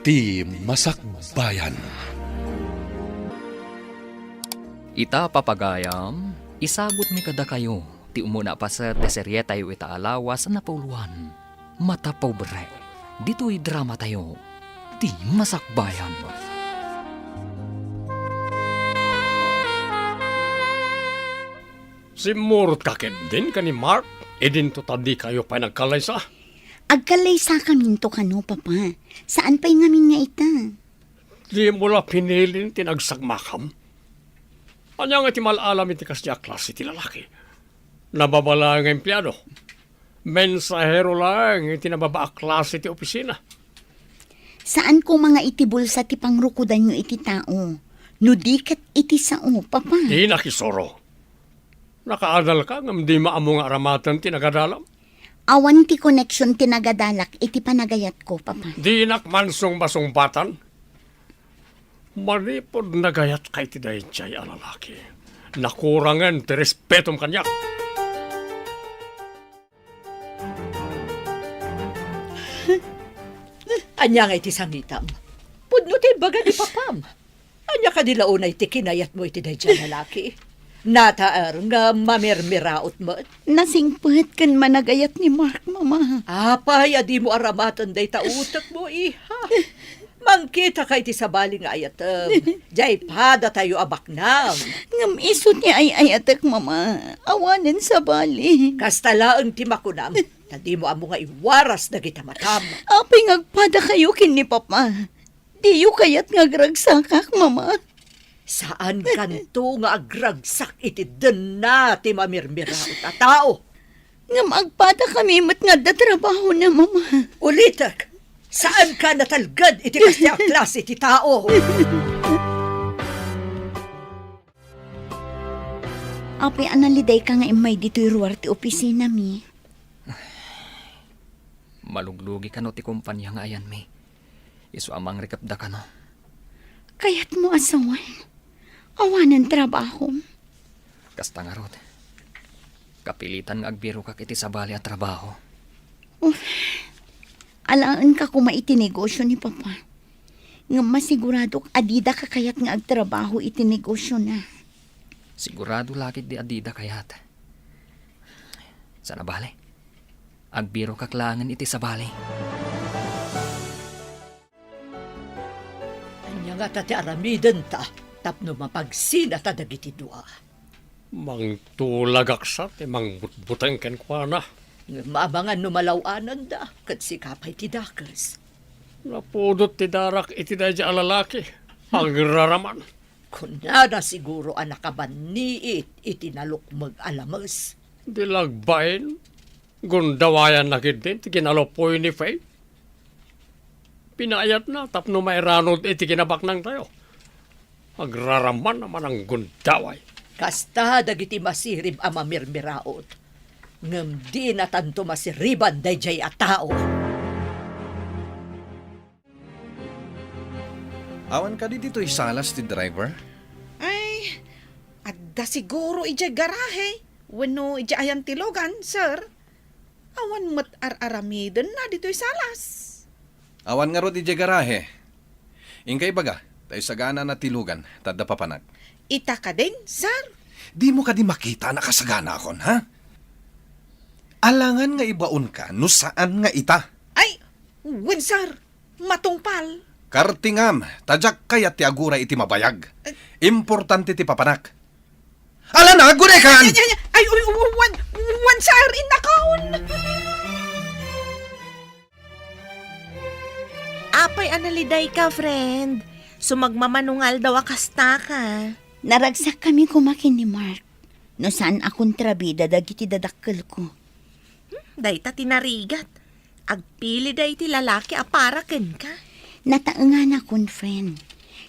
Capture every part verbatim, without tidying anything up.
Ti Masakbayan. Ita, papagayam, isagutmi kadakayo ti umuna a paset ti serietayo ita a lawas a napauluan, Mata Pobre, ditoy dramatayo, Ti Masakbayan. Simmurotka ketdin ken ni Mark, idinto ta dikayo pay nagkallaysa? Agkallaysakaminto kano, Papa. Saan pay ngamin nga ita? Dimo la pinilin ti nagsagmakam? Ania nga ti mal-alam iti kasdi a klase ti lalaki? Nababa laeng nga empleado. Mensahero laeng iti nababa a klase ti opisina. Saan koma nga iti bulsa ti pangrukodanyo iti tao, no di ket iti sao, Papa? Dinak isuro. Nakaadalka ngem dima ammo nga aramaten ti nagadalam? Awan ti koneksion ti nagadalak iti panagayatko, Papa. Dinak mansungbasungbatan. Manipud nagayatka iti daydiay a lalaki, nakurangen ti respetom kaniak. Ania nga iti sangitam? Pudno ti ibaga ni papam. Ania kadi la unay ti kinayatmo iti daydiay a lalaki? Nataer nga mamirmiraot met? Nasingpet ken managayat ni Mark, Mama. Apay a dimo aramaten dayta utekmo, iha? Mangkitaka iti sabali nga ayatem. Diay padatayo a baknang. Ngem isu ti ay-ayatek, Mama. Awanen sabali. Kasta laeng ti makunam, ta dimo ammo nga iwaras dagita matam. Apay nga agpadakayo ken ni Papa? Diyo kayat nga agragsakak, Mama? Saankanto nga agragsak iti denna ti mamirmiraot a tao. Ngem agpadakami met nga adda trabahona, Mama. Ulitek, saanka natalged iti kasdi a klase ti tao. Apay a nalidayka nga immay ditoy ruar ti opisinami? Maluglugi kano ti kompania nga ayanmi. Isu a mangrikepda kano. Kayatmo a sawen? Awanen trabahom? Kasta ngarud, kapilitan nga agbirokak iti sabali a trabaho. Uf, alaenka koma iti negosio ni Papa. Ngem masiguradok a dida kakayat nga agtrabaho iti negosiona. Sigurado la ketdi a dida kayat. Sana bale, agbirokak laengen iti sabali. Ania ngata ti aramidenta tapno mapagsinata dagiti dua? Mangtulagak sa ti mangbutbuteng kenkuana. Ngem amangan no malaw-ananda, ket sika pay ti dakes. Napudot ti darak iti daydiay a lalaki. Agraraman. Kunana siguro a nakabanniit iti nalukmeg a lames. Di la agbain, gundawayanna ketdin ti kinalupoy ni Faith. Pinaayatna tapno mairanod iti kinabaknangtayo. Agraraman a mananggundaway. Kasta dagiti masirib a mamirmiraot, ngem dinatanto masiriban daydiay a tao. Awan kadi ditoy salas ti driver? Ay, adda siguro idiay garahe wenno idiay ayan ti lugan, sir. Awan met ar-aramidenna ditoy salas. Awan ngarud idiay garahe. Inka ibaga, ta isaganana ti lugan, ta adda papanak. Ita kadin, sir? Dimo kadi makita a nakasaganakon, ha? Alangan nga ibaonka no saan nga ita. Ay, wen, sir. Matungpal. Kartingam, ta diak kayat ti aguray iti mabayag. Eh. Importante ti papanak. Ala na, agurekan! Ay, ay, ay, ay, uy, uy, wan, wan, sir, innakaon. Apay a nalidayka, friend? Sumagmamano nga aldaw a kastaka. Naragsakkami koma ken ni Mark. No saan a kontrabida dagiti dadakkelko. Hmm, dayta ti narigat. Agpilida iti lalaki a para kenka. Nataenganakon, friend.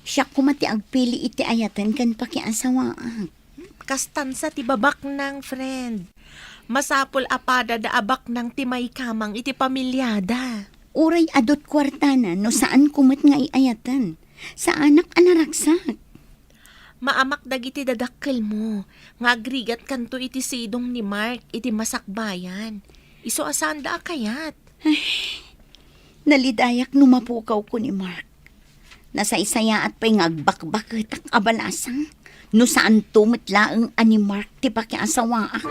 Siak koma ti agpili iti ayaten ken pakiasawaak. Hmm, kastansa ti babaknang, friend. Masapul a padada a baknang ti maikamang iti pamiliada. Uray adut kuartana no saanko met nga iayaten. Saanak a naragsak. Maamak dagiti dadakkelmo nga agrigatkanto iti sidong ni Mark iti masakbayan. Isu a saanda a kayat. Ay, Nalidayak no mapukawko ni Mark. Nasaysayaat pay nga agbakbaketak a balasang no saanto met laeng a ni Mark ti pakiasawaak.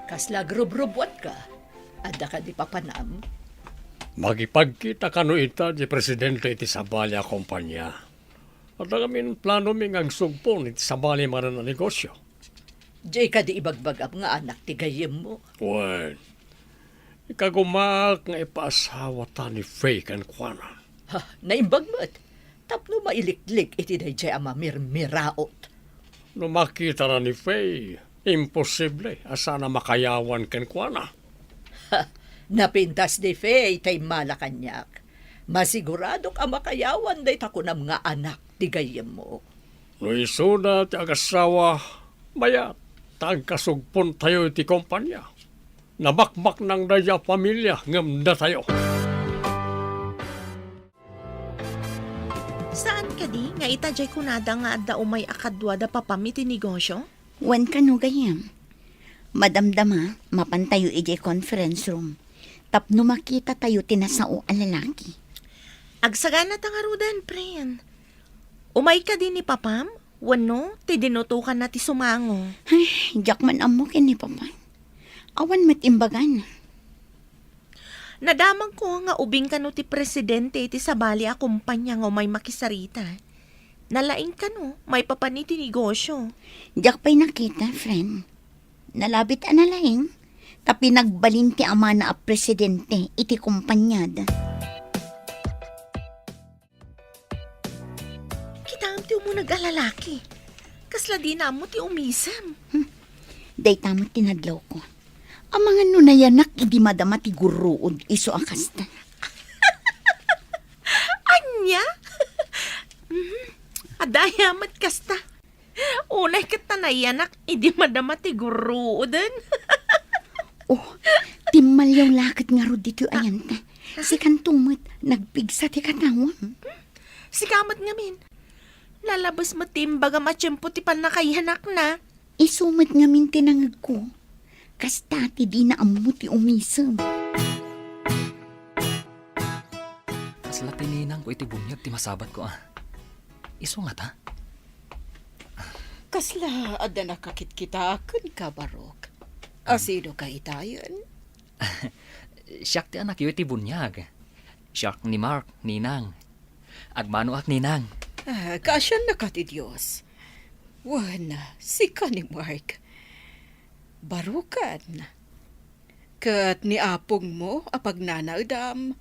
Kasla agrubrubuatka? Adda kadi papanam? Makipagkita kano ita ti presidente iti sabali a kompania. Adda ngamin planomi nga agsugpon iti sabali manen a negosio. Diay kadi ibagbagam nga anak ti gayyemmo? Wen, ikagumaak nga ipaasawata ni Faye kenkuana. Ha, naimbag met. Tapno mailiklik iti daydiay a mamirmiraot. No makitana ni Faye, imposible a saan a makayawan kenkuana. Ha, napintas ni Faye ta immala kaniak. Masiguradok a makayawan dayta kunam nga anak ti gayyemmo. No isuda ti agasawa, mayat ta agkasugpontayo iti kompania. Nabakbaknang daydiay a familia ngem datayo. Saan kadi nga ita diay kunada nga adda umay a kadua da papam iti negosio? Wen kano, gayyem. Madamdama, mapantayo idiay conference room tapno makitatayo ti nasao a lalaki. Agsaganata ngaruden, pren. Umay kadi ni papam? Wenno, ti dinutokanna ti sumango? Ay, diak man ammo ken ni papam. Awan met imbagana. Nadamagko nga ubing kano ti presidente iti sabali a kompania nga umay makisarita. Nalaing kano maipapan iti negosio. Diak pay nakita, friend. Nalabit a nalaing, ta pinagbalin ti amana a presidente iti kompaniada. Kitaem ti umuneg a lalaki. Kasla dina ammo ti umisem. Hmm. Dayta met ti nadlawko. Amangan no nayanak idi madama ti gurruod isu a kasta. Ania? Mhm. Adda aya met kasta. Unay ket ta nayanak idi madama ti gurruoden. Oh, timmalyaw la ket ngarud ditoy ayanta. Sikanto met, nagpigsa ti katawam. Sika met ngamin. Nalabes met ti imbagam a tiempo ti pannakayanakna. Isu met ngamin ti nangegko. Kasta ti dina ammo ti umisem. Kasla ti ninangko iti buniag ti masabatko, a. Isu ngata? Kasla adda nakakitkita kenka, Barok? A, sino ka itayen? Siak ti anakyo iti buniag. Siak ni Mark, ninang. Agmanoak, ninang. Ah, kaasiannaka ti Dios. Wen, sika ni Mark. Barokan. Ket ni apongmo a pagnanaedam,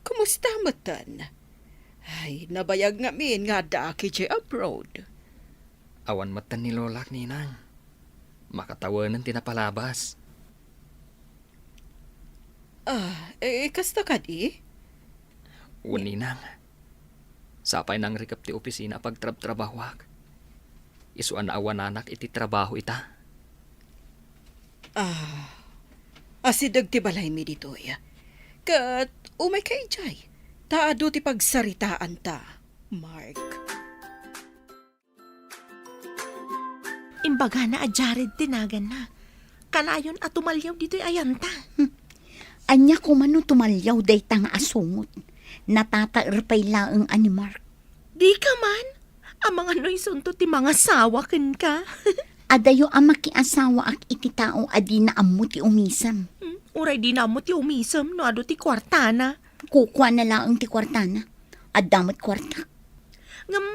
kumusta metten? Ay, nabayag ngamin nga addaak idiay abroad. Awan metten ni lolak, ninang. Makatawenen ti napalabas. Ah, eh, kasta kadi? Wen, ninang. Sapay nangrikep ti opisina a pagtrabtrabahoak. Isu a naawananak iti trabaho ita. Ah, asideg ti balaymi ditoy. Ket umayka idiay, ta adu ti pagsaritaanta, Mark. Imbagana a Jared ti naganna. Kanayon a tumalyaw ditoy ayanta. Hmm. Ania koma no tumalyaw dayta nga asungot? Natataer pay laeng a ni Mark. Dika man? Amangan no isunto ti mangasawa kenka. Adayo a makiasawaak iti tao a dina ammo ti umisem. Hmm, uray dina ammo ti umisem no adu ti kuartana. Kukuana laeng ti kuartana. Adda met kuartak. Ngem,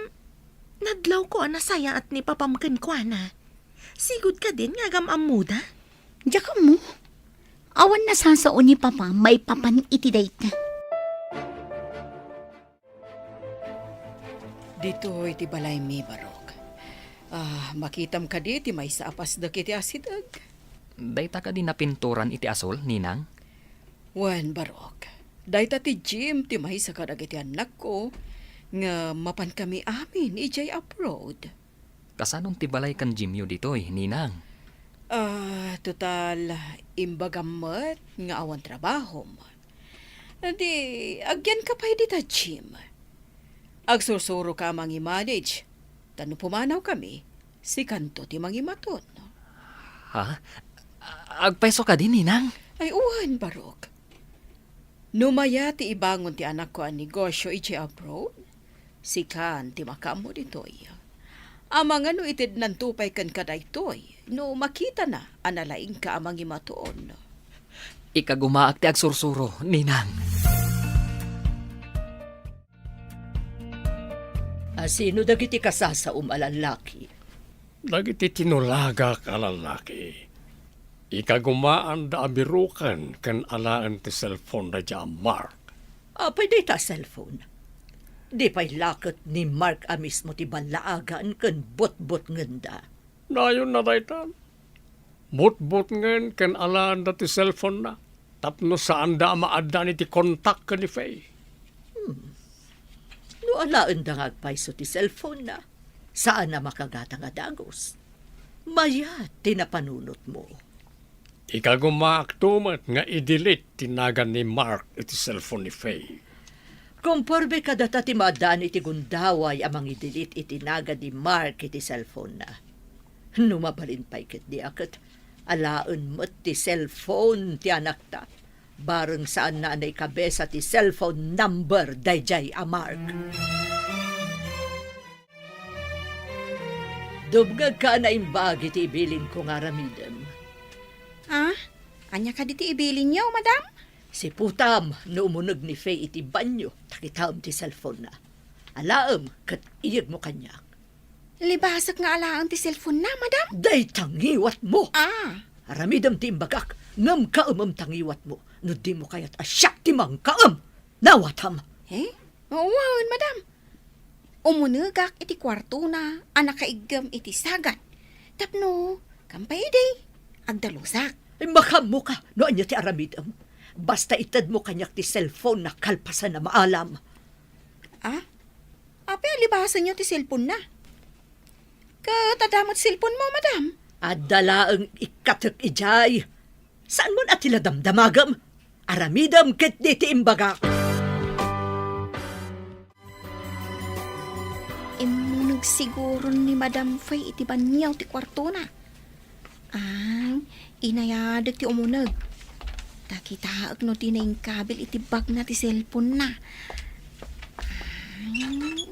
nadlawko a nasayaat ni papam kenkuana. Sigud kadin nga agam-ammoda? Diak ammo. Awan nasasao ni papa maipapan iti dayta. Ditoy ti balaymi, Barok. Ah, makitam kadi ti maysa a pasdek iti asideg? Dayta kadi napinturan iti asul, ninang? Wen, Barok. Dayta ti gym ti maysa kadagiti annakko nga mapankami amin idiay abroad. Kasanon ti balay ken gymyo ditoy, ninang? Ah, total, imbagam met nga awan trabahom. Di, agyanka pay dita gym. Agsursuroka a mangi-manage, ta no pumanawkami, sikanto ti mangimaton. Ha? A-, Agpayso kadi, Ninang? Ay, wen, Barok. No mayat ti ibangon ti anakko a negosio idiay abroad, sikan ti makaammo ditoy. Amangan no itednanto pay kenka daytoy, no makitana a nalaingka a mangimatuon. Ikagumaak ti agsursuro, Ninang. A sino dagiti kasasaom a lallaki? Dagiti tinulagak a lallaki. Ikagumaanda a biroken ken alaen ti cellphone da dia Mark. Apay dayta a cellphone? Di pay la ket ni Mark a mismo ti ballaagan ken butbutngenda? Nayonna dayta. Butbutngen ken alaenda ti cellphone-na tapno saanda a maaddaan iti kontak ken ni Faye. Hmm. No alaenda nga agpayso ti cellphone-na, saan a makagatang a dagus. Mayat ti napanunotmo. Ikagumaakto met nga i-delete ti nagan ni Mark iti cellphone ni Faye. Komporme kadata ti maaddaan iti gundaway a mangidelete iti nagan ni Mark iti cellphone-na. No mabalin pay ketdi a ket alaen met ti cellphone ti anakta, bareng saanna a naikabesa ti cellphone number daydiay a Mark. Dumngegka a naimbag iti ibilinko nga aramidem. Ah? Ania kadi ti ibilinyo, madam? Siputam no umuneg ni Faye iti banio, ta kitaem ti cellphone-na. Alaem ket iyegmo kaniak. Libasek nga alaen ti cellphone-na, madam? Dayta ngiwatmo! Ah. Aramidem ti imbagak, ngem kaemem ta ngiwatmo no dimo kayat a siak ti mangkaem. Nawatam! Eh? Wen, madam. Umunegak iti kuartona a nakaiggem iti sagan. Tapno, kampay idi, agdalusak. Ay, makaammoka no ania ti aramidem. Basta itedmo kaniak ti cellphone-na kalpasan a maalam. Ah? Apay a libasenyo ti cellphone-na? Ket adda met cellphone-mo, madam? Adda laeng ikkatek idiay. Saanmon a ti la damdamagem? Aramidem ketdi ti imbagak. Immuneg siguro ni Madam Faye iti banio ti kuartona. Ay, inayadek ti umuneg. Ta kitaek no dina inkabil iti bagna ti cellphone-na. Ay.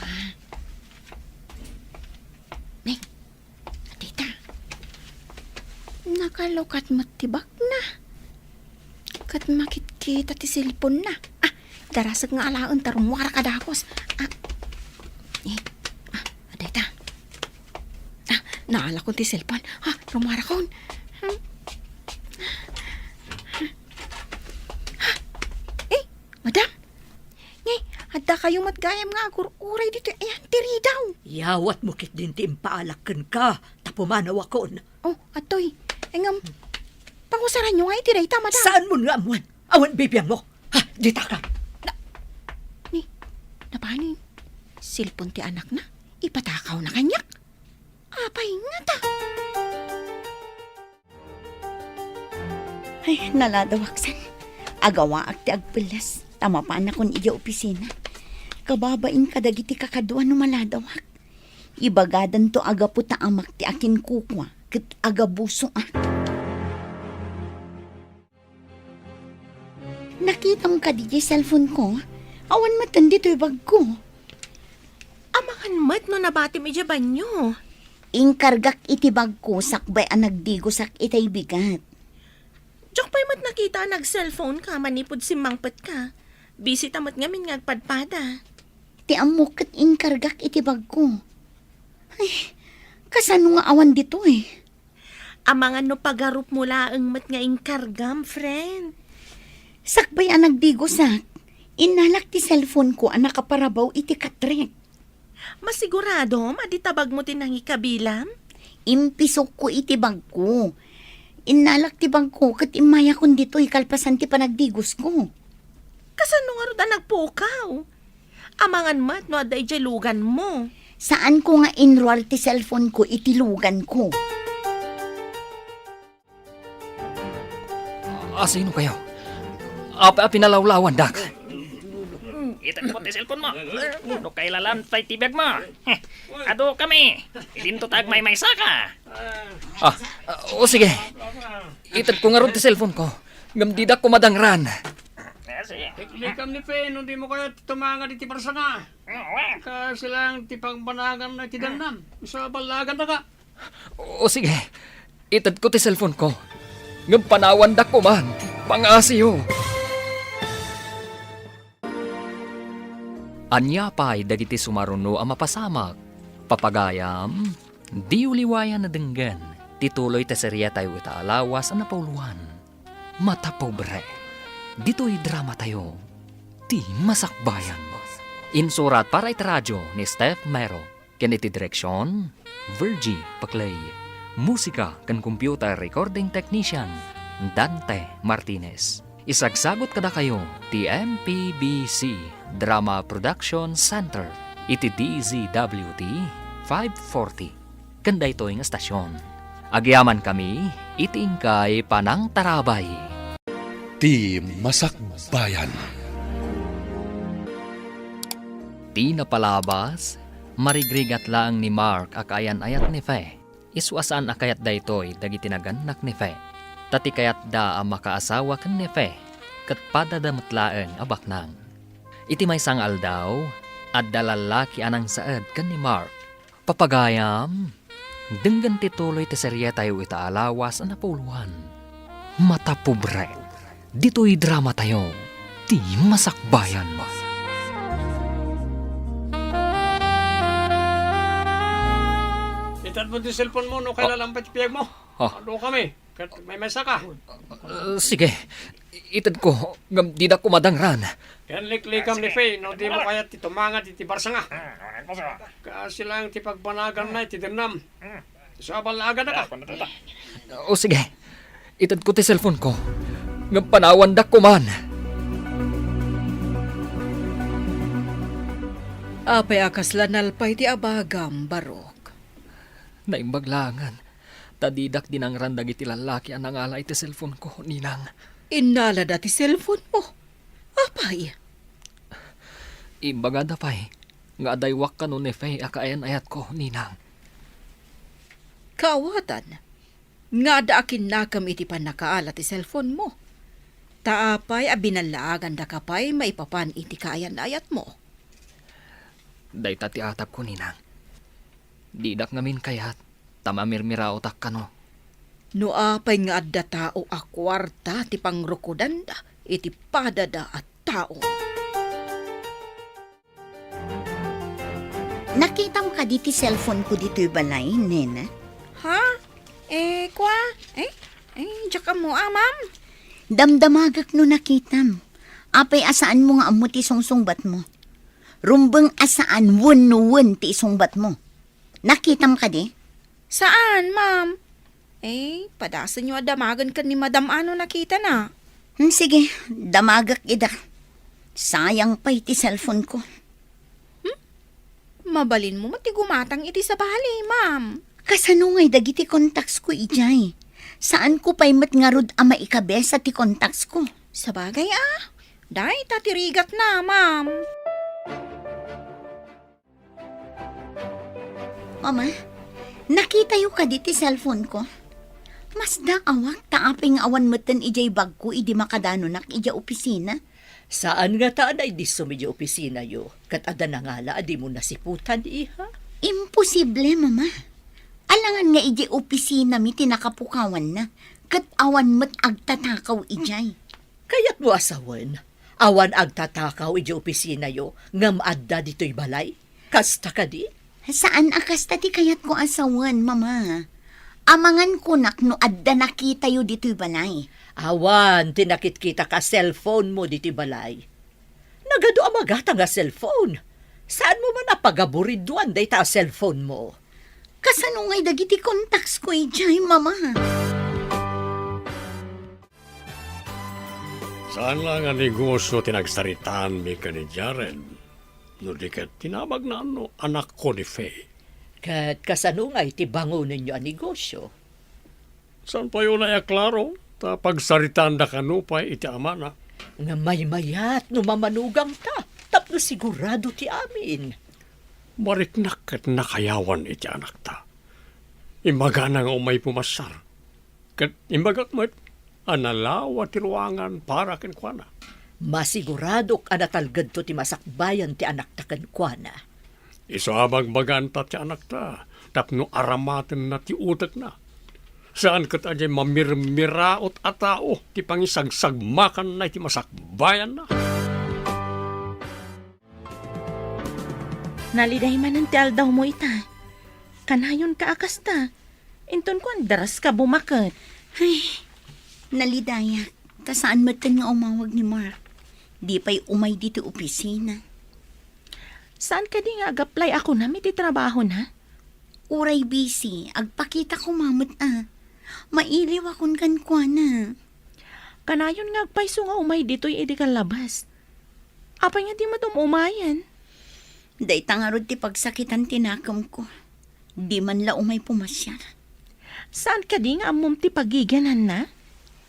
Ah. Nay, adda ita. Nakalukat met ti bagna. Ket makitkita ti cellphone-na. Ah, darasek nga alaen ta rummuarak a dagus. Ah, eh, ah, adda ita. Ah, naalakon ti cellphone. Ah, rummuarakon. Hmm. Ah, eh, madam. Ngay, adda kayo met gayam nga agur-uray ditoy ayan ti ridaw. Yawatmo ketdin ti impaalak kenka, ta pumanawakon. Oh, atoy. Ay, ngem, pangusaranyo nga iti dayta, madam. Saanmon nga ammoen? Awan bibiangmo. Ha, ditaka. Na, ni, napanin? Cellphone ti anakna? Ipatakawna kaniak? Apay ngata? Ay, naladawak san. Agawaak ti agpelles, ta mapanakon idiay opisina. Kababain kadagiti kakadua no maladawak. Ibagadanto a gapu ta amak ti akinkukua, ket agabusoak. Nakitam kadi diay cellphone-ko? Awan metten ditoy bagko. Amangan met no nabatim idiay banio. Inkargak iti bagko sakbay a nagdigosak itay bigat. Diak pay met nakita a nag-cellphone ka manipud simmangpetka. Busy ta met ngamin nga agpadpada. Ti ammok ket inkargak iti bagko. Ay, kasano nga awan ditoy? Amangan no pagarupmo laeng met nga inkargam, friend. Sakbay a nagdigosak, innalak ti cellphone-ko a nakaparabaw iti katrek. Masiguradom a di tabagmo ti nangikabilam? Impisokko iti bagko. Innalak ti bagko ket immayakon ditoy kalpasan ti panagdigosko. Kasano ngarud a nagpukaw? Amangan met no adda idiay luganmo. Saanko nga inruar ti cellphone-ko iti luganko. Asino kayo? Apay a pinalawlawandak? Item ko ti cellphone mo. No kailalan pay ti biag mo. Adu kami. Idinto ta agmaymaysa ka. Ah, ah, o sige. Itedko ngarud ti cellphone ko. Ngem dida kumadangran. Liklikam ni Fe, no dimo kayat tumangad iti barsanga. Kasi lang ti pangbanaganna iti dannam. Sa ballagan na ka. O sige, itedko ti cellphone ko. Ngem panawandak koman, pangasiyo. Ania pay dagiti sumaruno a mapasamak? Papagayam, diyo liwayan a denggen ti tuloy ti seriatayo ita a lawas a napauluan. Mata Pobre. Ditoy dramatayo, Ti Masakbayan. Insurat para iti radyo ni Steph Mero. Ken iti direksion, Virgie Paclay. Musika ken computer recording technician, Dante Martinez. Isagsagut kadakayo ti M P B C Drama Production Center iti D Z W T five forty. Ken daytoy nga estasion, agyamankami iti inkay panangtarabay. Ti Masakbayan. Ti napalabas, marigrigat laeng ni Mark a kaayan-ayat ni Fe. Isu a saan a kayat daytoy dagiti nagannak ni Fe. Ta ti kayatda a makaasawa ken ni Fe, ket padada met laeng a baknang. Iti maysa nga aldaw, adda lallaki a nangsaed ken ni Mark. Papagayam, denggen ti tuloy ti serietayo ita a lawas a napauluan. Mata Pobre. Ditoy dramatayo, Ti Masakbayan. Itedmo ti cellphone mo, no, kailan lang pay ti biag mo? Ah. Adu kami. Ket maymaysa ka. Ah, sige. Itedko, ngem dida kumadangran. Ken liklikam ni Fe, no dimo kayat ti tumangad iti barsanga. Kasi lang ti pagbanaganna iti dennam. Sa ballagan na ka. O sige, itedko ti cellphone ko. Ngem panawandak koman. Apay a kasla nalpay ti abagam, Barok? Naimbag laengen, ta didak dinangran dagiti lallaki a nangala iti cellphone ko, Ninang. Innalada ti cellphone mo? Apay? Imbagada pay nga adaywak kano ni Fe a kaayan-ayatko, Ninang. Kaawatan, nga adda akinnakam iti pannakaala ti cellphone mo. Ta apay a binallaagandaka pay maipapan iti kaayan-ayatmo? Dayta ti atagko, Ninang. Didak ngamin kayat ta mamirmiraotak kano. No apay nga adda tao a kuarta ti pangrukudanda iti padada a tao. Nakitam kadi ti cellphone ko ditoy balay, Nena? Ha? Eh, kwa? Eh, eh, diak ammo, ah, ma'am. Damdamagak no nakitam. Apay a saanmo nga ammo ti sungsungbatmo? Rumbeng a saan wenno wen ti isungbatmo. Nakitam kadi? Saan, ma'am. Eh, padasenyo a damagen ken ni Madam a no nakitana. Hmm, sige, damagek ida. Sayang pay ti cellphone ko. Hmm? Mabalinmo met ti gumatang iti sabali, ma'am. Kasano ngay dagiti contacts ko idiay? Saanko pay met ngarud a maikabesa ti contacts ko. Sabagay a, dayta ti rigatna, ma'am. Mama, nakitayo kadi ti cellphone ko? Masdaawak ta apay nga awan metten idiay bagko idi makadanonak idiay opisina. Saan ngata a naidissum idiay opisinayo, ket adda nangala a dimo nasiputan, iha? Imposible, Mama. Alangan nga idiay opisinami ti nakapukawanna, ket awan met agtatakaw idiay. Kayatmo a sawen, awan agtatakaw idiay opisinayo ngem adda ditoy balay? Kasta kadi? Saan a kasta ti kayatko a sawen, Mama. Amangan kunak no adda nakitayo ditoy balay. Awan ti nakitkitak a cellphone mo ditoy balay. Nagadu a magatang a cellphone. Saanmo man a pagaburiduan dayta a cellphone mo? Kasano ngay dagiti contacts ko idiay, Mama? Saan la nga negosyo ti nagsaritaanmi ken ni Jared, no di ket tinabagna no anakko ni Faye. Ket kasano ngay ti bangonenyo a negosyo? Saan pay unay a klaro, ta pagsaritaanda kano pay iti amana. Nga maymayat no mamanugangta, tapno sigurado ti amin. Mariknak ket nakayawan iti anakta. Imbagana nga umay pumasiar. Ket imbagak met a nalawa ti ruangan para kenkuana. Masiguradok a natalgedto ti masakbayan ti anakta kenkuana. Isu a bagbaganta ti anakta tapno aramatenna ti utekna. Saan ket a diay mamirmiraot a tao ti pangisagsagmakanna iti masakbayanna. Naliday manen ti aldawmo ita. Kanayonka a kasta. Inton kuan, daraska bumaket. Ay, nalidayak. Ta saan metten nga umawag ni Mark. Di pay umay ditoy opisina. Saan kadi nga ag-apply a kunam iti trabahona? Uray busy, agpakita koma met a. Mailiwakon kenkuana. Kanayon nga agpayso nga umay ditoy idi kallabas. Apay nga di met um-umayen? Dayta ngarud ti pagsakitan ti nakemko. Di man la umay pumasiar. Saan kadi nga ammom ti pagigiananna?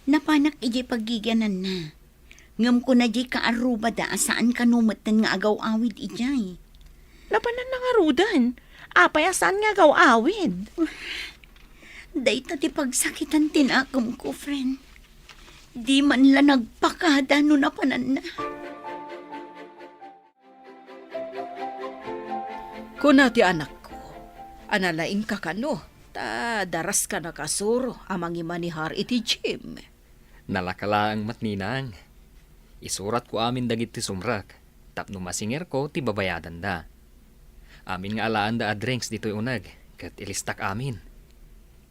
Napanak idiay pagigiananna. Ngem kuna diay kaarrubada a saan kano metten nga agaw-awid idiay. Napananna ngaruden. Apay a saan nga agaw-awid? Dayta ti pagsakitan ti nakemko, friend. Di man la nagpakada no napananna. Kuna ti anakko, a nalaingka kano, ta daraska nakasuro a mangimanihar iti gym. Nalaka laeng met, ninang. Isuratko amin dagiti sumrek tapno masingerko ti babayadanda. Amin nga alaanda a drinks ditoy uneg, ket ilistak amin.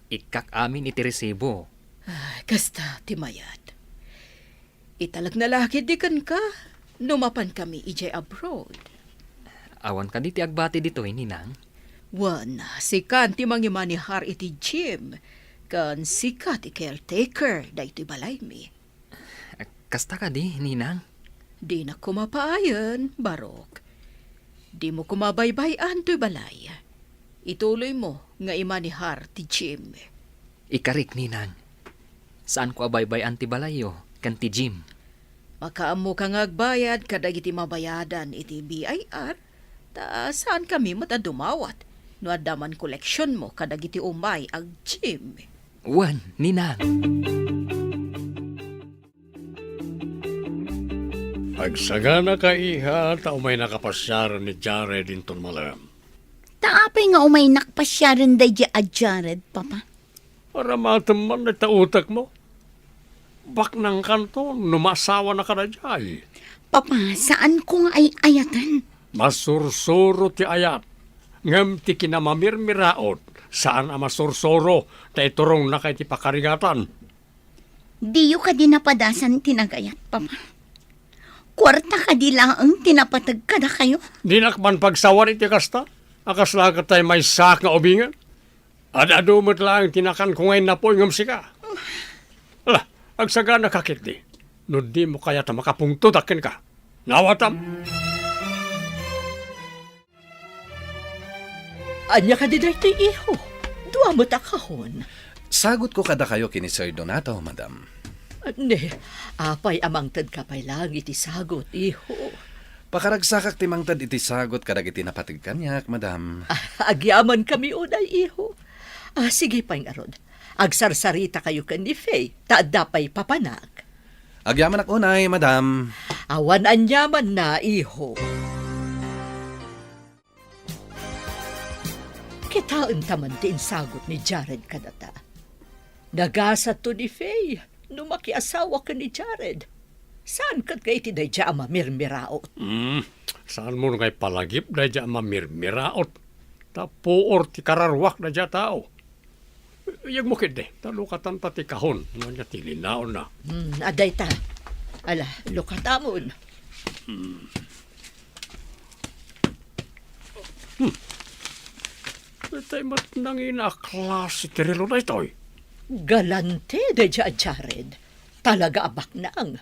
Ikkak amin iti resibo. Ah, kasta ti mayat. Italekna la ketdi kenka no mapankami idiay abroad. Awan kadi ti agbati ditoy, ninang? Wen, sikan ti mangimanihar iti gym, ken sika ti caretaker daytoy balaymi. Kasta kadi, ninang? Dinak koma paayen, Barok. Dimo koma baybay-an toy balay. Ituloymo nga imanihar ti gym. Ikarik, ninang. Saanko a baybay-an ti balayyo ken ti gym. Makaammoka nga agbayad kadagiti mabayadan iti B I R, ta saankami met a dumawat no adda man koleksionmo kadagiti umay ag-gym. Wen, ninang. Agsaganaka, iha, ta umaynaka pasiaren ni Jared inton malem. Ta apay nga umaynak pasiaren daydi a Jared, Papa? Aramatem man dayta utekmo. Baknangkanto no maasawanaka daydiay. Papa, saanko nga ay-ayaten. Masursuro ti ayat, ngem ti kinamamirmiraot, saan a masursuro ta iturongnaka iti pakarigatan. Diyo kadi napadasan ti nagayat, Papa? Kuarta kadi laeng ti napateg kadakayo? Dinak man pagsawan iti kasta. A kasla ket tay maysaak nga ubingen? Ad-adu met laeng ti nakanko nga innapuy ngem sika. Ala, agsaganaka ketdi. No dimo kayat a makapungtodak kenka. Naawatam? Ania kadi daytoy, iho? Dua met a kahon. Sagutko kadakayo ken ni Sir Donato, madam. Ne, apay a mangtedka pay laeng iti sagut, iho? Pakaragsakak ti mangted iti sagut kadagiti napateg kaniak, madam. Ah, agyamankami unay, iho. Ah, sige pay ngarud. Agsarsarita kayo ken ni Faye, ta adda pay papanak. Agyamanak unay, madam. Awan aniamanna, iho. Kitaenta man ti insagut ni Jared kadata. Nagasatto ni Faye no makiasawa ken ni Jared. Saan ket nga iti daydiay a mamirmiraot? Hmm, saanmo nga ipalagip daydiay a mamirmiraot? Ta puor ti kararuak daydiay a tao. Yegmo ketdi, ta lukatanta ti kahon, no ania ti linaonna. Hmm, adda ita. Ala, lukatamon. Hmm. Hmm. Itay met nangina a klase ti relo daytoy. Galante daydiay a Jared. Talaga a baknang.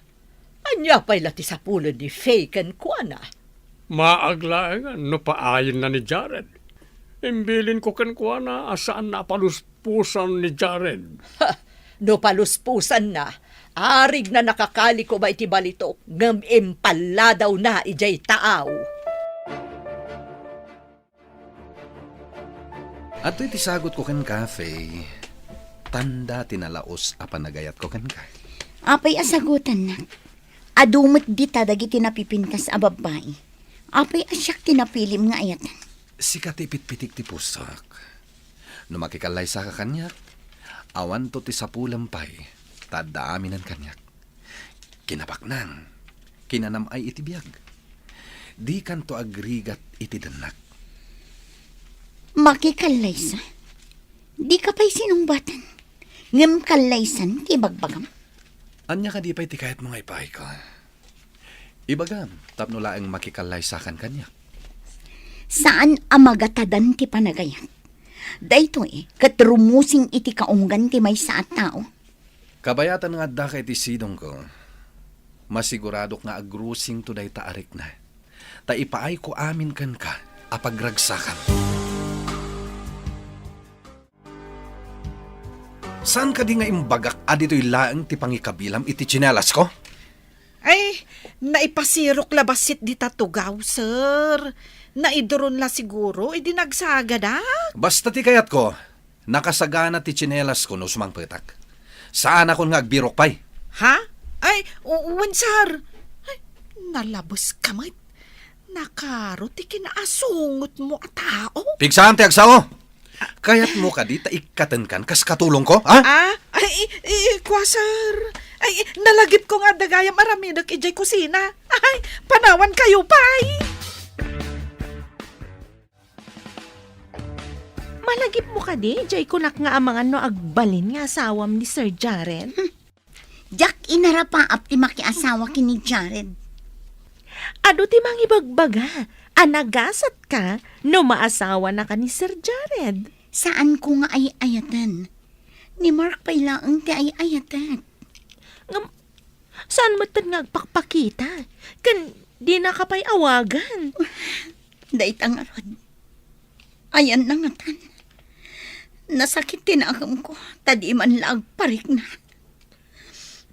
Ania pay la ti sapulen ni Faye kenkuana? Maag laengen no paayenna ni Jared. Imbilinko kenkuana a saanna a paluspusan ni Jared. Ha! No paluspusanna, arigna nakakali koma iti balitok ngem impalladawna idiay taaw. Adtoy ti sagutko kenka, Faye. Tanda ti nalaus a panagayatko kenka. Apay a sagutannak? Adu met dita dagiti napipintas a babbai. Apay a siak ti napilim nga ayatan? Sika ti pitpitik ti pusok. No makikallaysaka kaniak, awanto ti sapulem pay, ta adda aminen kaniak. Kinabaknang, kinanam-ay iti biag. Dikanto agrigat iti dennak. Makikallaysa? Dika pay sinungbatan. Ngem kallaysan ti ibagbagam. Ania kadi pay ti kayatmo nga ipaayko? Ibagam, tapno laeng makikallaysakan kaniak. Saan a magatadan ti panagayat. Daytoy ket rumusing iti kaunggan ti maysa a tao. Kabayatan nga addaka iti sidongko, masiguradok nga agrusingto dayta a rikna, ta ipaayko amin kenka a pagragsakan. Saan kadi nga imbagak a ditoy laeng ti pangikabilam iti tsinelasko? Ay, naipasirok la bassit dita tugaw, sir. Naiduron la siguro idi nagsagadak. Basta ti kayatko, nakasagana ti tsinelasko no sumangpetak. Saanakon nga agbirok pay. Ha? Ay, u-, wen, sir. Ay, nalabeska met. Nakaro ti kinaasungotmo a tao. Pigsaan ti agsao! Kayatmo kadi ta ikkatenkan kas katulongko, ha? Ah, ay, i-, i-, kua, sir. Ay, nalagipko nga adda gayam aramidek idiay kusina. Ay, panawankayo pay. Malagipmo kadi idiay kunak nga amangan no agbalin nga asawam ni Sir Jared? Diak inarapaap ti makiasawa ken ni Jared. Adu ti mangibagbaga a nagasatka no maasawanaka ni Sir Jared. Saanko nga ay-ayaten. Ni Mark pay laeng ti ay-ayatek. Ngem, saan metten nga agpakpakita? Ken dinaka pay awagan. Dayta ngarud. Ayanna ngatan. Nasakit ti nakemko, ta di man la agparikna.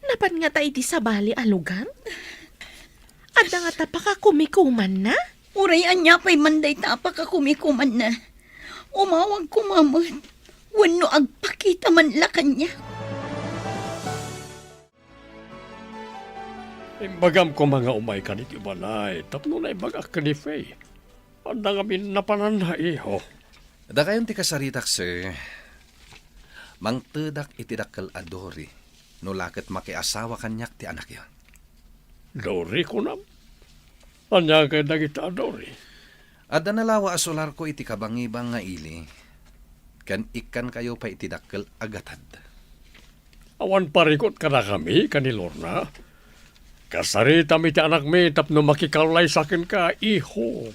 Napan ngata iti sabali a lugar? Adda ngata pakakumikumanna? Uray ania pay man dayta a pakakumikumanna, umawag koma met wenno agpakita man la kaniak. Imbagam koma nga umayka ditoy balay tapno naibagak ken ni Faye. Adda ngamin napananna, iho. Dakayon ti kasaritak, sir. Mangtedak iti dakkel a Dory, no la ket makiasawa kaniak ti anakyo. Dory, kunam? Ania kay dagita a Dory? Adda nalawa a solarko iti kabangibang nga ili, ken ikkankayo pay iti dakkel a gatad. Awan parikut kadakami ken ni Lorna. Kasaritam iti anakmi tapno makikallaysa kenka, iho.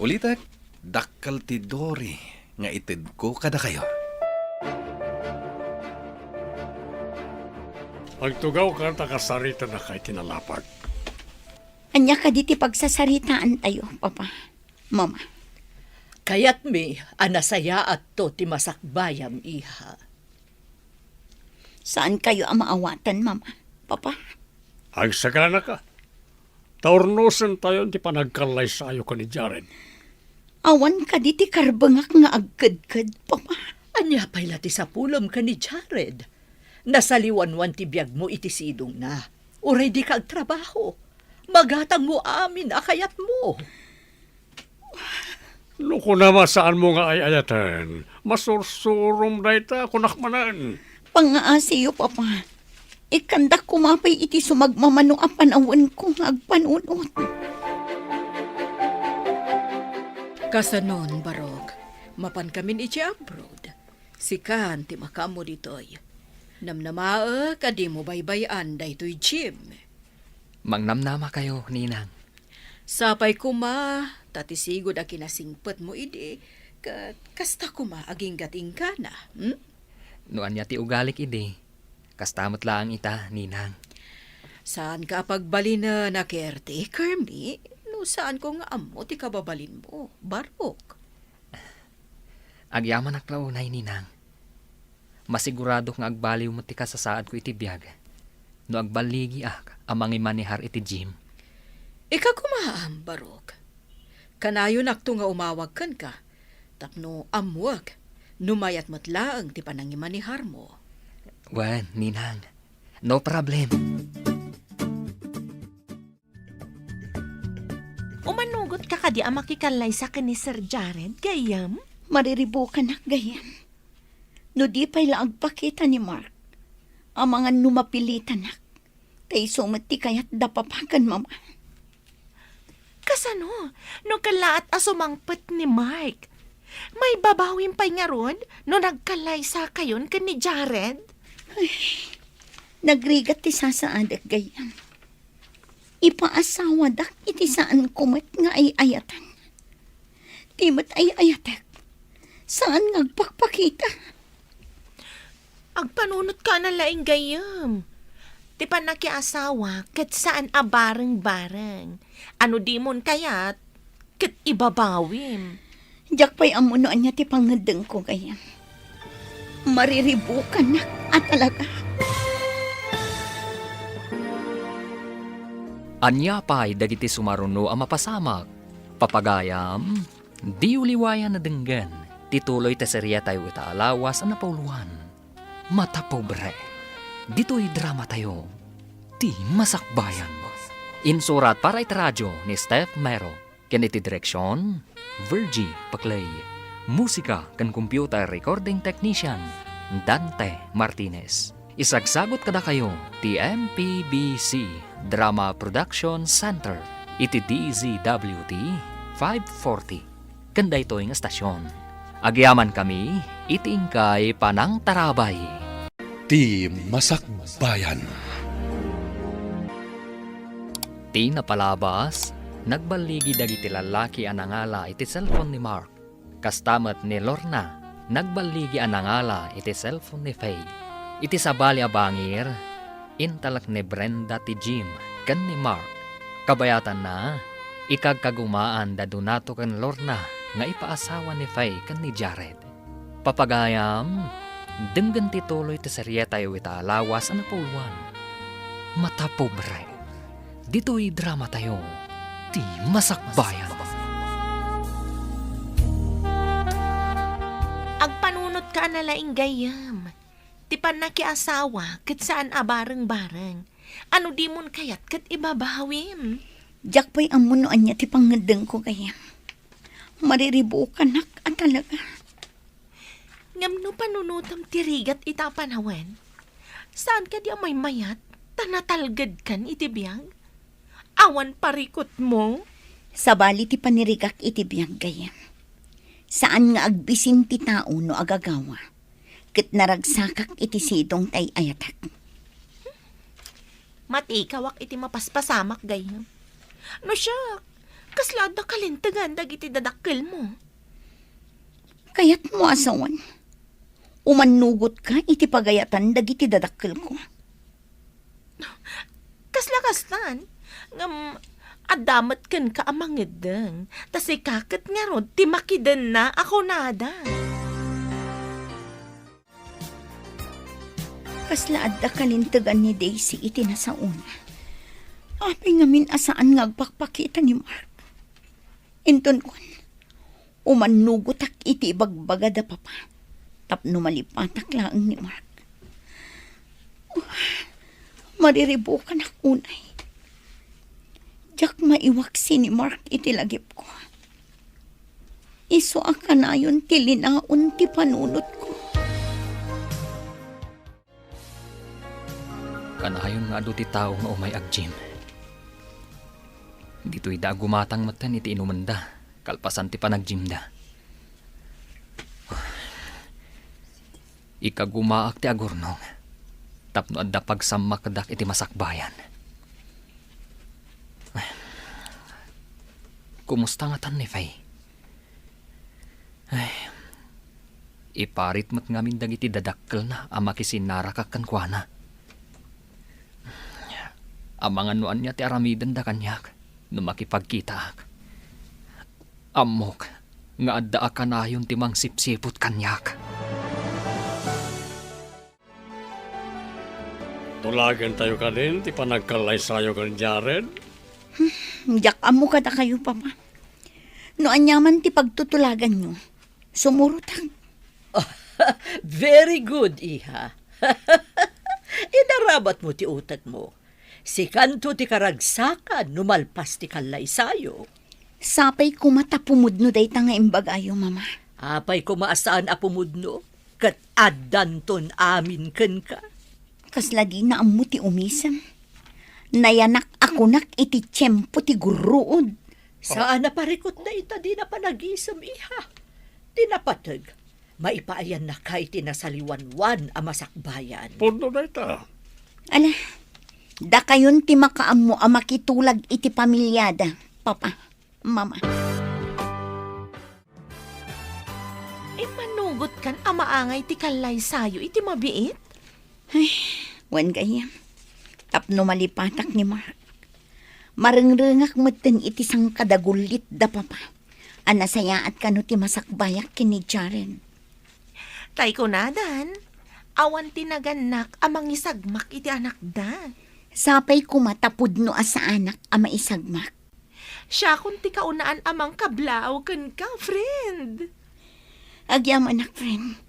Ulitek, dakkel ti Dory nga itedko kadakayo. Agtugawka ta kasaritannaka iti nalapag. Ania kadi ti pagsasaritaantayo, Papa? Mama. Kayatmi a nasayaatto ti masakbayam, iha. Saankayo a maawatan, Mama, Papa? Agsaganaka. Ta urnosentayon ti panagkallaysayo ken ni Jared. Awan kadi ti karbengak nga agkedked, Papa? Ania pay la ti sapulem ken ni Jared? Nasaliwanwan ti biagmo iti sidongna. Uray dika agtrabaho, magatangmo amin a kayatmo. No kunam a saanmo nga ay-ayaten, masursurom dayta, kunak manen. Pangngaasiyo, Papa. Ikkandak koma pay iti sumagmamano a panawenko nga agpanunot. Kasanon, Barok? Mapankamin iti abroad. Sikan ti makaammo ditoy. Namnamaek a dimo baybay-an daytoy Jim. Mangnamnamakayo, Ninang. Sapay koma, ta ti sigud a kinasingpetmo idi, ket kasta koma aginggatinggana, hmm? No ania ti ugalik idi, kasta met laeng ita, Ninang. Saanka a pagbalinen a caretaker mi, no saanko nga ammo ti kababalinmo, Barok. Agyamanak la unay, Ninang. Masiguradok nga agbaliw met ti kasasaadko iti biag no agballigiak a mangimanehar iti gym. Ika koma, Barok. Kanayonakto nga umawag kenka tapno ammoek No mayat met laeng ti panangimaneharmo. Wen, Ninang. No problem. Umanugot ka kadi a makikallaysa ken ni Sir Jared, gayyem? Mariribukanak, gayyem. No di pay la agpakita ni Mark, amangan no mapilitanak, ta isu met ti kayat da papa ken mama. Kasano no kellaat a sumangpet ni Mark? Maibabawim pay ngarud no nagkallaysakayon ken ni Jared? Ay, nagrigat ti sasaadek, gayyem. Ipaasawadak iti saanko met nga ay-ayatan. Ti met ay-ayatek, saan nga agpakpakita. Agpanunotka a nalaing, gayyem. Ti pannakiasawa ket saan a bareng-bareng. Ano dimon kayat, ket ibabawim. Diak pay ammo no ania ti pangngeddengko, gayyem. Mariribukanak a talaga. Ania pay dagiti sumaruno a mapasamak? Papagayam, diyo liwayan a denggen ti tuloy ti seriatayo ita a lawas a napauluan, Mata Pobre. Ditoy dramatayo, Ti Masakbayan. Insurat para iti radio ni Steph Mero. Ken iti direksion, Virgie Paclay. Musika ken computer recording technician, Dante Martinez. Isagsagut kadakayo ti M P B C Drama Production Center iti D Z W T five forty. Ken daytoy nga estasion, agyamankami iti inkay panangtarabay. Ti Masakbayan. Ti napalabas, nagballigi dagiti lallaki a nangala iti cellphone ni Mark. Kasta met ni Lorna, nagballigi a nangala iti cellphone ni Faye. Iti sabali a bangir, intalek ni Brenda ti Jim ken ni Mark. Kabayatanna, ikagkagumaan da Donato ken Lorna nga ipaasawa ni Faye ken ni Jared. Papagayam, denggen ti tuloy ti serietayo ita a lawas a napauluan, Mata Pobre. Ditoy dramatayo, Ti Masakbayan. Agpanunotka a nalaing, gayyem. Ti pannakiasawa ket saan a bareng-bareng. Ano dimon kayat ket ibabawim? Diak pay ammo no ania ti pangngeddengko, gayyem. Mariribukanak a talaga. Ngem no panunotem ti rigat ita a panawen, saan kadi a maymayat ta natalgedkan iti biag? Awan parikutmo? Sabali ti panirigak iti biag, gayyem. Saan nga agbisin ti tao no agagawa, ket naragsakak iti sidong ti ay-ayatek. Matikawak iti mapaspasamak, gayyem. No siak, kasla adda kalintegan dagiti dadakkelmo? Kayatmo a sawen, umannugotka iti pagayatan dagiti dadakkelko. Kasla kastan, ngem adda met kenka a mangeddeng, ta sika ket ngarud ti makidenna a kunada. Kasla adda kalintegan ni Daisy iti nasaona. Apay ngamin a saan nga agpakpakita ni Mark? Inton kuan, umannugotak iti ibagbaga da papa tapno malipatak laeng ni Mark. Mariribukanak unay. Diak maiwaksi ni Mark iti lagipko. Isu a kanayon ti linaon ti panunotko. Kanayon nga adu ti tao nga umay ag-gym. Ditoy da agumatang metten iti inumenda, kalpasan ti panag-gymda. Ikagumaak ti agurnong, tapno adda pagsammakdak iti masakbayan. Kumusta ngatan ni Faye? Ay, iparit met ngamin dagiti dadakkelna a makisinnarakak kenkuana. Amangan no ania ti aramidenda kaniak no makipagkitaak. Ammok nga adda a kanayon ti mangsipsiput kaniak. Tulagentayo kadin ti panagkallaysayo ken Jared? Hmm, diak ammo kadakayo, Papa. No aniaman ti pagtutulaganyo, sumurotak. Very good, iha. Inaramatmo ti utekmo. Sikanto ti karagsakan no malpas ti kallaysayo. Sapay koma ta pumudno dayta nga imbagayo, Mama. Apay koma a saan a pumudno, ket addanton amin kenka. Kasla dina ammo ti umisem. Nayanak a kunak iti tiempo ti gurruod. Saan a parikut dayta dina panagisem, iha. Ti napateg, maipaayannaka iti nasaliwanwan a masakbayan. Pudno dayta. Ala, dakayon ti makaammo a makitulag iti pamiliada, Papa, Mama. Immanugotkan a maangay ti kallaysayo iti mabiit? Ay, wen gayam. Tapno malipatak ni Mark. Marengrengak metten iti sangkadagullit da Papa a nasayaat kano ti masakbayak ken ni Jaren. Tay kunadan, awan ti nagannak a mangisagmak iti anakda. Sapay koma ta pudno a saanak a maisagmak. Siakon ti kaunaan a mangkablaaw kenka, friend. Agyamanak, friend.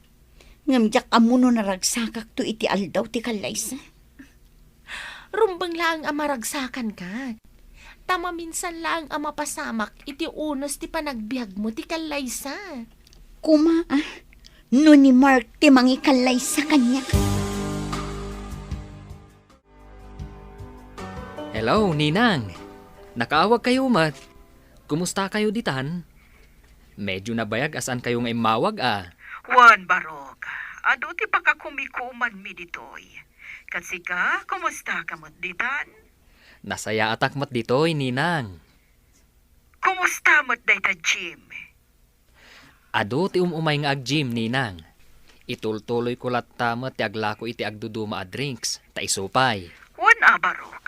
Ngem diak ammo no naragsakakto iti aldaw ti kallaysa. Rumbeng laeng a maragsakanka. Ta maminsan laeng a mapasamak iti unos ti panagbiagmo ti kallaysa. Koma, ah, no ni Mark ti mangikallaysa kaniak. Hello, Ninang. Nakaawagkayo met. Kumustakayo ditan? Medyo nabayag a saankayo nga immawag, a. Wen, Barok, adu ti pakakumikumanmi ditoy. Ket sika, kumustaka met ditan? Nasayaatak met ditoy, Ninang. Kumusta met dayta gym? Adu ti um-umay nga ag-gym, Ninang. Itultuloyko latta met ti aglako iti agduduma a drinks, ta isu pay. Wen a, Barok.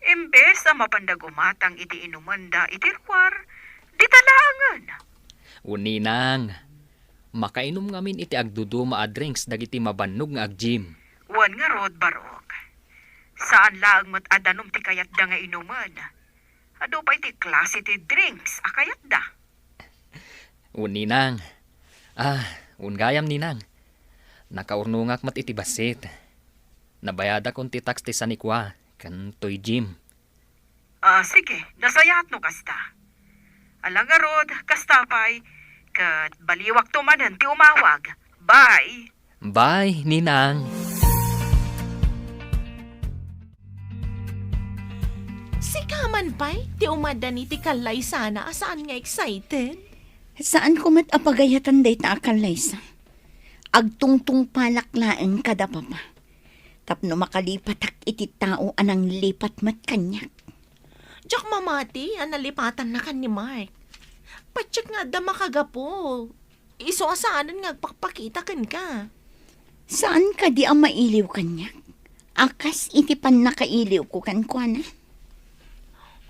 Imbes a mapanda gumatang iti inumenda iti ruar, dita laengen. Wen, Ninang. Makainum ngamin iti agduduma a drinks dagiti mabannog nga ag-gym. Wen ngarud, Barok. Saan laeng met a danum ti kayatda nga inumen. Adu pay ti klase ti drinks a kayatda. Wen, Ninang. Ah, wen gayam, Ninang. Nakaurnongak met iti bassit. Nabayadakon ti tax ti sanikua ken toy gym. Ah, sige, nasayaat no kasta. Ala ngarud, kasta pay, ket baliwakto manen ti umawag. Bye! Bye, Ninang. Sika man pay, ti umaddan iti kallaysana a saan nga excited? Saanko met a pagayatan dayta a kallaysa. Agtungtungpalak laeng kada Papa. Tapno makalipatak iti tao a nanglipat met kaniak. Diak mamati a nalipatannakan ni Mark. Patiek nga adda makagapu. Isu a saanen nga agpakpakita kenka. Saan kadi a mailiw kaniak? A kas iti pannakailiwko kenkuana?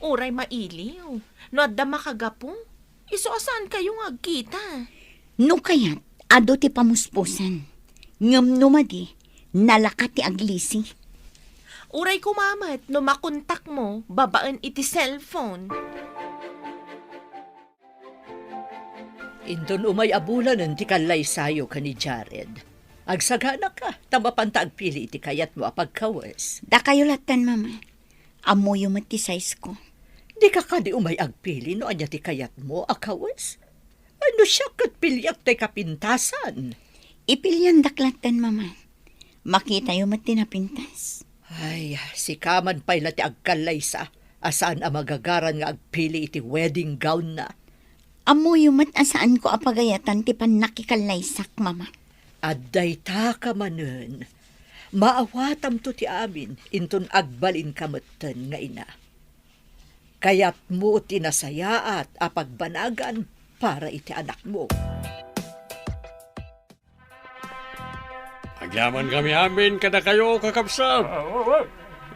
Uray mailiw, no adda makagapu, isu a saankayo nga agkita. No kayat, adu ti pamuspusan. Ngem no madi, nalaka ti aglisi. Uray koma met no makontakmo babaen iti cellphone. Inton umay a bulanen ti kallaysayo ken ni Jared, agsaganaka ta mapanta agpili iti kayatmo a pagkawes. Dakayo lattan, Mama. Ammoyo met ti size ko. Dika kadi umay agpili no ania ti kayatmo a kawes? Ay, no siak ket piliak tay kapintasan. Ipiliandak lattan, Mama. Makitayo met ti napintas. Ay, sika man pay la ti agkallaysa a saan a magagaran nga agpili iti wedding gown na. Ammoyo met a saanko a pagayatan ti pannakikallaysak, Mama. Adda itaka manen. Maawatamto ti amin inton agbalinka metten nga ina. Kayatmo ti nasayaat a pagbanagan para iti anakmo. Agyamankami amin kadakayo, kakabsat.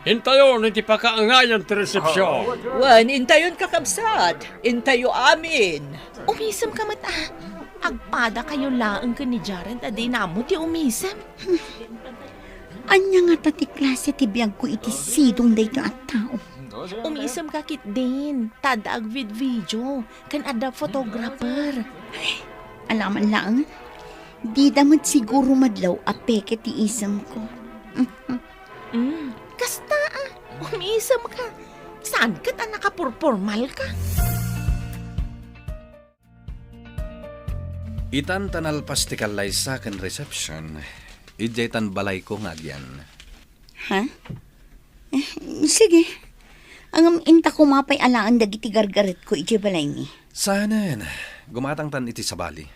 Intayon iti pakaangayan ti resepsion. Wen, intayon, kakabsat. Intayo amin. Umisemka met, a. Agpadakayo laeng ken ni Jared a dina ammo ti umisem. Ania ngata ti klase ti biagko iti sidong daytoy a tao? Umisemka ketdin, ta adda agvidvideo, ken adda photographer. Ay, alaman laeng. Dida met siguro madlaw a peke ti isemko. Mm, kasta, ah. Umiisemka. Saan ket a nakapurpormalka? Itan ta nalpas ti kallaysa ken reception, idiay tan balayko nga agyan. Ha? Eh, sige. Ngem inta koma pay alaen dagiti gargaretko idiay balaymi. Saanen, gumatangtan iti sabali.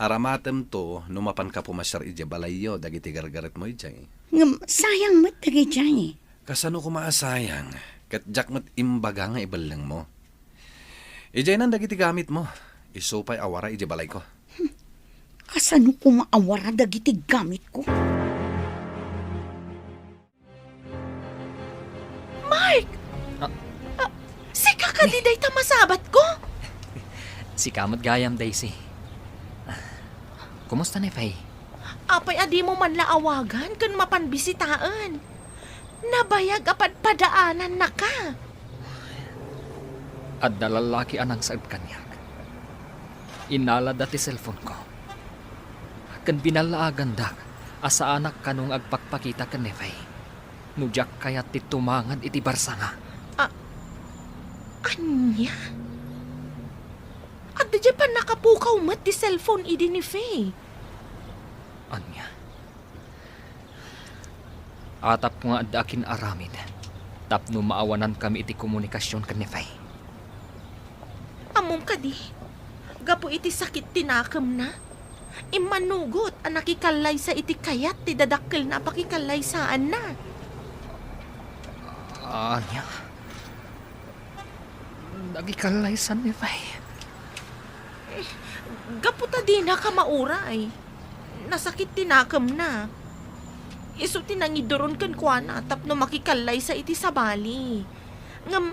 Aramatemto no mapanka pumasiar idiay balayyo dagiti gargaretmo idiay. Ngem sayang met dagidiay. Kasano koma a sayang? Ket diak met imbaga nga ibellengmo. Idiaynan dagiti gamitmo. Isu pay a wara idiay balayko. Kasano koma a wara dagiti gamitko? Mark! Ah. Ah, sika kadi dayta masabatko? Sika met gayam, Daisy. Kumusta ni Faye? Apay a dimo man la awagan ken mapan bisitaen? Nabayag a padpadaanannaka. Adda lallaki a nangsaed kaniak. Innalada ti cellphone-ko. Ken binallaagandak a saanak kano nga agpakpakita ken ni Faye no diak kayat ti tumangad iti barsanga. A-, ania? Adda diay pannakapukaw met ti cellphone idi ni Faye. Ania? Atapko nga adda akin-aramid tapno maawanankami iti komunikasion ken ni Faye. Ammom kadi, gapu iti sakit ti nakemna, immanugot a nakikallaysa iti kayat ti dadakkelna a pakikallaysaanna. Ania? Nakikallaysan ni Faye. Eh, gapu ta dinaka mauray. Nasakit ti nakemna. Isu ti nangiduron kenkuana tapno makikallaysa iti sabali. Ngem,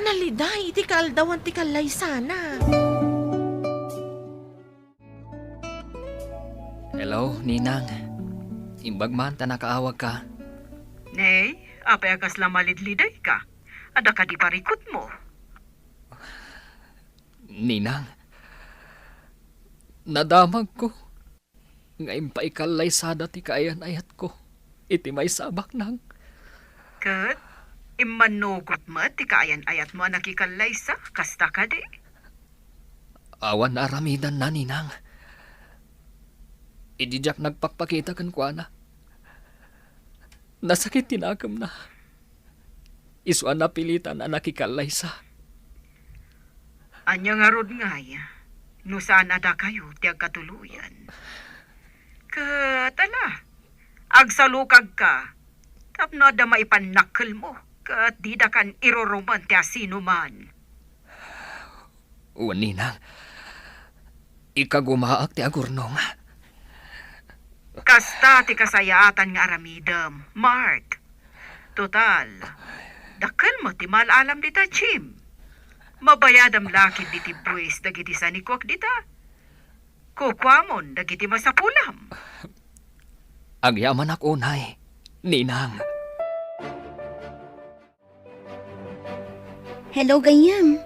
naliday iti kaaldawan ti kallaysana. Hello, Ninang. Imbag man ta nakaawagka. Nay, apay a kasla malidlidayka? Adda kadi parikutmo? Ninang, nadamagko nga impaikallaysa dati kaayan-ayatko iti maysa a baknang. Ket immanugot met ti kaayan-ayatmo a nakikallaysa, kasta kadi? Awan naaramidanna, Ninang. Idi diak nagpakpakita kenkuana, nasakit ti nakemna. Isu a napilitan a nakikallaysa. Ania ngarud ngay, no saan a dakayo ti agkatuloyan? Ket ala, agsalukagka tapno adda maipannakkelmo ket didakan irurumen ti asinoman. Wen, Ninang, ikagumaak ti agurnong. Kasta ti kasayaatan nga aramidem, Mark. Total, dakkel met ti maal-alam dita, Jim. Mabayadam la ketdi ti buis dagiti sanikuak dita. Kukuamon dagiti masapulam. Agyamanak unay, Ninang. Hello, gayyem.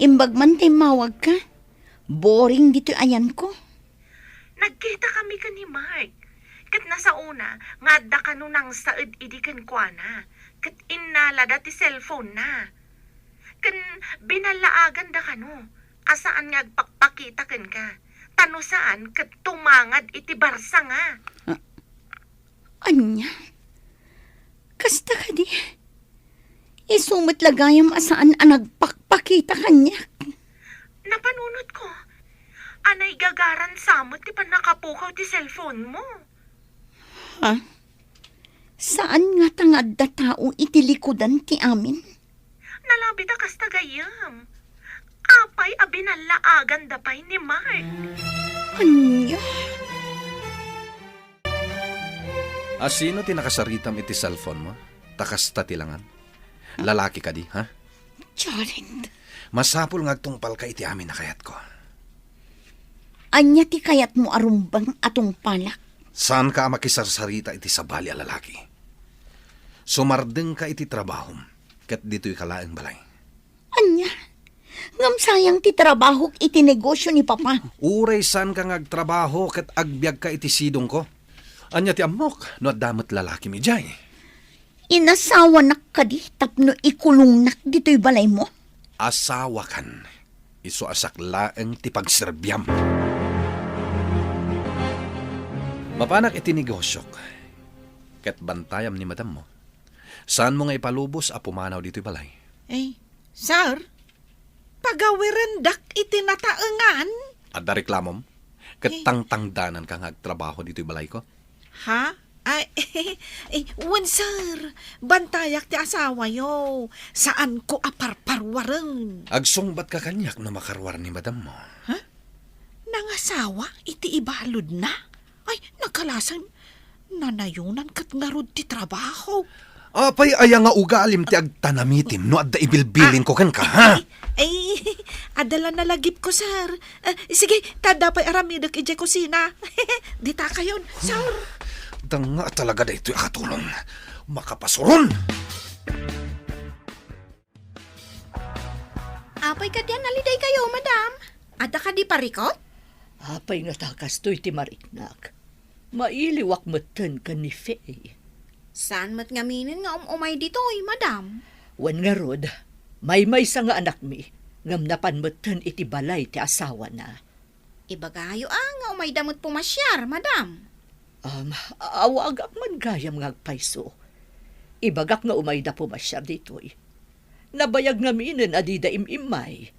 Imbag man ta immawagka. Boring ditoy ayanko. Nagkitakami ken ni Mark. Ket nasaona nga adda kano nangsaed idi kenkuana. Ket innalada ti cellphone-na. Ken binallaaganda kano a saan nga agpakpakita kenka. Ta no saan, ket tumangad iti barsanga. Ah, ania? Kasta kadi? Isu met la gayam a saan a nagpakpakita kaniak. Napanunotko a naigagaran sa met ti pannakapukaw ti cellphone-mo. Ha? Saan ngata nga adda tao iti likudan ti amin? Nalabit a kasta gayyem. Apay a binallaaganda pay ni Mark? Ania? A sino ti nakasaritam iti cellphone-mo? Ta kasta ti langan. Lalaki kadi, ha? Jared. Masapul nga agtungpalka iti amin a kayatko. Ania ti kayatmo a rumbeng a tungpalak? Saanka a makisarsarita iti sabali a lalaki. Sumardengka iti trabahom, ket ditoyka laeng balay. Ania? Ngem sayang ti trabahok iti negosio ni Papa. Uray saanka nga agtrabaho ket agbiagka iti sidongko. Ania ti ammok no adda met lalakim idiay? Inasawanak kadi tapno ikulongnak ditoy balaymo? Asawakan, isu a siak laeng ti pagserbiam. Mapanak iti negosiok, ket bantayam ni madammo. Saanmo nga ipalubos a pumanaw ditoy balay. Eh, sir, pagawirendak iti nataengan. Adda reklamom? Ket Eh. tangtangdananka nga agtrabaho ditoy balayko? Ha? Ay, eh, wen, sir. Bantayak ti asawayo. Saanko a parparuaren. Agsungbatka kaniak no makaruar ni madammo. Ha? Nangasawa iti ibaludna? Ay, nagkalasan. Nanayonan ket ngarud ti trabaho. Apay aya nga ugalim ti agtanamitim no adda ibilbilinko kenka, ha? Ay, adda la nalagipko, sir. Eh, sige, ta adda pay aramidek idiay kusina. Dita kayon, sir. Danga talaga daytoy a katulong. Makapasuron! Apay kadi a naliday kayo, madam? Adda kadi parikot? Apay nga ta kastoy ti mariknak? Mailiwak metten ken ni Faye. Saan met ngaminen nga um-umay ditoy, madam? Wen ngarud, maymaysa nga anakmi, ngem napan metten iti balay ti asawana. Ibagayo a nga umayda met pumasiar, madam. Um, awagak man gayam nga agpayso. Ibagak nga umayda pumasiar ditoy. Nabayag ngaminen a dida im-immay.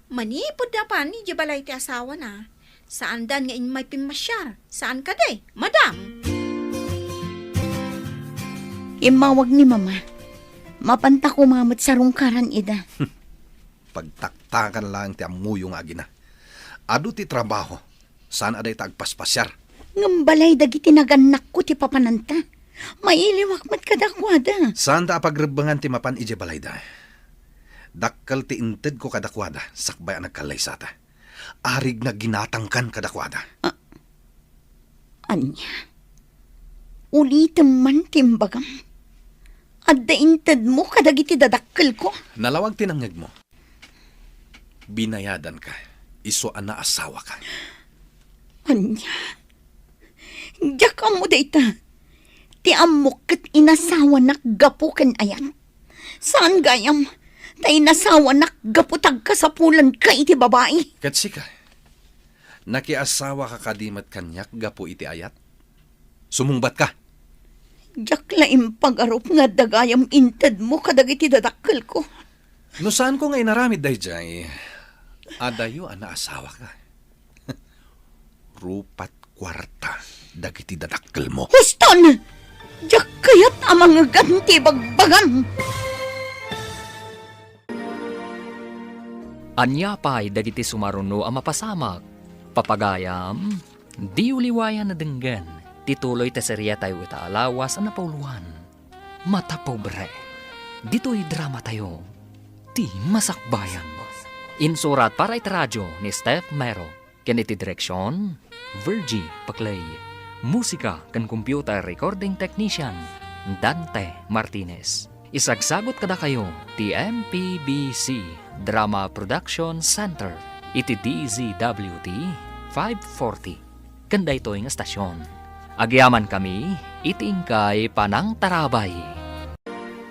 Manipud napan idiay balay ti asawana, saandan nga immay pimmasiar. Saan kadi, madam? Immawag ni Mama. Mapanta koma met sarungkaran ida. Pagtaktakan laeng ti ammoyo nga agina. Adu ti trabaho, saan a dayta agpaspasiar. Ngem balay dagiti nagannakko ti papananta. Mailiwak met kadakuada. Saanda a pagrebbengan ti mapan idiay balayda. Dakkel ti intedko kadakuada sakbay a nagkallaysata. Arigna ginatangkan kadakuada. A-, ania? Ulitem man ti imbagam. Adda intedmo kadagiti dadakkelko. Nalawag ti nangngegmo. Binayadanka, isu a naasawaka. Ania? Diak ammo dayta. Ti ammok ket inasawanak gapu ken ayat. Saan gayam, ta inasawanak gapu ta agkasapulanka iti babai. Ket sika, nakiasawaka kadi met kaniak gapu iti ayat? Sumungbatka. Diak la impagarup nga adda gayam intedmo kadagiti dadakkelko. No saanko nga inaramid daydiay, adayo a naasawaka. Rupat kuarta dagiti dadakkelmo. Huston! Diak kayat a mangegan ti bagbagam. Ania pay dagiti sumaruno a mapasamak? Papagayam, diyo liwayan a denggen ti tuloy ti seriatayo ita a lawas a napauloan, Mata Pobre. Ditoy dramatayo, Ti Masakbayan. Insurat para iti radio ni Steph Mero. Ken iti direksion, Virgie Paclay. Musika ken computer recording technician, Dante Martinez. Isagsagut kadakayo ti M P B C Drama Production Center iti D Z W T five forty. Ken daytoy nga estasion, agyamankami iti inkay panangtarabay.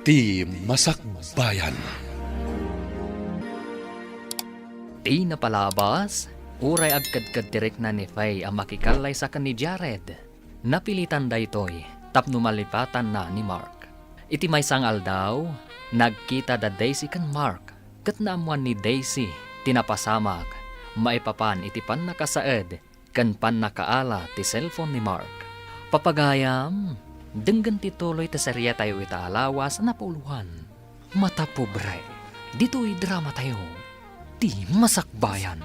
Ti Masakbayan. Ti napalabas, uray agkedked ti rikna ni Faye a makikallaysa ken ni Jared, napilitan daytoy tapno malipatanna ni Mark. Iti maysa nga aldaw, nagkita da Daisy ken Mark, ket naammoan ni Daisy ti napasamak maipapan iti pannakasaed ken pannakaala ti cellphone ni Mark. Papagayam, denggen ti tuloy ti seriatayo ita a lawas a napauloan, Mata Pobre. Ditoy dramatayo, Ti Masakbayan.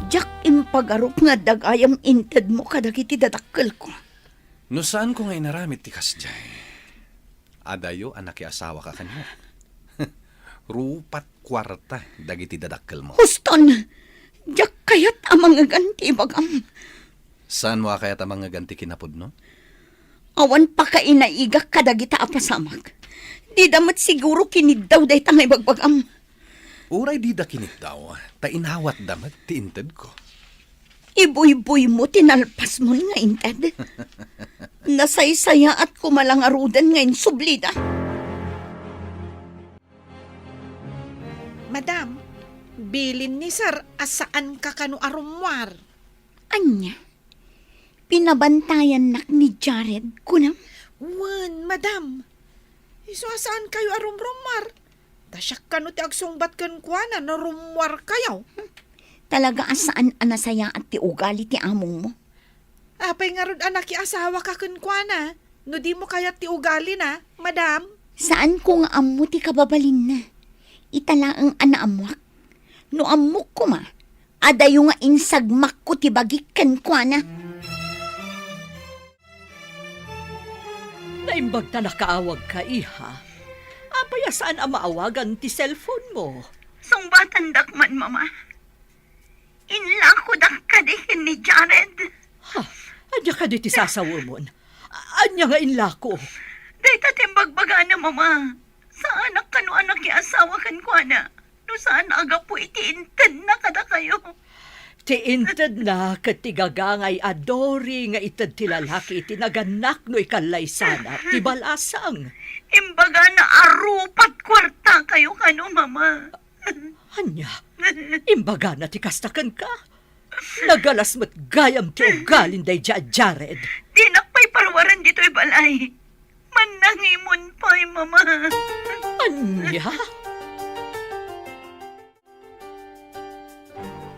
Diak impagarup nga adda gayam intedmo kadagiti dadakkelko. No saanko nga inaramid ti kasdiay, adayo a nakiasawaka kaniak. Rupat kuarta dagiti dadakkelmo. Huston! Diak kayat a mangegan ti ibagam. Saanmo a kayat a mangegan ti kinapudno? Awan pakainaigak kadagita a pasamak. Dida met siguro kiniddaw dayta nga ibagbagam. Uray dida kiniddaw, ta inawatda met ti intedko. Ibuybuymo ti nalpasmon nga inted. Nasaysayaat koma la ngaruden nga insublida. Madam, bilin ni Sir a saanka kano a rummuar. Ania? Pinabantayannak ni Jared, kunam? Wen, madam. Isu a saankayo a rumrummuar. Ta siak kano ti agsungbat kenkuana no rummuarkayo. Talaga a saan a nasayaat ti ugali ti amongmo. Apay ngarud a nakiasawaka kenkuana, no dimo kayat ti ugalina, madam? Saanko nga ammo ti kababalinna. Ita laeng a naammoak. No ammok koma, adayo nga insagmakko ti bagik kenkuana. Naimbag ta nakaawagka, iha. Apay a saan a maawagan ti cellphone mo? Sungbatandak man, Mama. Inlakodak kadi ken ni Jared. Ha? Ania kadi ti sasawemon? A-, ania nga inlako? Dayta ti imbagbagana, Mama. Saanak kano a nakiasawa kenkuana no saan a gapu iti intedna kadakayo. Ti intedna ket ti gagangay a Dory nga ited ti lalaki iti nagannak no ikallaysana ti balasang. Imbagana a rupat kuartakayo kano, Mama. Ania? Imbagana ti kasta kenka? Nagalas met gayam ti ugalin daydiay a Jared. Dinak pay paruaren ditoy balay. Mannangimon pay, Mama. Ania?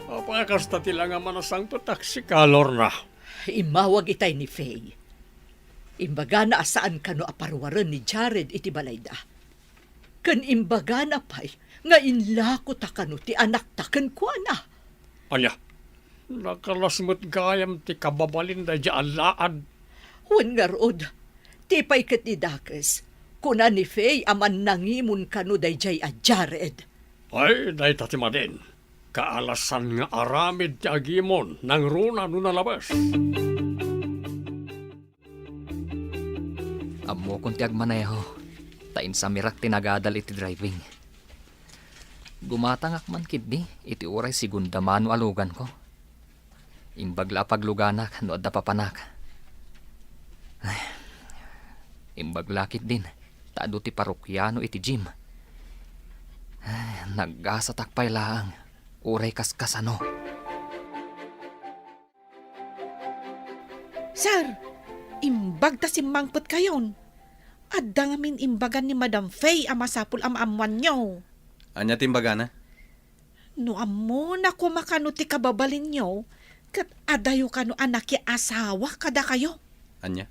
Apay a kasta ti langaman a sangpet, Taxi, kalorna? Immawag itay ni Faye. Imbagana a saan kano a paruaren ni Jared iti balayda. Ken imbagana pay nga inlakota kano ti anakta kenkuana. Ania? Nagalas met gayam ti kababalin daydiay a laad. Wen ngarud, ti pay ket ni dakes, kuna ni Faye a mannangimon kano daydiay a Jared. Ay, dayta ti madin. Kaalasan nga aramid ti agimon nangruna no nalabes. Ammokon ti agmaneho, ta insamirak ti nagadal iti driving. Gumatangak man ketdi iti uray segunda mano a luganko. Imbag la a pagluganak no adda papanak. Ay, imbag la ketdin ta adu ti parokiano iti gym. Ay, naggasatak pay laeng, uray kaskasano. Sir, imbag ta simmangpetkayon. Adda ngamin imbagan ni Madam Faye a masapul a maammoanyo. Ania ti imbagana? No ammona koma kano ti kababalinyo, ket adayo kano a nakiasawa kadakayo. Ania?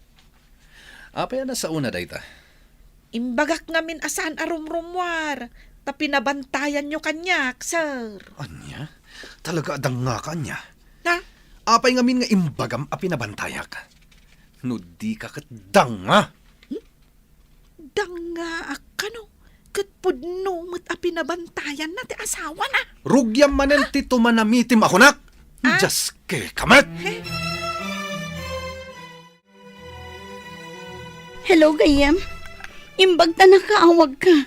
Apay a nasaona dayta? Imbagak ngamin a saan a rumrummuar, ta pinabantayanyo kaniak, sir. Ania? Talaga a dangngaka, ania? Ha? Apay ngamin nga imbagam a pinabantayak? No dika ket danga! Dangaak kano, ket pudno met a pinabantayanna ti asawana. Rugiam manen ti tumanamitim a kunak. Ah? Dios ke kamet! Eh? Hello, gayyem. Imbag ta nakaawagka.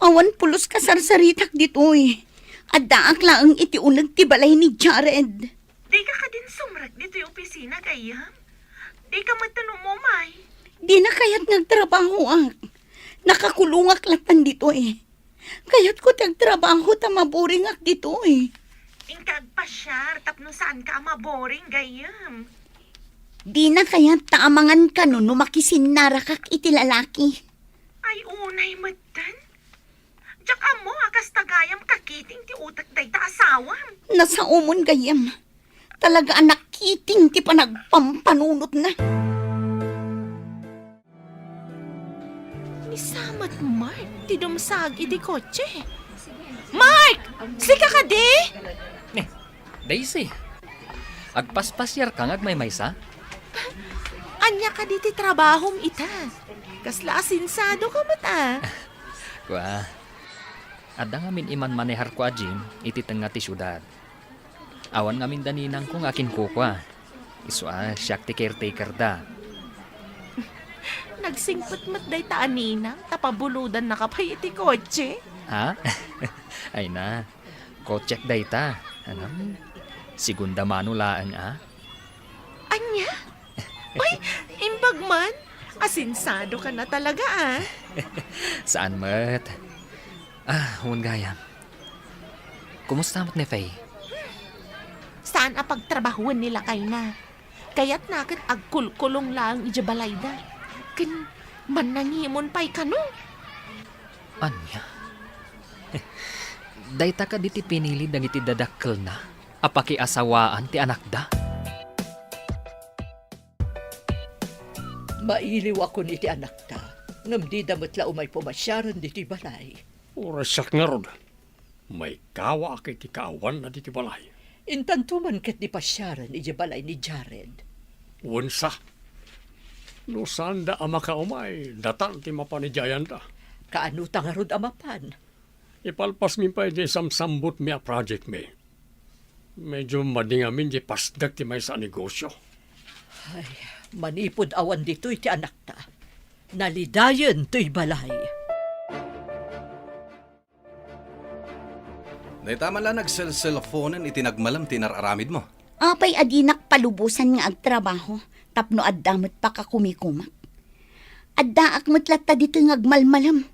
Awan pulos kasarsaritak ditoy. Addaak laeng iti uneg ti balay ni Jared. Dika kadin sumrek ditoy opisina, gayyem? Dika met umumay? Dina kayat nga agtrabahoak. Nakakulongak latan ditoy. Kayatko ti agtrabaho ta maboringak ditoy. Inka agpasiar tapno saanka a maboring, gayyem. Dina kayat ta amangan kano no makisinnarakak iti lalaki. Ay, unay metten. Diak ammo a kasta gayam kakiting ti utek dayta asawam. Nasaomon gayam. Talaga a nakiting ti panagpampanunotna. Ni sa met Mark ti dumsag iti kotse. Mark! Sika kadi? Eh, Daisy, agpaspasiarka nga agmaymaysa? Ania kadi ti trabahom ita? Kasla asensiado ka met a. Kua, adda ngamin imanmaneharko a gym iti tengnga ti siudad. Awan ngamin da ninangko nga akinkukua. Isu a siak ti caretaker da. Agsingpet met dayta a ninang, ta pabulodannaka pay iti kotse. Ha? Ay na, kotsek dayta. Ano? Segunda mano laeng, a? Ania? Ay, imbag man. Asensiado ka na talaga, a. Saan met? Ah, wen gayam. Kumusta met ni Faye? Saan a pagtrabahoen ni lakayna. Kayatna ket agkulkulong laeng idiay balayda. Ken mannangimon pay kano. Ania? Dayta kadi ti pinili dagiti dadakkelna a pakiasawaan ti anakda? Mailiwakon iti anakta, ngem dida met la umay pumasiaren ditoy balay. Uray siak ngarud, maikawaak iti kaawanna ditoy balay. Intanto man ket di pasiaren idiay balay ni Jared. Wen sa. No saanda a makaumay, datan ti mapan idiay ayanda. Kaano ta ngarud a mapan? Ipalpasmi pay diay samsambutmi a projectmi. Medyo madi ngamin diay pasdek ti maysa a negosio. Ay, manipud awan ditoy ti anakta, nalidayen toy balay. Dayta man la nagselselfonen iti nagmalem ti inar-aramidmo. Apay a dinak palubosan nga agtrabaho tapno adda met pakakumikumak? Addaak met latta ditoy nga agmalmalem.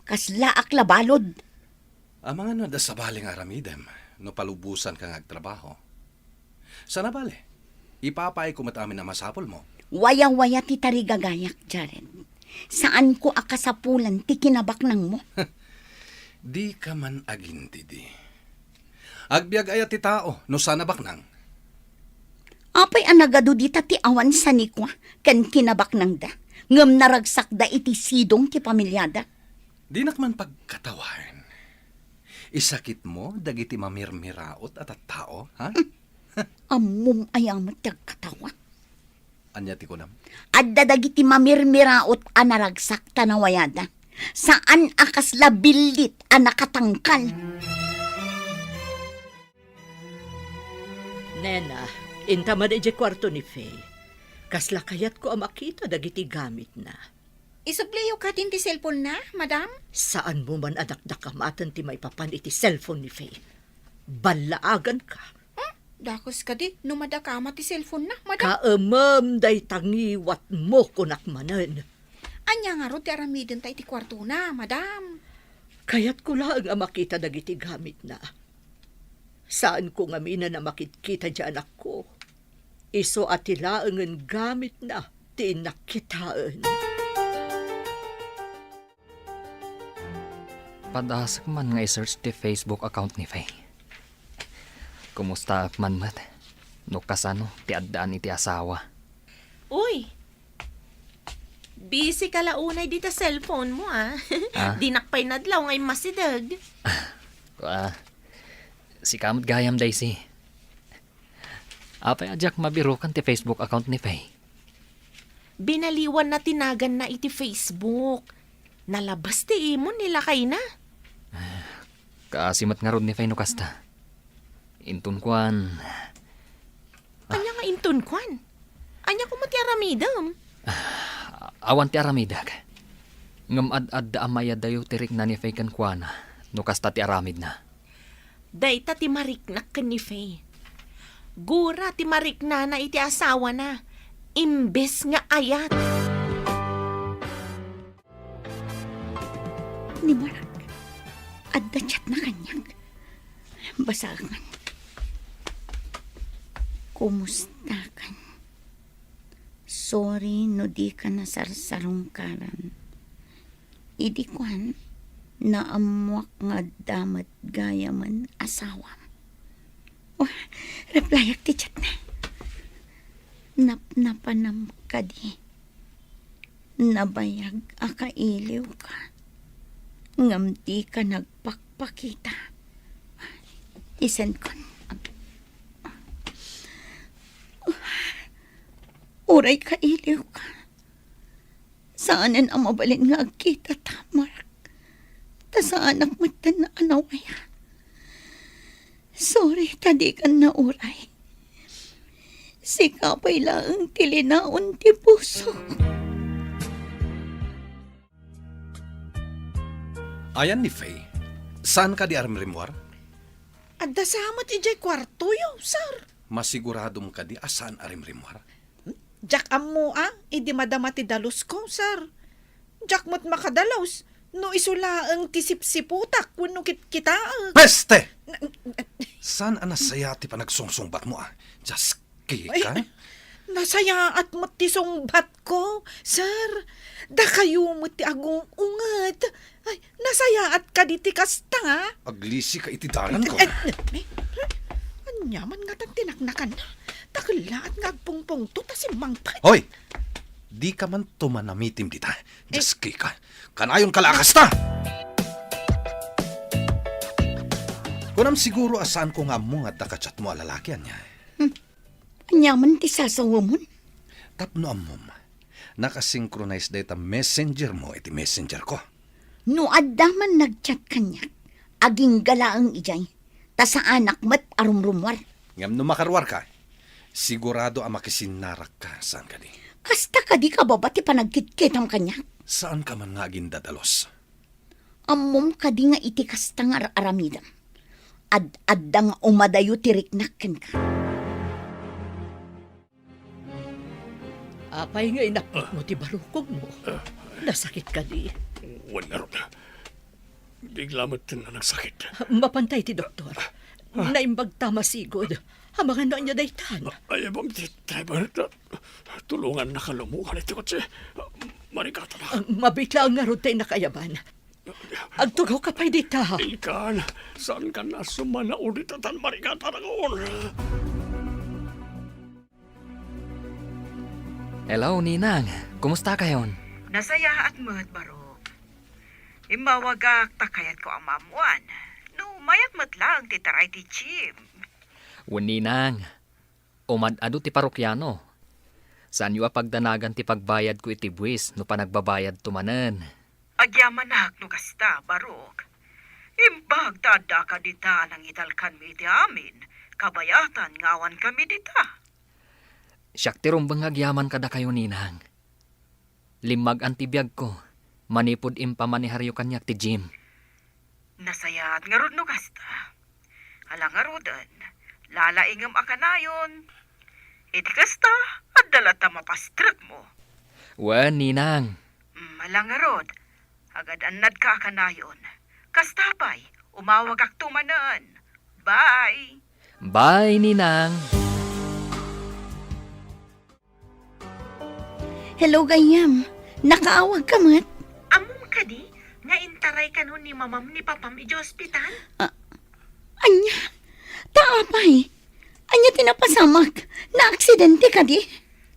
Kaslaak la balud. Amangan no adda sabali nga aramidem no palubosanka nga agtrabaho. Sana bale, ipapaayko met amin a masapulmo. Wayawaya ti tarigagayak, Jared. Saanko a kasapulan ti kinabaknangmo. Dika man agintidi. Agbiag aya ti tao no saan a baknang? Apay a nagadu dita ti awan sanikua ken kinabaknangda, ngem naragsakda iti sidong ti pamiliada? Dinak man pagkatawaen. Isakitmo dagiti mamirmiraot a tattao, ha? Ammom aya met ti agkatawa? Ania ti kunam? Adda dagiti mamirmiraot a naragsak ta nawayada. Saan a kasla billit a nakatangkal. Nena, inta man idiay kuarto ni Faye. Kasla kayatko a makita dagiti gamitna. Isubliyo kadin ti cellphone-na, madam? Saanmo man a dakdakamaten ti maipapan iti cellphone ni Faye. Ballaaganka. Hmm? Dakes kadi no madakama ti cellphone-na, madam? Kaemem dayta ngiwatmo, kunak manen. Ania ngarud ti aramidenta iti kuartona, madam? Kayatko laeng a makita dagiti gamitna. Saanko ngaminen a makitkita diay anakko. Isu a ti laengen gamitna ti innak kitaen. Padasek man nga i-search ti Facebook account ni Faye. Kumustaak man met no kasano ti addaan iti asawa. Uy! Busy ka la unay dita cellphone mo, a. Ah? Dinak pay nadlaw nga immasideg. Ah, sika met gayam, Daisy. Apay a diak mabirukan ti Facebook account ni Faye? Binaliwanna ti naganna iti Facebook. Nalabas ti imon ni lakayna. Kaasi met ngarud ni Faye no kasta. Inton kuan. Ania nga inton kuan? Ania koma ti aramidem? Awan ti aramidek. Ngem ad-adda a mayadayo ti rikna ni Faye kenkuana no kasta ti aramidna. Dayta ti mariknak ken ni Faye. Gura ti mariknana iti asawana, imbes nga ayat. Ni Mark, adda chatna kaniak. Basaen. Kumustakan? Sorry no di ka nasarsarungkaran. Idi kuan, naammuak nga adda met gayamen asawam. Oh, replyak ti chatna. Napnapanam kadi. Nabayag a kailiwka, ngem dika nagpakpakita. Isenkon. Uray kailiwka, saanen a mabalin nga agkitata, Mark. Ta saanak metten a nawaya. Sorry ta dikan nauray. Sika pay laeng ti linaon ti pusok. Ayan ni Faye, saan kadi a rimrimmuar? Adda sa met idiay kuartoyo, sir. Masiguradom kadi a saan a rimrimmuar? Diak ammo a idi madama ti dalusko, sir. Diak met makadalus no isu laeng ti sipsiputak wenno kitkitaek. Peste! Na- Saan a nasaya ti panagsungsungbatmo a? Just Kika? Ay, nasayaat met ti sungbatko, sir. Dakayo met ti agung-unget. Ay, nasayaat kadi ti kasta? Aglisika iti dalanko. Eh, eh, eh, ania man ngatan ti naknakanna? Dakellaat nga agpungpungto ta simmangpet. Hoy! Dika man tumanamitim dita. Just Kika. Kanayonka la a kasta! Kunam siguro a saanko nga ammo nga adda ka-chatmo a lalaki, ania? Hmm. Ania man ti sasawamon? Tapno ammom, nakasynchronize dayta messenger mo iti messenger ko. No adda man nag-chat kaniak, agingga laeng idiay, ta saanak met a rumrummuar. Ngem no makaruarka, sigurado a makisinnarakka, saan kadi? Kasta kadi kababa ti panagkitkitam kaniak? Saanka man nga agindadalos? Ammom kadi nga iti kasta nga ar-aramidem, ad-adda nga umadayo ti riknak kenka. Apay nga inapnotmo ti barukogmo? Nasakit kadi? Wen ngarud, bigla met nga nagsakit. Mapantay ti doktor. Naimbag ta masigud. Amangan no ania daytan. Ay, abang ti driver. Tulongannaka lumukan iti kotse. Marikatanak. Mabiit laeng ngarud ta innak ayaban. Agtugawka pay dita. Inkan, saankan a sumanaw dita tan marikatanakon. Hello, Ninang. Kumusta kayon? Nasayaat met, Barok. Immawagak ta kayatko a maammoan no mayat met laeng ti taray ti Jim. Wen, Ninang. Umad-adu ti parokiano. Saanyo a pagdanagan ti pagbayadko iti buis no panagbabayadto manen. Agyamanak no kasta, Barok. Imbag ta addaka dita a nangitalkanmi iti amin, kabayatan nga awankami dita. Siak ti rumbeng nga agyaman kadakayo, Ninang. Limmagan ti biagko manipud impamaneharyo kaniak ti Jim. Nasayaat ngarud no kasta. Ala ngaruden, lalaingem a kanayon. Iti kasta, adda latta mapastrekmo. Wen, Ninang. Mm, ala ngarud, agad-annadka a kanayon. Kasta pay, umawagakto manen. Bye! Bye, Ninang! Hello, gayyem. Nakaawagka met? Ammom kadi nga intaray kano ni mamam ni papam idiay ospital? Ah, ania? Ta apay? Ania ti napasamak? Naaksidente kadi?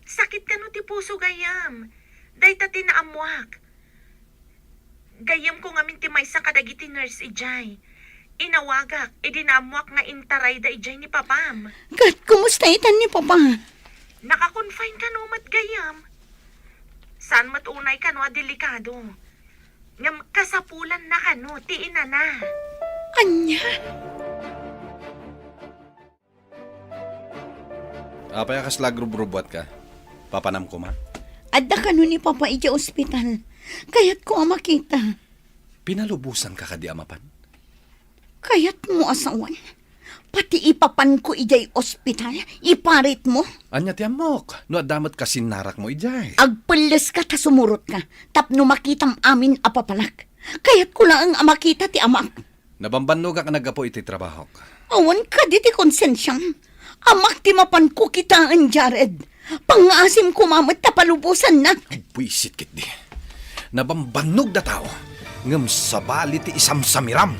Sakit kano ti puso, gayyem. Dayta ti naammoak. Gayyemko ngamin ti maysa kadagiti nurse idiay. Inawagak idi naammoak nga intarayda idiay ni papam. Ket kumusta itan ni papa? Naka-confine kano met gayyem. Saan met unay kano a delikado. Ngem kasapulanna kano ti inana. Ania? Apay a kasla agrubrubbuatka? Papanam koma? Adda kano ni Papa idiay ospital. Kayatko a makita. Pinalubosanka kadi a mapan? Kayatmo a sawen. Pati ipapanko idiay ospital, iparitmo. Ania ti ammok? No adda met kasinnarakmo idiay. Agpelleska ta sumurotka, tapno makitam amin a papanak. Kayatko laeng a makita ti amak. Nabambannogak a naggapu iti trabahok. Awan kadi ti konsensiam. Amak ti mapanko kitaen, Jared. Pangngaasim koma met ta palubosannak. Buisit ketdi. Nabambannog datao, ngem sabali ti isamsamiram.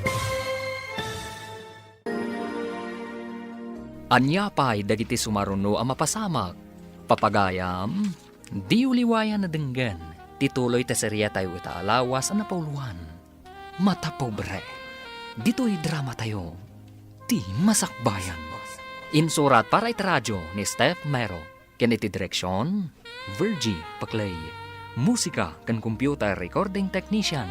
Ania pay dagiti sumaruno a mapasamak? Papagayam, diyo liwayan a denggen ti tuloy ti seriatayo ita a lawas a napauluan. Mata Pobre. Ditoy dramatayo, Ti Masakbayan. Insurat para iti radio ni Steph Mero, ken iti direksion, Virgie Paclay. Musika ken computer recording technician,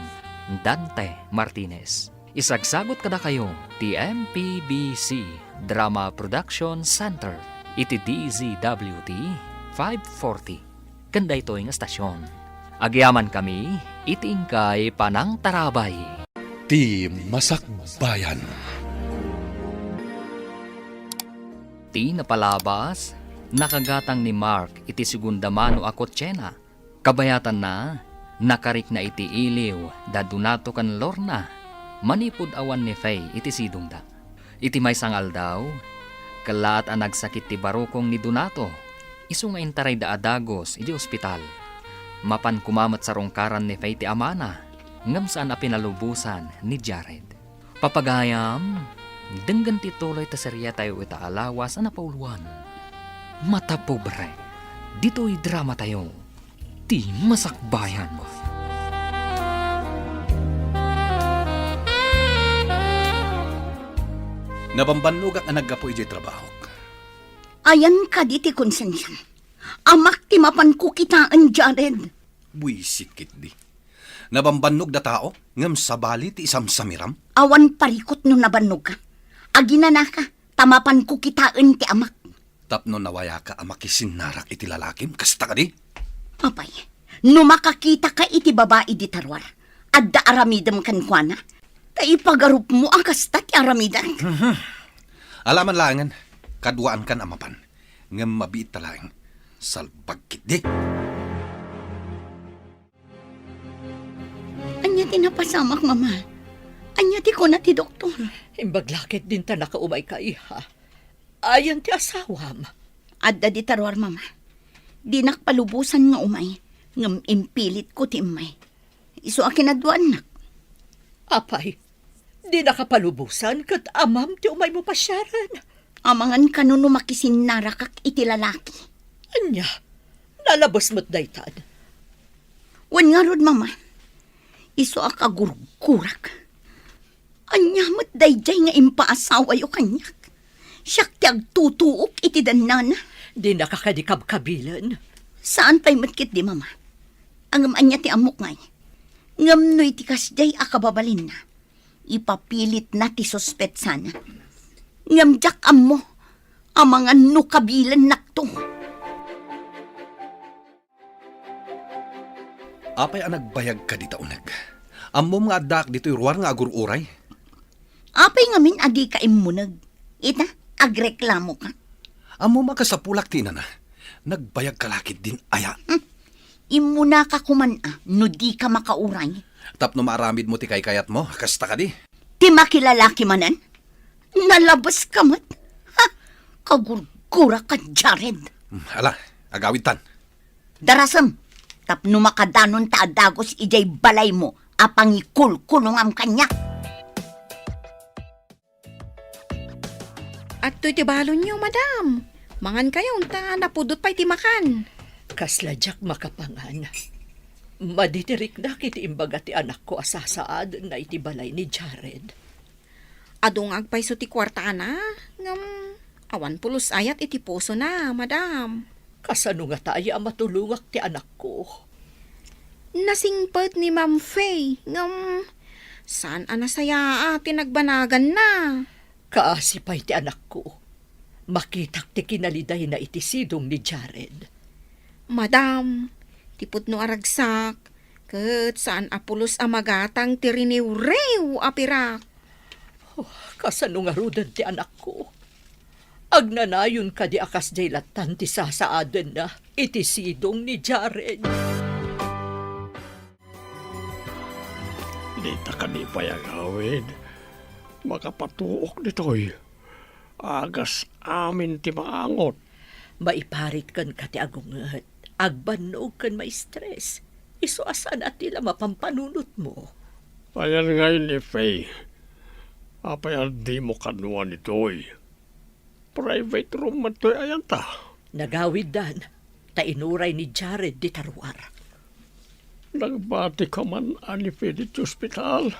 Dante Martinez. Isagsagut kadakayo ti M P B C Drama Production Center iti D Z W T five forty. Ken daytoy nga estasion, agyamankami iti inkay panangtarabay. Ti Masakbayan. Ti napalabas, nakagatang ni Mark iti segunda mano a kotsena. Kabayatanna, nakarikna iti iliw da Donato ken Lorna manipud awan ni Faye iti sidongda. Iti maysa nga aldaw, kellaat a nagsakit ti barukong ni Donato, isu nga intarayda a dagus iti ospital. Mapan koma met sarungkaran ni Faye ti amana, ngem saan a pinalubosan ni Jared. Papagayam, denggen ti tuloy ta seriatayo ita a lawas a napauluan. Mata pobre, ditoy dramatayo, Ti Masakbayan. Nabambannogak a naggapu idiay trabahok. Ayan kadi ti konsensiam. Amak ti mapanko kitaen, Jared. Buisit ketdi. Nabambannog datao, ngem sabali ti isamsamiram. Awan parikut no nabannogka. Aginanaka, ta mapanko kitaen ti amak. Tapno nawayaka a makisinnarak iti lalakim, kasta kadi? Apay, no makakitaka iti babai dita ruar, adda aramidem kenkuana? Ta ipagarupmo a kasta ti aramidek. Mhm. Alaman laengen, kaduaankan a mapan. Ngem mabiitta laeng. Salbag ketdi. Ania ti napasamak, Mama? Ania ti kuna ti doktor? Imbag la ketdin ta nakaumayka, iha. Ayan ti asawam? Adda dita ruar, Mama. Dinak palubosan nga umay, ngem impilitko ti immay. Isu a kinaduaannak. Apay, dinaka palubosan ket amam ti umaymo pasiaren? Amangan kano no makisinnarakak iti lalaki. Ania, nalabes met daytan? Wen ngarud, Mama. Isu a kagurgurak. Ania met daydiay nga impaasawayo kaniak? Siak ti agtutuok iti dannana. Dinaka kadi kabkabilen? Saan pay met ketdi, Mama. Ngem ania ti ammok ngay? Ngem no iti kasdiay a kababalinna, ipapilitna ti suspetsana. Ngem diak ammo, amangan no kabilennakto. Apay a nagbayag kadi ta uneg? Ammom nga addaak ditoy ruar nga agur-uray? Apay ngamin a dika immuneg? Ita, agreklamoka. Ammom a kasapulak ti inana. Nagbayagka la ketdin aya? Hmm. Immunaka koman a no dika makauray. Tapno maaramidmo ti kaykayatmo, kasta kadi? Ti makilalaki manen? Nalabeska met? Ha? Kagurguraka, Jared. Hmm, ala, agawidtan. Darasem, tapno makadanonta a dagus idiay balaymo a pangikulkulongam kaniak. Adtoy ti balonyo, madam. Mangankayon ta napudot pay ti makan. Kasla diak makapangan. Madi ti riknak iti imbaga ti anakko a sasaadenna iti balay ni Jared. Adu nga agpayso ti kuartana, ngem awan pulos ayat iti pusona, madam. Kasano ngata aya a matulongak ti anakko? Nasingpet ni Ma'am Faye, ngem saan a nasayaat ti nagbanaganna. Kaasi pay ti anakko. Makitak ti kinalidayna iti sidong ni Jared. Madam, ti pudno a ragsak, ket saan a pulos a magatang ti riniwriw a pirak. Oh, kasano ngaruden ti anakko? Agnanayon kadi a kasdiay lattan ti sasaadenna iti sidong ni Jared? Dita kadi pay agawid. Makapatuok ditoy. Agas amin ti maangot. Maiparit kenka ti agunget. Agbannog ken maistres. Isu a saan a ti la mapanpanunotmo. Ayan ngay ni Faye. Apay a dimo kanuan itoy? Private room man toy ayanta. Nagawiddan, ta inuray ni Jared dita ruar. Nagbatika man a ni Faye ditoy ospital?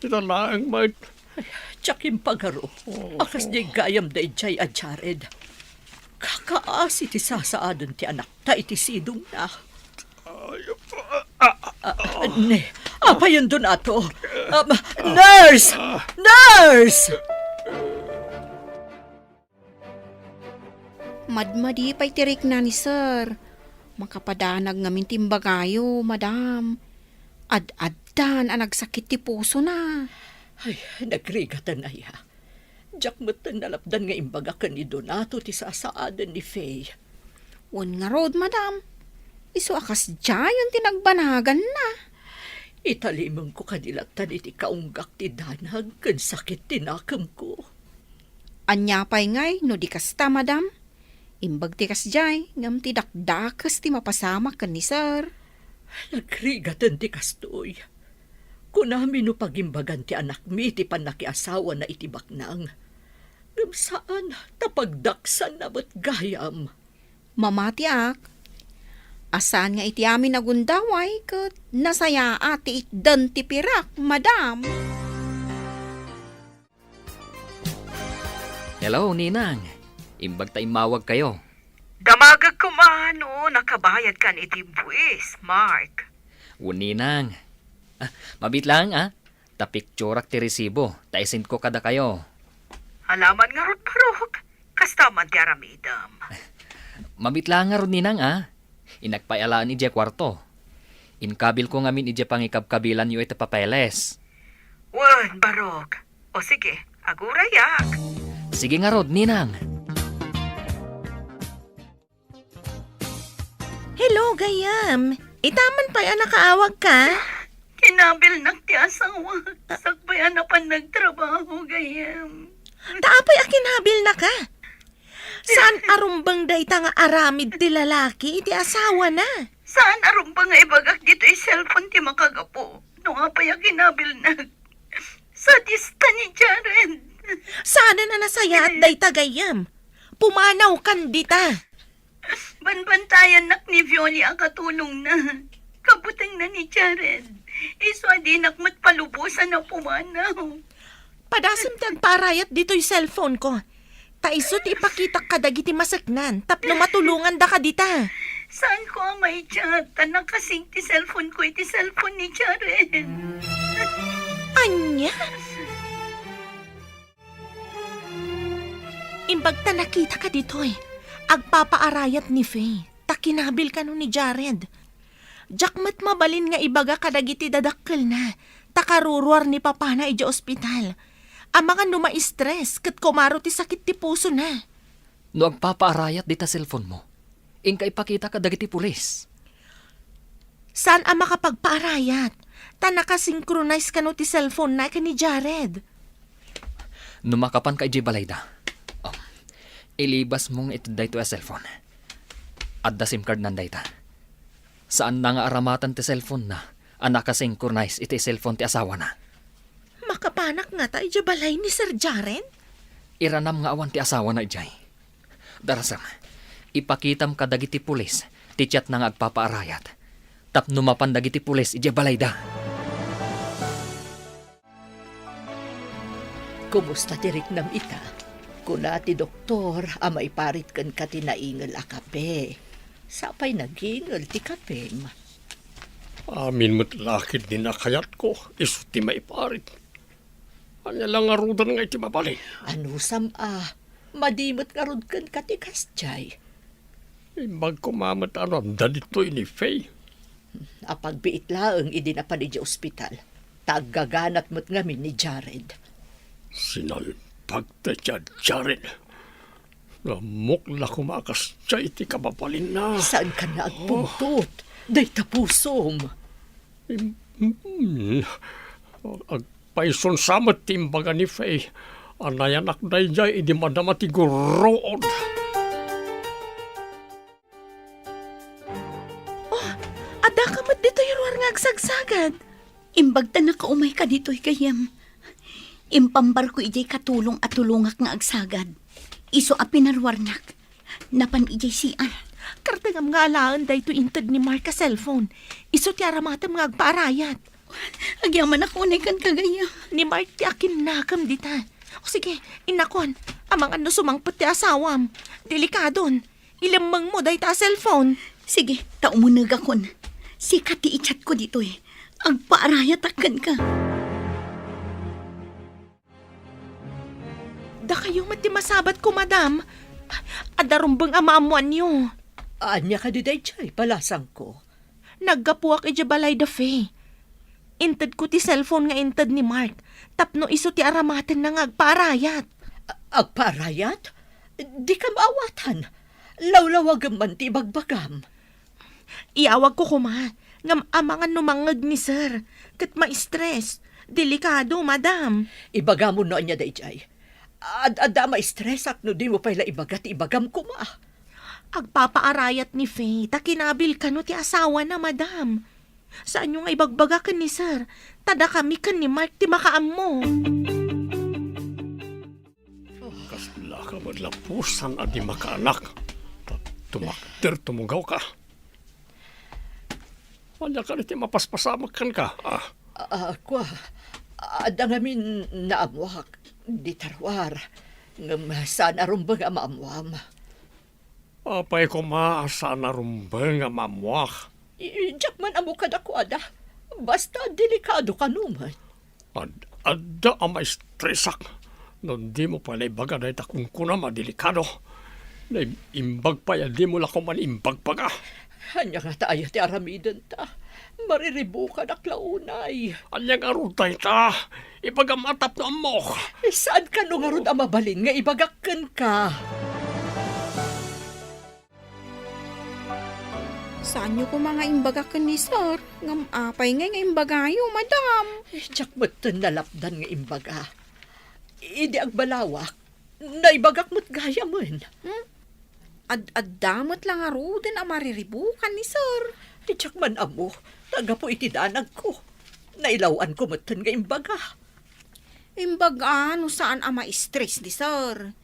Dita laeng met. Ay, diak impagaro. Oh. A kasdiay gayam daydiay a Jared. Kakaasi ti sasaaden ti anakta iti sidongna. Ay, ah, ah, ah. Ah, ne, apayon, Donato. Um, nurse! Nurse! Madmadi pay ti rikna ni Sir. Makapadanag ngamin ti imbagayo, madam. Ad-addan a nagsakit ti pusona. Ay, nagrigaten aya. Diak metten nalapdan nga imbaga ken ni Donato ti sasaaden ni Faye. Wen ngarud, madam. Isu a kasdiayen ti nagbanaganna. Italimengko kadi lattan iti kaunggak ti danag ken sakit ti nakemko. Ania pay ngay no di kasta, madam? Imbag ti kasdiay, ngem ti dakdakes ti mapasamak ken ni Sir. Nagrigaten ti kastoy. Kunami no pagimbagan ti anakmi ti pannakiasawana iti baknang. Ngem saan ta pagdaksanna met gayam. Mamatiak. A saan nga iti amin a gundaway ket nasayaat ti itdan ti pirak, madam. Hello, Ninang. Imbag ta immawag kayo. Damagek koma no nakabayad kan iti buis, Mark. Wen, Ninang. Ah, mabit lang, ah. Ta picturak ti resibo, ta isend ko kada kayo. Alaman ngarud, Barok. Kasta man ti aramidem. Mabit lang ngarud, Ninang, ah. Innak pay alaen idiay kuarto. Inkabil ko ngamin idiay pangikabkabilan yo iti papeles. Wen, Barok. O sige, agurayak. Sige ngarud, Ninang. Hello, gayam. Itaman pay a nakaawag ka? Kinabilnak ti asawa. Sakbay a napan nagtrabaho, gayam. Ta apay a kinabilnaka? Saan a rumbeng dayta nga aramid ti lalaki iti asawana? Saan a rumbeng nga ibagak ditoy cellphone ti makagapu no apay a kinabilnak? Sadista ni Jared. Saanen a nasayaat dayta, gayam. Pumanawkan dita. Banbantayannak ni Violi a katulongna. Kabutengna ni Jared. Isu a dinak met palubosan a pumanaw. Padasem ti agpaarayat ditoy cellphone ko. Ta isu ti ipakitak kadagiti maseknan tapno matulongandaka dita. Saan ko a maichat ta nakasing ti cellphone ko iti cellphone ni Jared. Ania? Imbag ta nakitaka ditoy, agpapaarayat ni Faye, ta kinabil kano ni Jared. Diak met mabalin nga ibaga kadagiti dadakkelna, ta karuruar ni papana idiay ospital. Amangan no ma-stress ket kumaro ti sakit ti pusona. No agpapaarayat dita cellphone mo, inka ipakita kadagiti pulis. Saan a makapagpaarayat, ta nakasynchronize kano ti cellphone na ken ni Jared. No makapanka idiay balayda, oh, ilibas mo nga iti daytoy a cellphone. Adda SIM card nan dayta. Saan na nga aramatan ti cellphone na a nakasynchronize iti cellphone ti asawana. Makapanak ngata idiay balay ni Sir Jared? Iranam nga awan ti asawana idiay. Darasem, ipakitam kadagiti pulis ti chatna nga agpapaarayat. Tapno mapan dagiti pulis idiay balayda. Kumusta ti riknam ita? Kuna ti doktor a maiparit kenka ti naingel a kape. Sapay nagingel ti kapem. Amin met la ketdi a kayatko, isu ti maiparit. Ania la ngaruden nga iti mabalin? Anusam a, madi met ngarud kenka ti kasdiay. Imbag koma met a no adda ditoy ni Faye. Apagbiit laeng idi napan idiay ospital. Ta aggaganat met ngamin ni Jared. Sinalbag ta ti Jared. Ammok la koma a kasdiay ti kababalinna. Saankan nga agpungtot? Dayta pusom. Im-, mm, agpayson sa met ti imbaga ni Faye a nayanak daydiay idi madama ti gurruod. Oh, addaka met ditoy ruar nga agsagsagad. Imbag ta nakaumayka ditoy, gayyem. Impambarko idiay katulong a tulongak nga agsagad. Isu a pinaruarnak. Napan idiay C R. Kartengam nga alaen daytoy inted ni Mark a cellphone. Isu ti aramatem nga agpaarayat. Agyamanak unay kenka, gayyem. Ni Mark ti akinnakem dita. O sige, innakon, amangan no sumangpet ti asawam. Delikadon. Ilemmengmo dayta a cellphone. Sige, ta umunegakon. Sika ti i-chatko ditoy. Agpaarayatak kenka. Dakayo met ti masabatko, madam. Adda rumbeng a maammoanyo. Ania kadi daydiay, balasangko? Naggapuak idiay balay da Faye. Intedko ti cellphone nga inted ni Mark tapno isu ti aramatenna nga agpaarayat. A-, agpaarayat? Dika maawatan. Lawlawagem man ti ibagbagam. Iyawagko koma, ngem amangan no mangngeg ni Sir, ket ma-stress. Delikado, madam. Ibagamon no ania daydiay. Ad-adda a ma-stressak no dimo pay la ibaga ti ibagam koma. Agpapaarayat ni Faye ta kinabil kano ti asawana, madam. Saanyo nga ibagbaga ken ni Sir, ta dakami ken ni Mark ti makaammo. Kasla ka met lapusan a di makaanak. Ta-, tumakder, tumugaw ka. Ania kadi ti mapaspasamak kenka, ah? Ah, kua, adda ngamin naammuak dita ruar, ngem saan a rumbeng a maammuam. Apay koma a saan a rumbeng a maammuak? I-, diak man ammo kadakuada. Basta delikado kano met. Ad-, adda a maistresak no dimo pay la ibaga dayta kunkunam a delikado. Naimbag pay a dimo la koma imbagbaga. Ania ngata aya ti aramidenta? Mariribukanak la unay. Ania ngarud dayta? Ibagam a tapno ammok. Saan kano ngarud a mabalin nga ibagak kenka? Saanyo koma nga imbagak ken ni Sir, ngem apay ngay nga imbagayo, madam? Eh, diak metten nalapdan nga imbaga. Idi agbalawak, naibagak met gayamen. Hmm? Ad-adda met la ngaruden a mariribukan ni Sir. Diak man ammo, ta gapu iti danagko. Nailaw-anko metten nga imbaga. Imbaga no saan a ma-stress ni Sir.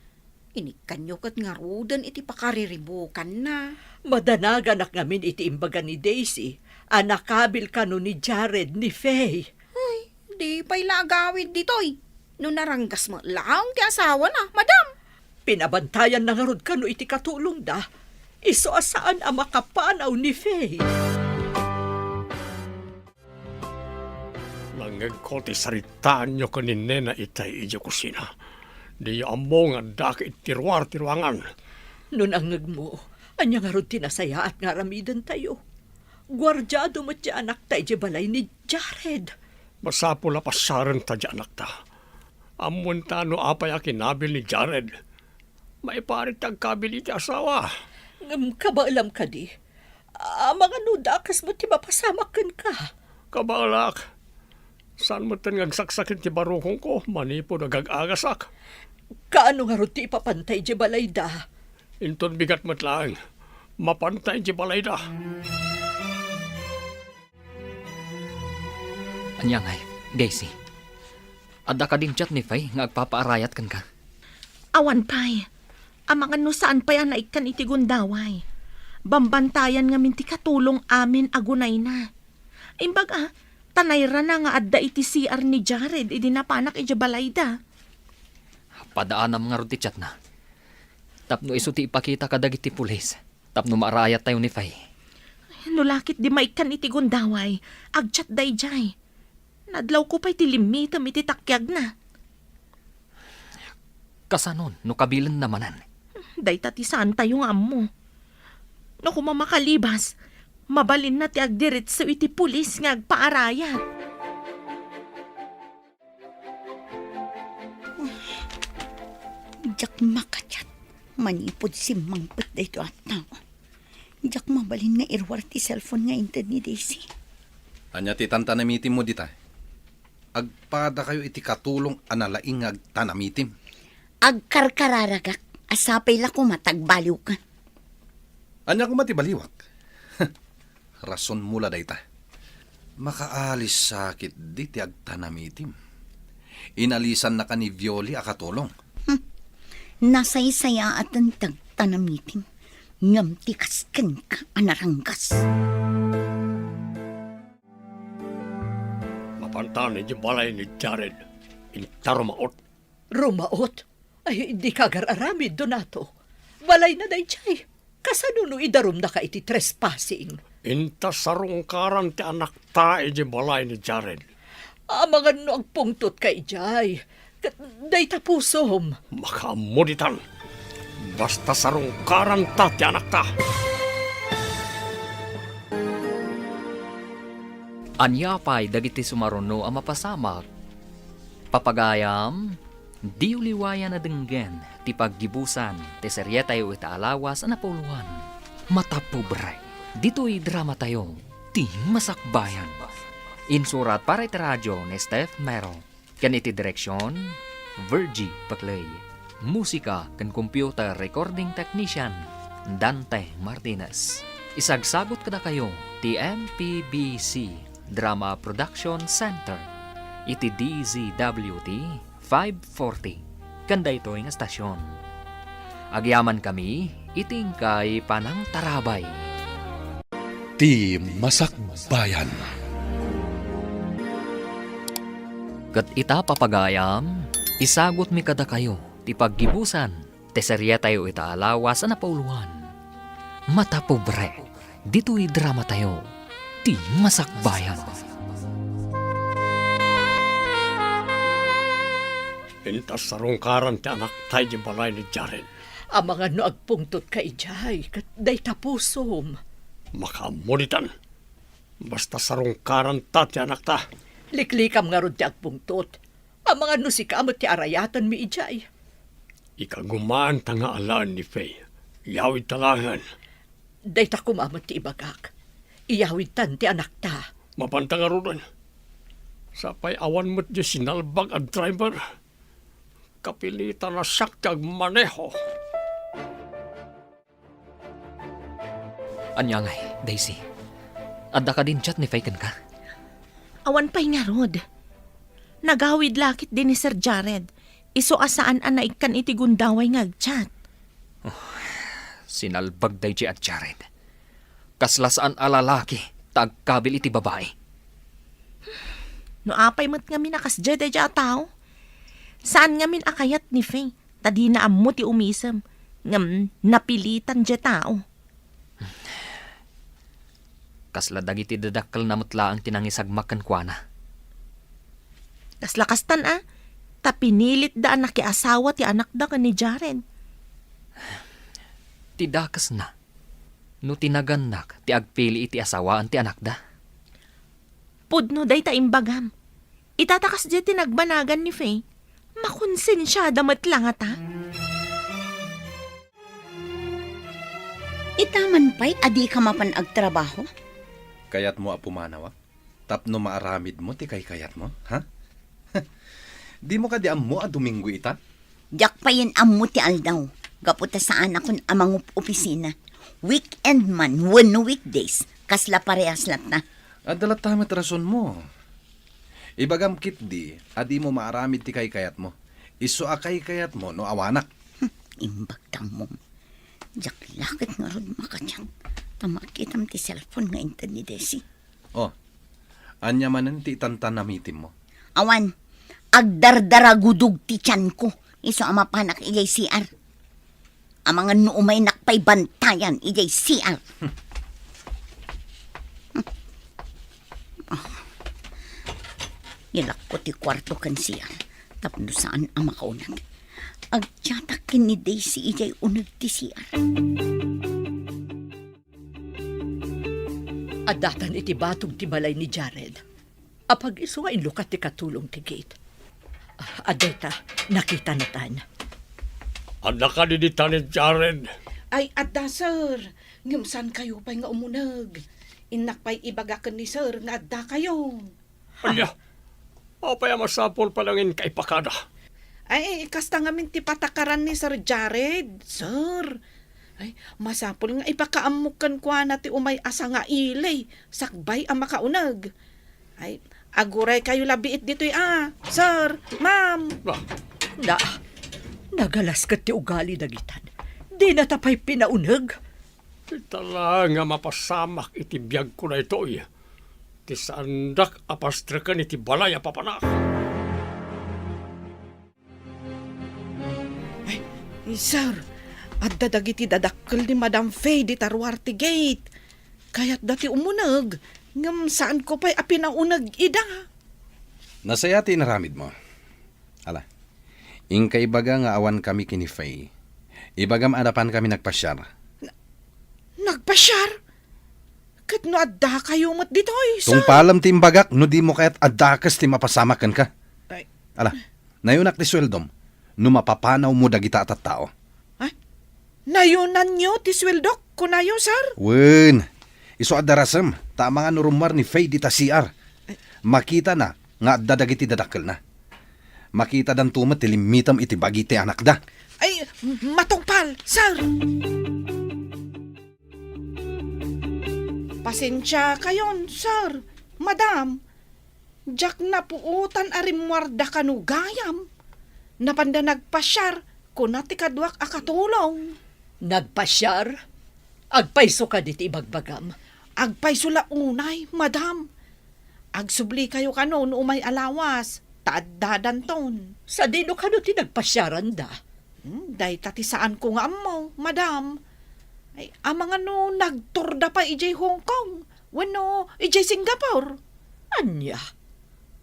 Inikkanyo ket ngaruden iti pakariribukanna. Madanaganak ngamin iti imbaga ni Daisy a nakabil kano ni Jared ni Faye. Ay, di pay la agawid ditoy. No naranggas met laeng ti asawana, madam. Pinabantayanna ngarud kano iti katulongda. Isu a saan a makapanaw ni Faye. Nangngegko ti saritaanyo ken ni Nena itay idiay kusina. Diyo ammo nga addaak iti ruar ti ruangan. No nangngegmo, ania ngarud ti nasayaat nga aramidentayo? Guardiado met ti anakta idiay balay ni Jared. Masapul a pasiarenta ti anakta. Ammoenta no apay a kinabil ni Jared. Maiparit ti agkabil iti asawa. Ngem kabaelam kadi? Amangan no dakes met ti mapasamak kenka. Kabaelak. Saan metten nga agsaksaken ti barukongko manipud agag-agasak. Kaano ngarud ti ipapantay idiay balayda? Inton bigat met laeng, mapantay idiay balayda. Ania ngay, Daisy? Adda kadin chat ni Faye nga agpapaarayat kenka? Awan pay. Amangan no saan pay a naikkan iti gundaway. Bambantayan ngamin ti katulong amin a gunayna. Imbag a, ta nairana nga adda iti C R ni Jared idi napanak idiay balayda. Padaanam ngarud ti chatna. Tapno isu ti ipakita kadagiti pulis. Tapno maarayattayo ni Faye. No la ket di maikkan iti gundaway, agchat daydiay. Nadlawko pay ti limmitem iti takiagna. Kasanon no kabilenna manen? Dayta ti saantayo nga ammo. No koma makalibas, mabalinna ti agdiretso iti pulis nga agpaarayat. Diak makachat manipud simmangpet daytoy a tao. Diak mabalin nga iruar ti cellphone nga inted ni Daisy. Ania ti tantanamitimmo dita? Agpadakayo iti katulong a nalaing nga agtanamitim. Agkarkararagak a sapay la koma ta agbaliwka. Ania koma ti baliwak? Rasonmo la dayta. Makaalis sa ketdi ti agtanamitim. Inalisannaka ni Violi a katulong. Hmm. Nasaysayaaten ti agtanamitim, ngem ti kas kenka a naranggas. Mapantan idiay balay ni Jared, inta rumaot. Rumaot? Ay, dika agar-aramid, Donato. Balayna daydiay. Kasano no idarumnaka iti trespassing? Inta sarungkaran ti anakta idiay balay ni Jared. Amangan no agpungtotka idiay. Ket dayta pusom. Makaammo ditan. Basta sarungkaranta ti anakta. Ania pay dagiti sumaruno a mapasamak? Papagayam, diyo liwayan a denggen ti paggibusan ti serietayo ita a lawas a napauluan. Mata pobre, ditoy dramatayo, ti Masakbayan. Insurat para iti radio ni Steph Mero. Ken iti direksion, Virgie Paclay. Musika ken computer recording technician, Dante Martinez. Isagsagut kadakayo ti M P B C Drama Production Center iti D Z W T five forty ken daytoy nga stasyon. Agyamankami iti inkay panangtarabay. Ti Masakbayan. Ket ita, papagayam, isagutmi kadakayo ti paggibusan ti serietayo ita a lawas a napauluan. Mata pobre, ditoy dramatayo, Ti Masakbayan. Inta sarungkaran ti anakta idiay balay ni Jared. Amangan no agpungtotka idiay, ket dayta pusom. Makaammo ditan. Basta sarungkaranta ti anakta. Liklikam ngarud ti agpungtot. Amangan no sika met ti arayatenmi idiay. Ikagumaanta nga alaen ni Faye. Iyawidta laengen. Dayta koma met ti ibagak. Iyawidtan ti anakta. Mapanta ngaruden. Sapay awan met diay sinalbag a driver. Kapilitan a siak ti agmaneho. Ania ngay, Daisy? Adda kadin chat ni Faye kenka? Awan pay ngarud. Nagawid la ketdi ni Sir Jared. Isu a saan a naikkan iti gundaway nga agchat. Oh, sinalbag daydi a Jared. Kasla saan a lalaki ta agkabil iti babai. No apay met ngamin a kasdiay daydi a tao? Saan ngamin a kayat ni Faye, ta dina ammo ti umisem, ngem napilitan diay tao. Kasla dagiti dadakkelna met laeng ti nangisagmak kenkuana. Kasla kastan a, ta pinilitda a nakiasawa ti anakda ken ni Jared. Ti dakesna, no ti nagannak ti agpili iti asawaan ti anakda. Pudno dayta imbagam. Ita ta kasdiay ti nagbanagan ni Faye, makonsensiada met la ngata. Ita man pay a dika mapan agtrabaho? Kayatmo a pumanawa? Tapno maaramidmo ti kaykayatmo, ha? Dimo kadi ammo a Domingo ita? Diak payen ammo ti aldaw, gapu ta saanakon a mangup-opisina. Weekend man wenno weekdays, kasla parehas latta. Adda latta met rasonmo. Ibagam ketdi a dimo maaramid ti kaykayatmo. Isu a kaykayatmo no awanak. Hm, imbag ta ammom. Diak la ket ngarud makachat ta makitam ti cellphone nga inted ni Desi. Oh, ania manen ti itantan a meetingmo? Awan, agdardaragudog ti tianko isu a mapanak idiay C R. Amangan no umaynak pay bantayan idiay C R. Ah, ilakko ti kuarto ken C R tapno saan a makauneg. Agchatak ken ni Daisy idiay uneg ti C R. Addatan iti batog ti balay ni Jared. Apag-isu nga inlukat ti katulong ti gate. Ah, adda ita, nakitanatan. Adda kadi dita ni Jared? Ay, adda, sir. Ngem saankayo pay nga umuneg. Innak pay ibaga ken ni sir nga addakayo. Ania? Apay a masapul pay laeng inka ipakada? Ay, kasta ngamin ti patakaran ni Sir Jared, sir. Ay, masapul nga ipakaammok kenkuana ti umay a sangaili, sakbay a makauneg. Ay, aguraykayo la biit ditoy a, sir, ma'am. Ah. Na, nagalas ket ti ugali dagitan. Dinata pay pinauneg. Ita la nga mapasamak iti biagko daytoy. Ti saandak a pastreken iti balay a papanak. Ay, sir, adda dagiti dadakkel ni Madam Faye dita ruar ti gate. Kayatda ti umuneg, ngem saanko pay a pinauneg ida. Nasayaat ti inaramidmo. Ala, inka ibaga nga awankami ken ni Faye. Ibagam a napankami nagpasiar. Na-, nagpasiar? Ket no addakayo met ditoy, sir? Tungpalem ti imbagak no dimo kayat a dakes ti mapasamak kenka. Ay. Ala, nayonak ti sueldom no mapapanawmo dagita a tattao. Ay, nayonanyo ti sueldok, kunayo, sir? Wen, isu a darasem, ta amangan no rummuar ni Faye dita C R. Makitana nga adda dagiti dadakkelna. Makitadanto met ti limmitem iti bagi ti anakda. Ay, matungpal, sir! Pasensiakayon, sir, madam. Diak napuotan a rimmuarda kano gayam. Napanda nagpasiar, kuna ti kaduak a katulong. Nagpasiar? Agpayso kadi ti ibagbagam? Agpayso la unay, madam. Agsublikayo kano no umay a lawas, ta addadanton. Sadino kano ti nagpasiaranda? Hmm, dayta ti saanko nga ammo, madam. Ay, amangan no nagtourda pay idiay Hong Kong wenno idiay Singapore. Ania?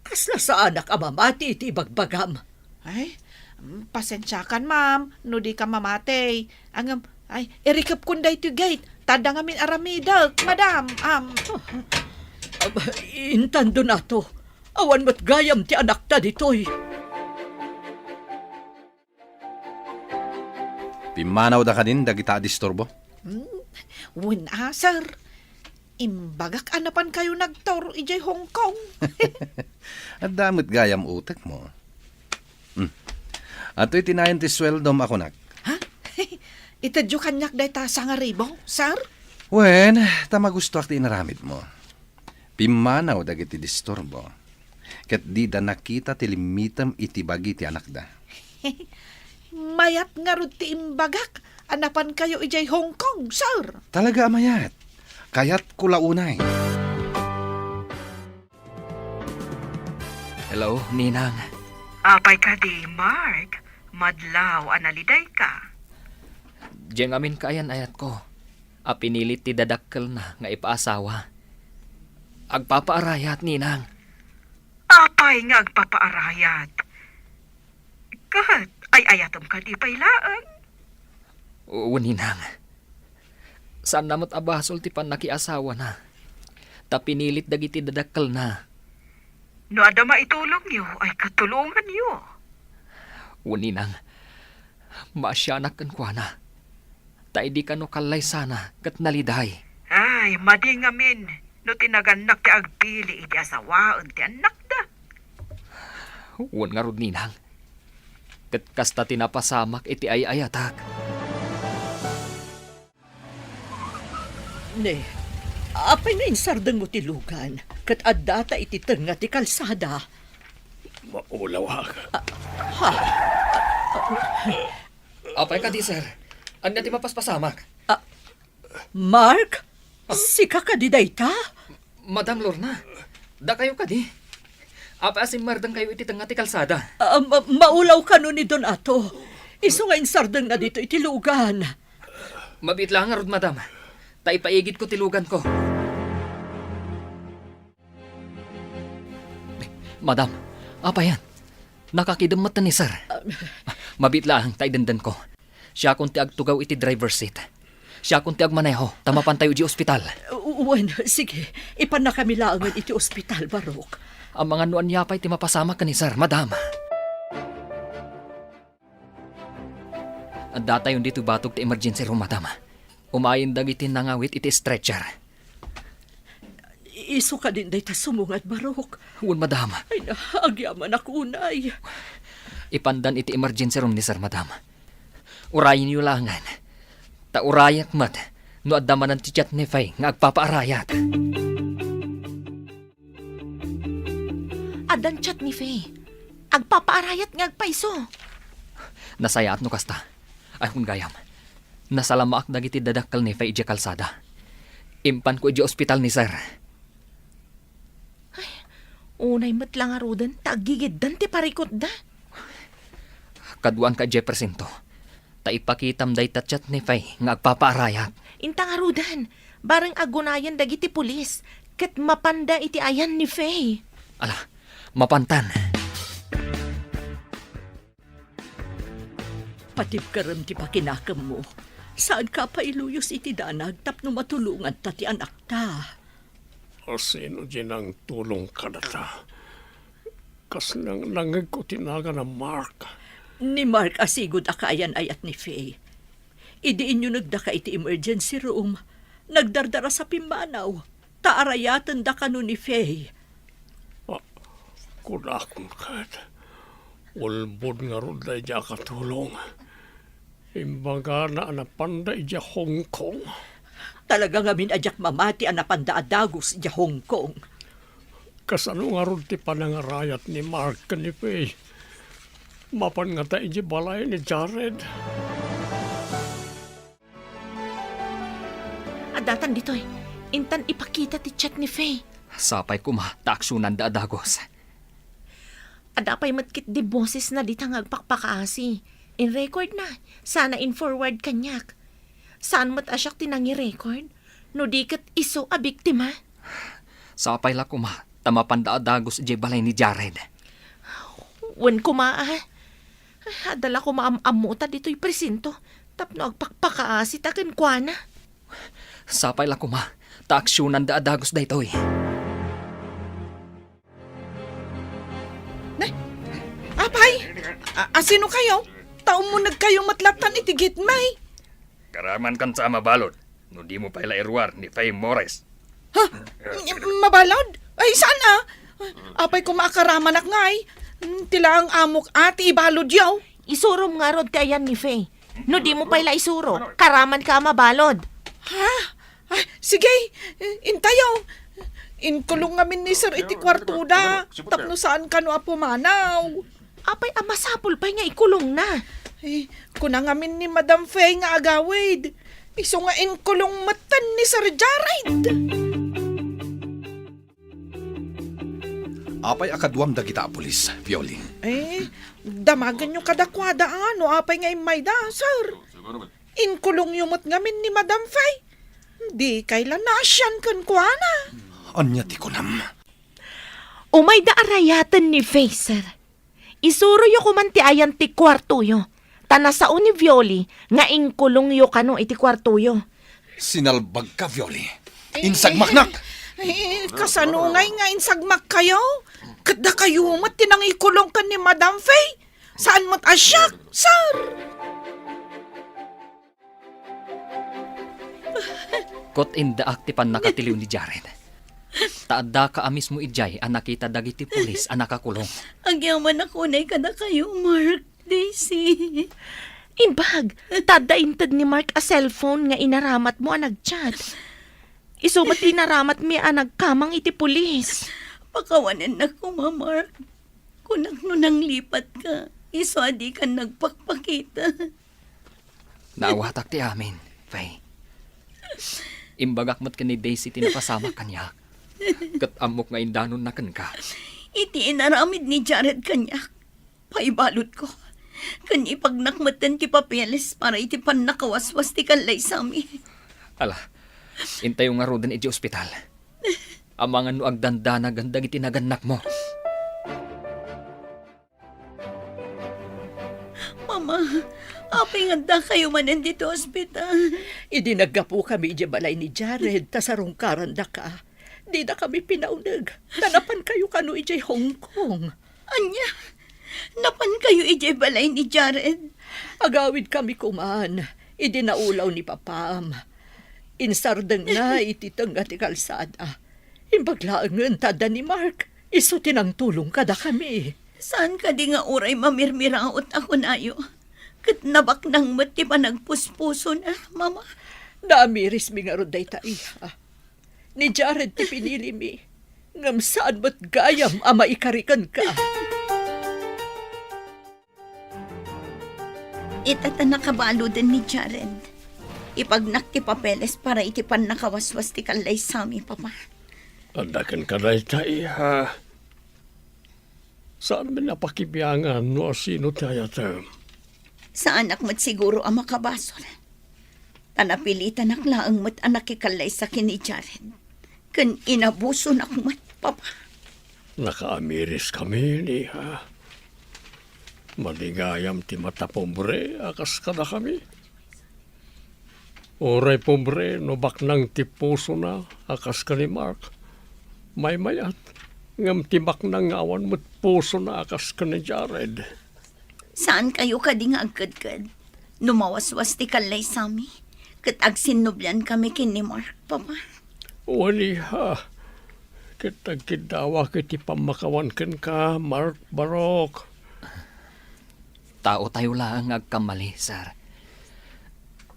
Kasla saanak a mamati iti ibagbagam. Ay, mm, pasensiakan, ma'am, no dika mamati. Ngem, ay, irikepkon daytoy gate, ta adda ngamin aramidek, madam. Am. Aba, intan, Donato, awan met gayam ti anakta ditoy. Pimmanawda kadin dagita a disturbo? Hmm, wen a, sir. Imbagak a napankayo nagtour idiay Hong Kong. Adda met gayam utekmo. Hmm. Atoy ti nayon ti sueldom a kunak. Ha? Itedyo kaniak dayta sangaribu, sir? Wen, ta magustoak ti inaramidmo. Pimmanaw dagiti disturbo, ket dida nakita ti limmitem iti bagi ti anakda. Mayat ngarud ti imbagak a napankayo idiay Hong Kong, sir. Talaga a mayat. Kayatko la unay. Hello, Ninang. Apay kadi, Mark? Madlaw a nalidayka. Diay ngamin kaayan-ayatko a pinilit ti dadakkelna nga ipaasawa. Agpapaarayat, Ninang. Apay nga agpapaarayat? Ket ay-ayatem kadi pay laeng? Wen, Ninang. Saanna met a basol ti pannakiasawana, ta pinilit dagiti dadakkelna. No adda maitulongyo, ay katulonganyo. Wen, Ninang. Maasianak kenkuana. Ta idi kano kallaysana ket naliday. Ay, madi ngamin no ti nagannak ti agpili iti asawaen ti annakda. Wen ngarud, Ninang. Ket kasta ti napasamak iti ay-ayatak. Ne, apay nga insardengmo ti lugan ket addata iti tengnga ti kalsada? Maulawak. Ah, ha? Apay kadi, sir? Ania ti mapaspasamak? Ah, Mark? Ah. Sika kadi dayta? Madam Lorna, dakayo kadi? Apay a simmardengkayo iti tengnga ti kalsada? Ah, ma-, maulaw kano ni Donato. Isu nga insardengna ditoy iti lugan. Mabiit laeng ngarud, madam. Ta ipaigidko ti luganko. Madam, apayan? Nakakidem met ni sir. Ah. Mabiit laeng ta idendenko. Siakon ti agtugaw iti driver seat. Siakon ti agmaneho, ta mapantayo idiay ospital. U-, wen, sige. Ipannakami laengen iti ospital, Barok. Amangan no ania pay ti mapasamak ken ni sir, madam. Addatayon ditoy batog ti emergency room, madam. Umayen dagiti nangawit iti stretcher. Isu kadin dayta sumungad, Barok? Wen, madam. Ay na, agyamanak unay. Ipandan iti emergency room ni sir, madam. Urayenyo laengen. Ta urayak met no adda manen ti chat ni Faye nga agpapaarayat. Addan chat ni Faye. Agpapaarayat nga agpayso. Nasayaat no kasta. Ay, kun gayam, nasalamaak dagiti dadakkel ni Faye idiay kalsada. Impanko idiay ospital ni sir. Ay, unay met la ngaruden ta aggigiddan ti parikutda. Kaduaanka idiay presinto. Ta ipakitam dayta chat ni Faye nga agpapaarayat. Inta ngaruden, bareng agunayen dagiti pulis, ket mapanda iti ayan ni Faye. Ala, mapantan. Patibkerem ti pakinakemmo. Saanka pay luyos iti danag tapno matulonganta ti anakta. Asino diay nangtulong kadata? Kas nang-, nangngegko ti nagan a Mark. Ni Mark a sigud a kaayan-ayat ni Faye. Idi inyunegdaka iti emergency room, nagdardarasa pimmanaw, ta arayatenda kano ni Faye. Ah, kunakon ket, ulbod ngarud daydi a katulong. Imbagana a napanda idiay Hong Kong. Talaga ngamin a diak mamati a napanda a dagus idiay Hong Kong. Kasano ngarud ti panangarayat ni Mark ken ni Faye? Mapan ngata idiay balay ni Jared? Addatan ditoy. Intan ipakita ti chat ni Faye. Sapay koma ta aksionanda a dagus. Adda pay met ketdi bosesna dita nga agpakpakaasi. In-record na. Sana in-forward kaniak. Saan met a siak ti nangi-record? No di ket isu a biktima? Sapay la koma ta mapanda a dagus idiay balay ni Jared. Wen koma a. Adda la koma am-ammota ditoy presinto tapno agpakpakaasita kenkuana. Sapay la koma ta aksionanda a dagus daytoy. Ne? Apay? A-, asino kayo? Ta ummuneg kayo met lattan iti gitmay. Karamankan sa a mabalud, no dimo pay la iruar ni Faye Morris. Ha? Mabalud? Ay, saan a? Apay koma a karamanak ngay? Ti laeng amok a ti ibaludyo. Isurom ngarud ti ayan ni Faye. No dimo pay la isuro, karamanka a mabalud. Ha? Ah, sige, intayo. Inkulong ngamin ni Sir iti kuartoda, tapno saan kano a pumanaw. Apay a masapul pay nga ikulongna? Eh, kuna ngamin ni Madam Faye nga agawid. Isu nga inkulong metten ni Sir Jared. Apay a kaduam dagita a pulis, Violin? Eh, damagenyo kadakuada a no apay nga immayda, sir. Inkulongyo met ngamin ni Madam Faye. Dikay la naasian kenkuana. Ania ti kunam? Umayda a rayaten ni Faye, sir. Isuroyo koman ti ayan ti kuartoyo, ta nasao ni Violi nga inkulongyo kano iti kuartoyo. Sinalbagka, Violi. Insagmaknak! Eh, kasano ngay nga insagmakkayo? Ket dakayo met ti nangikulong ken ni Madam Faye. Saan met a siak, sir? Ket indaak ti pannakatiliw ni Jared. Ta addaka a mismo idiay a nakita dagiti pulis a nakakulong. Agyamanak unay kadakayo, Mark, Daisy. Imbag, ta adda inted ni Mark a cellphone nga inaramatmo a nagchat. Isu met ti inaramatmi a nagkamang iti pulis. Pakawanennak koma, Mark. Kunak no nanglipatka, isu a dikan nagpakpakita. Naawatak ti amin, Faye. Imbagak met ken ni Daisy ti napasamak kaniak. Ket ammok nga indanonna kenka. Iti inaramid ni Jared kaniak, paibaludko. Ken ipagnak metten ti papeles para iti pannakawaswas ti kallaysami. Ala, intayo ngaruden iti ospital. Amangan no agdandanagan dagiti nagannakmo. Mama, apay nga addakayo manen ditoy ospital? Idi naggapukami idiay balay ni Jared ta sarungkarandaka, didakami pinauneg ta napankayo kano idiay Hong Kong. Ania? Napankayo idiay balay ni Jared? Agawidkami koman idi naulaw ni Papam. Insardengna iti tengnga ti kalsada. Imbag laengen ta adda ni Mark, isu ti nangtulong kadakami. Saan kadi nga uray mamirmiraot a kunayo? Ket nabaknang met ti panagpuspusona, Mama. Naamirismi ngarud dayta, iha. Ni Jared ti pinilimi, ngem saan met gayam a maikari kenka. Ita ta nakabaluden ni Jared. Ipagnak ti papeles para iti pannakawaswas ti kallaysami, Papa. Adda kenka dayta, iha. Saanmi a pakibiangan no asino ti ayatem. Saanak met siguro a makabasol. Ta napilitanak laeng met a nakikallaysa ken ni Jared. Ken inabusonak met, Papa. Nakaamiriskami, iha. Madi gayam ti matapobre a kas kadakami. Uray pobre no baknang ti pusona a kas ken ni Mark. Maymayat, ngem ti baknang nga awan met pusona a kas ken ni Jared. Saan kayo kadi nga agkedked? No mawaswas ti kallaysami, ket agsinnublian kami ken ni Mark, Papa. Wen, iha, ket agkiddawak iti pammakawan kenka, Mark Barok. Taotayo laeng nga agkammali, sir.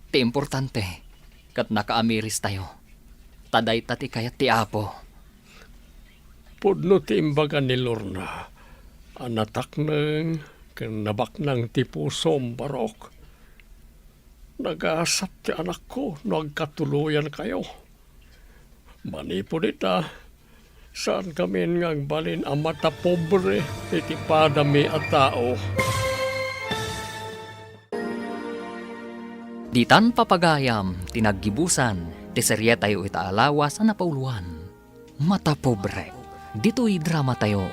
Ti importante, ket nakaamiristayo. Ta dayta ti kayat ti Apo. Pudno ti imbaga ni Lorna a natakneng ken nabaknang ti pusom, Barok. Nagasat ti anakko no agkatuloyankayo. Manipud ita, saan kamin nga agbalin a matapobre iti padami a tao. Ditan papagayam ti naggibusan ti serietayo ita a lawas a napauloan, Matapobre. Ditoy dramatayo,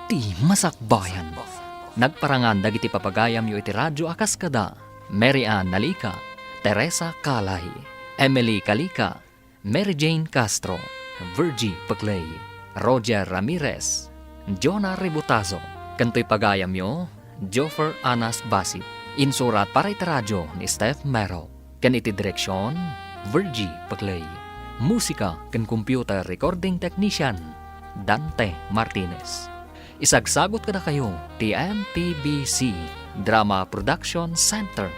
ti Masakbayan. Nagparangan dagiti papagayamyo iti radio a kas kada Mary Ann Nalica, Teresa Calay, Emily Calica, Mary Jane Castro, Virgie Peclay, Roger Ramirez, Jonah Rebotazo, ken toy pagayamyo, Joffer Anas Basit. Insurat para iti radio ni Steph Mero, ken iti direksion, Virgie Peclay. Musika ken computer recording technician, Dante Martinez. Isagsagut kadakayo ti M P B C Drama Production Center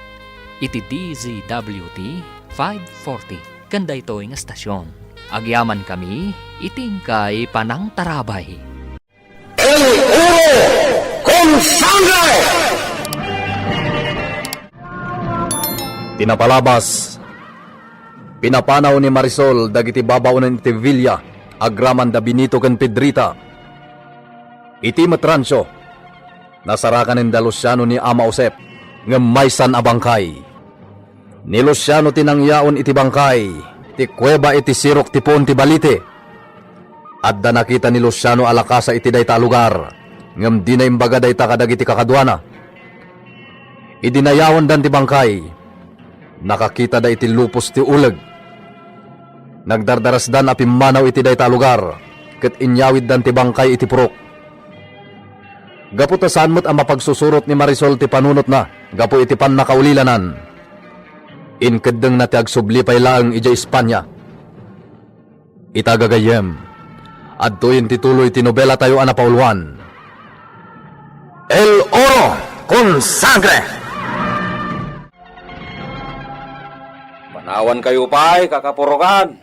iti D Z W T five forty ken daytoy nga estasion. Agyamankami iti inkay panangtarabay. El oro con sangre! Ti napalabas, pinapanaw ni Marisol dagiti babaonen iti villa agraman da Benito ken Pedrita. Iti met rancho, nasarakanen da Luciano ni Ama Josep, ngem maysan a bangkay. Ni Luciano ti nangyaon iti bangkay, ti kuweba iti sirok ti puon ti balite. Adda nakita ni Luciano a lakasa iti dayta a lugar, ngem dina imbaga dayta kadagiti kakaduana. Idi nayaondan ti bangkay, nakakitada iti lupos ti uleg. Nagdardarasdan a pimmanaw iti dayta a lugar, ket inyawiddan ti bangkay iti purok. Gapu ta saan met a mapagsusurot ni Marisol ti panunotna gapu iti pannakaulilanan, inkeddengna ti agsubli pay laeng idiay Espanya. Ita gagayyem, adtoyen ti tuloy ti nobelatayo a napauloan, El Oro con Sangre! Manawankayo pay, kakapurokan.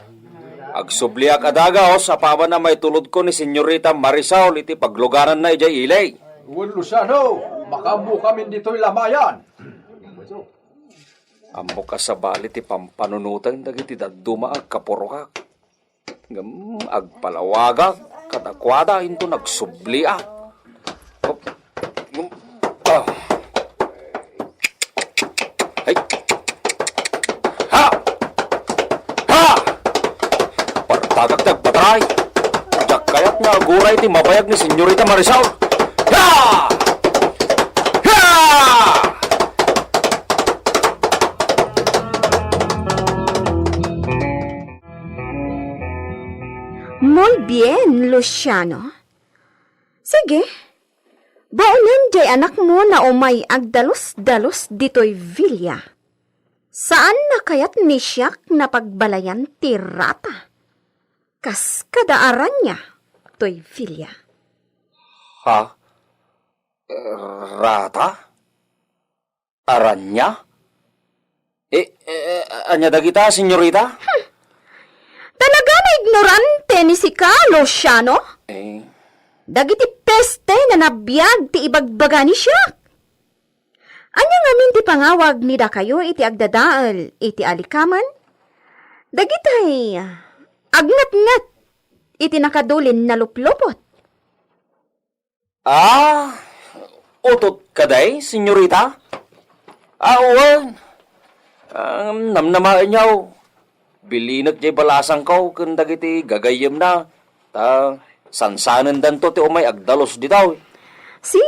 Agsubliak a dagaos apaman a maitulodko ni Senyorita Marisol iti paglugananna idiay ili. Wen, Luciano, makaammokamin ditoy lamayan. Ammok a sabali ti pampanunoten dagiti dadduma a kapurokak. Ngem agpalawagak kadakuada inton agsubliak. Oh. Ah. Ay. Ha! Ha! Partagak ti agpataray. Diak kayat nga aguray ti mabayag ni Senyorita Marisol. Ha! Ha! Muy bien, Luciano. Sige, baonen diay anakmo na umay agdalus-dalus ditoy villa. Saanna kayat ni siak napagbalayan ti rata? Kas kada aranya toy villa. Ha? Rata? Aranya? Eh, eh, ania dagita, senyorita? Hmm. Talaga nga ignorante ni sika, Luciano? Eh. Dagiti peste nga nabiag ti ibagbaga ni siak. Ania ngamin ti pangawag ni dakayo iti agdadael iti alikamen? Dagitay agngetnget iti nakadulin naluplupot. Ah, utot kadi, senyorita? Ah, wen. Ah, namnamaenyo. Bilinek jay balasangko ken dagiti gagayyemna, ta sansanendanto ti umay agdalus ditoy. Si,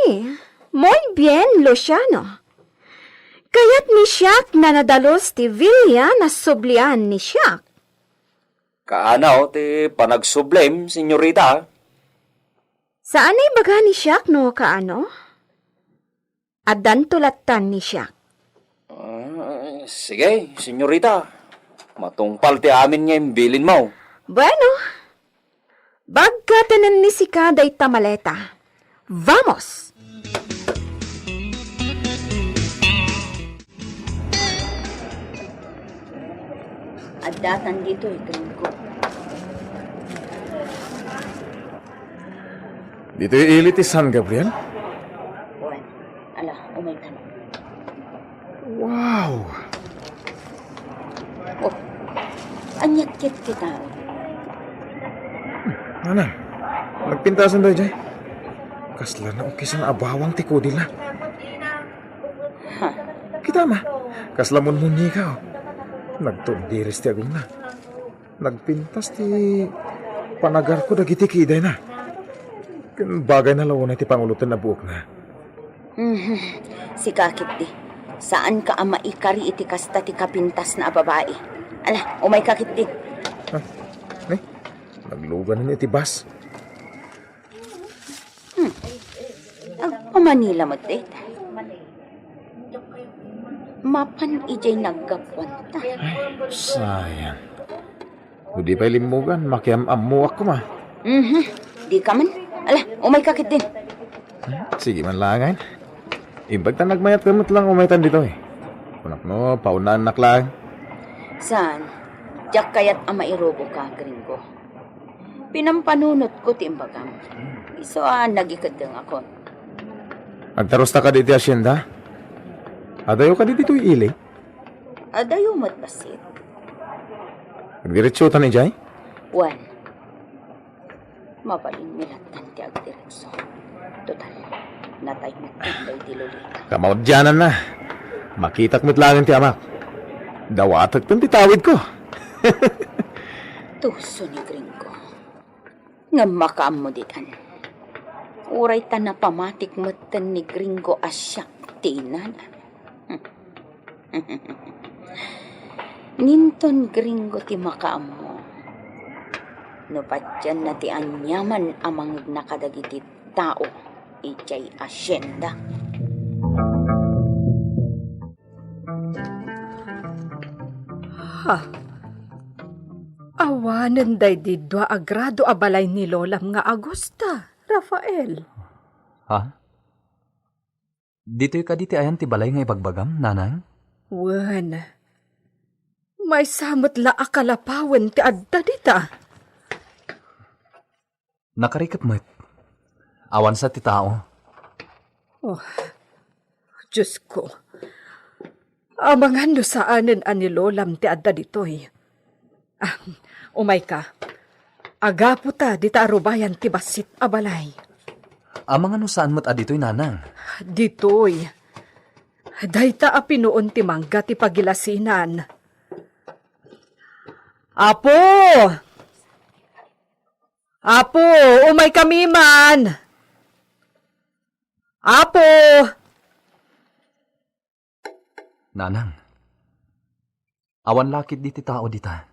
muy bien, Luciano. Kayat ni siak nga nadalus ti Villa a sublian ni siak. Kaano ti panagsublim, senyorita? Saan a ibaga ni siak no kaano? Addanto lattan ni siak. Ah, sige, senyorita. Matungpal ti amin nga imbilinmo. Bueno, bagkaten ni sika dayta maleta. Vamos! Addatan ditoy, Gringo. Ditoy ili ti San Gabriel? Wen, ala, umaykan. Wow! Oh, aniat ket ti tao? Nanang, nagpintasan daydiay. Kasla naukisan a bawang ti kudilna. Ha? Kita ma, kasla munmunyika, oh. Nagtundiris ti agongna. Nagpintas ti panagarko dagiti kidayna. Ken bagayna la unay ti panguloten a buokna. Mhm. Sika ketdi. Saanka a maikari iti kasta ti kapintasna a babai. Ala, umayka ketdi. Ah, ni? Naglugan na iti bus. Hmm. Agpamanila met dayta. Mapan idiay naggapuanta. Ay, sayang. No di pay limmugan, makiam-ammoak koma. Mhm. Dika man. Ala, umayka ketdin. Hmm, sige man laengen. Imbag ta nagmayat ka met lang umaytan ditoy. Kunak no, paunannak lang. Saan? Diak kayat a mairuboka, Gringo. Pinampanunotko ti imbagam. Isu a nagikeddengakon. Agtarusta kadi iti hacienda? Adayo kadi ditoy ili? Adayo met bassit. Agdiretsotan idiay? Wen. Mabalinmi lattan ti agdiretso. Total, natay met daydi Lolita. Kamaudiananna. Makitak met laengen ti amak. Dawatekten ti tawidko. Tuso ni Gringo. Ngem makaammo ditan. Uray ta napamatik metten ni Gringo a siak ti inana. Inton Gringo ti makaammo, no patienna ti aniaman a mangegna kadagiti tao idiay hacienda. Ha? Awanen daydi dua a grado a balay ni Lolam nga Agusta, Rafael. Ha? Ditoy kadi ti ayan ti balay nga ibagbagam, nanang? Wen. Maysa met la a kalapawen ti adda dita. Nakarikep met. Awan sa ti tao. Oh, Diosko. Amangan no saanen a ni Lolam ti adda ditoy. Ah, umayka. Agapu ta dita a rubayan ti bassit a balay. Amangan no saan met a ditoy, nanang? Ditoy. Dayta a pinuon ti mangga ti pagilasinan. Apo! Apo, umaykami man! Apo! Nanang, awan la ketdi ti tao dita.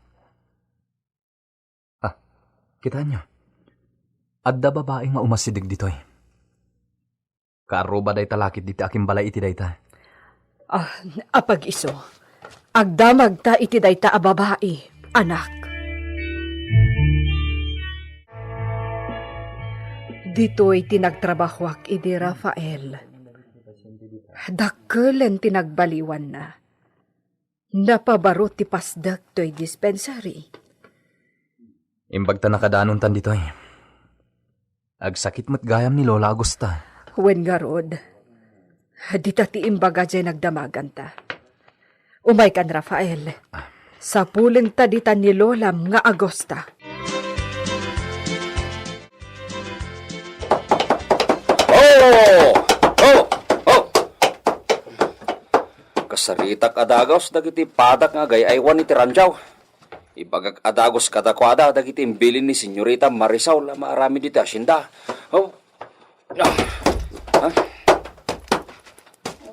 Ah, kitaenyo. Adda babai nga umasideg ditoy. Kaarruba dayta la ketdi ti akimbalay iti dayta. Ah, apag-isu. Agdamagta iti dayta a babai, anak. Ditoy ti nagtrabahoak idi, Rafael. Dakkelen ti nagbaliwanna. Napabaro ti pasdek toy dispensary. Imbag ta nakadanontan ditoy. Agsakit met gayam ni Lola Agusta. Wen ngarud, dita ti imbaga diay nagdamaganta. Umaykan, Rafael. Ah. Sapulenta dita ni Lolam nga Agusta. Oh! Oh! Oh! Kasaritak a dagus dagiti padak nga agay-aywan iti randiaw. Ibagak a dagus kadakuada dagiti imbilin ni Senyorita Marisol a maaramid iti hacienda. Oh. Ah. Ah.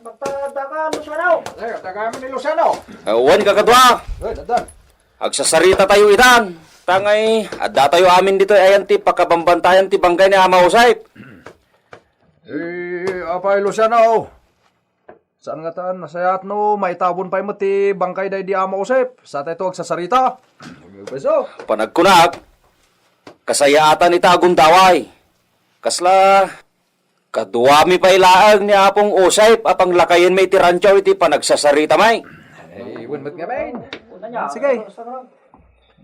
Magpadaka, Luciano. Ay, taga amin ni Luciano. Awan, kakadua. Ay, dadan. Agsasarita tayo itan. Tangay, adda tayo amin ditoy ayan ti pakabambantayan ti bangkay ni Ama Josep. Eh, apay, Luciano. Saan nga tan, nasayaat no, maitabon pay met ti bangkay daydi Ama Josep. Sa tayo agsasarita. Peso. Panagkunak, kasayaatan ita a gundaway. Kasla, kaduami pay laeng ni Apong Josep a panglakayenmi iti rancho iti panagsasarita, may. Ay, wen met nga, men. Sige.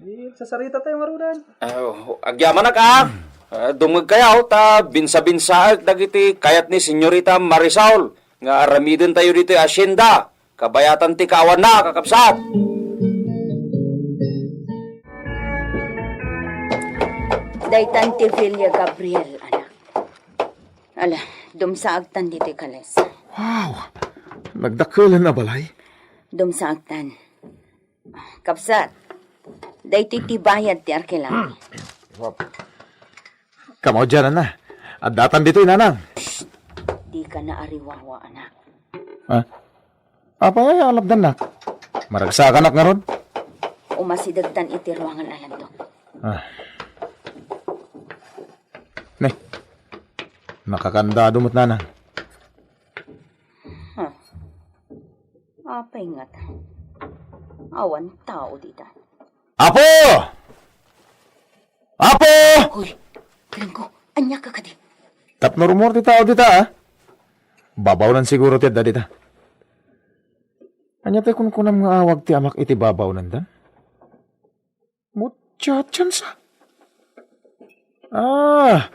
Di, sasarita tayo ngaruden. Ah, agyamanak, ah. Ah, dumngegkayo ta binsa-binsaek dagiti kayat ni Senyorita Marisol nga aramiden tayo ditoy asyenda. Kabayatan ti kaawanna, kakabsat. Daytan ti Villa Gabriel, anak. Ala, dumsaagtan ditoy kalesa. Wow! Nagdakkelan a balay? Dumsaagtan. Kabsat, daytoy ti bayad ti arkilami. Kamaudiananna. Addatan ditoy, nanang. Psst! Dika naariwawa, anak. Ha? Apay a alabdannak? Maragsakanak ngarud? Umasidegtan iti ruangan a landok. Ah. Ne. Nakakandado met, nanang. Huh. Apay ngata? Awan tao dita. Apo! Apo! Hoy, Gringo, ania ka kadi? Tapno rummuar ti tao dita, ah. Babawnan siguro ti adda dita. Ania ti kunkunam nga awag ti amak iti babawnan dan? Muchachansa. Ah,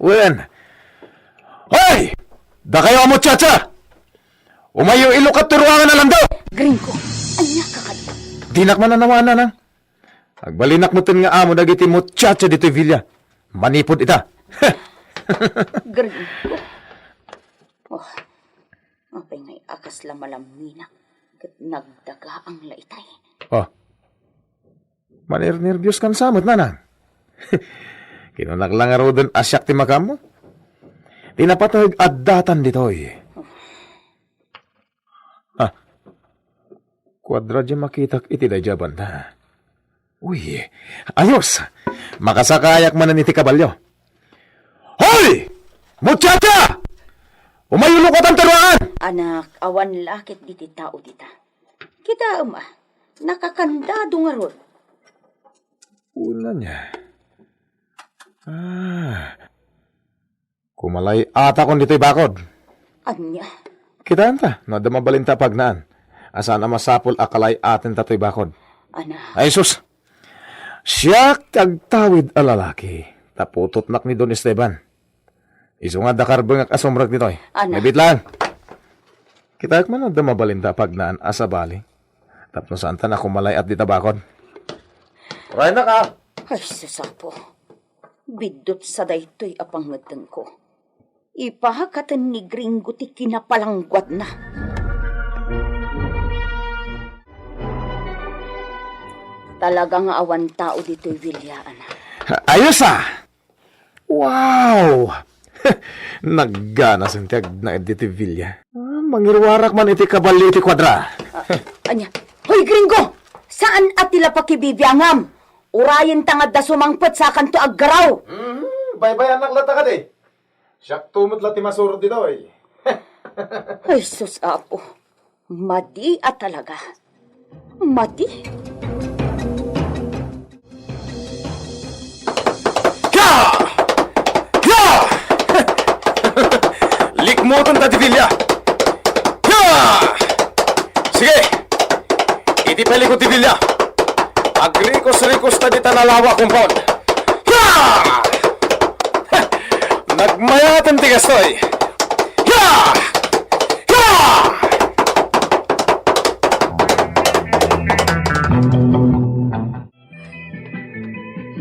wen. Hoy! Dakayo a muchacha! Umayyo ilukat ti ruangan a landok! Gringo, ania ka kadi? Dinak mananawa, nanang. Agbalinak metten nga amo dagiti muchacha ditoy villa. Manipud ita. Gringo. Oh, apay ngay a kasla malamminak ket nagdagaang la itay. Oh. Manirnerbios kan sa met, nanang. Kinunak la ngaruden a siak ti makaammo. Ti napateg addatan ditoy. Ah, kuadra di makitak iti daydi a banda. Uy, ayos! Makasakayak manen iti kabalio. Hoy! Muchacha! Umayyo ilukat ti ruangan! Anak, awan la ket diti tao dita. Kitaem a, nakakandado ngarud. Wen ania. Ah, kumalay-atakon ditoy bakod. Ania? Kitaenta, no adda mabalinta a pagnaan. A saan a masapul a kalay-atenta toy bakod. Ana. Ay, sus! Siak ti agtawid a lalaki, ta putotnak ni Don Esteban. Isu nga adda karbengak a sumrek ditoy. Ana. Mabit lang. Kitaek man adda mabalinta a pagnaan a sabali. Tapno saanta a kumalay-at dita bakod. Raynak a! Ay, sus, Apo. Biddut sa daytoy a pangngeddengko. Ipahakaten ni Gringo ti kinapalangguadna. Talaga nga awan tao ditoy villa, anak. Ayos a! Wow! Nagganasen ti agnaed ditoy villa. Ah, mangiruarak man iti kabalio iti kuadra. Ah, ania? Hoy, Gringo! Saan a ti la pakibibiangam? Urayenta nga adda sumangpet sakanto aggaraw. Mhm, baybayanak la ta kadi. Siakto met la ti masurot ditoy. Ay, sus, Apo. Madi a talaga. Madi? Ya! Ya! Likmoten ta ti villa. Ya! Sige! Iti palikod ti villa. Agrikos-rikos ta dita nalawa a compound. Ya! Nagmayaten ti kastoy. Ya! Ya!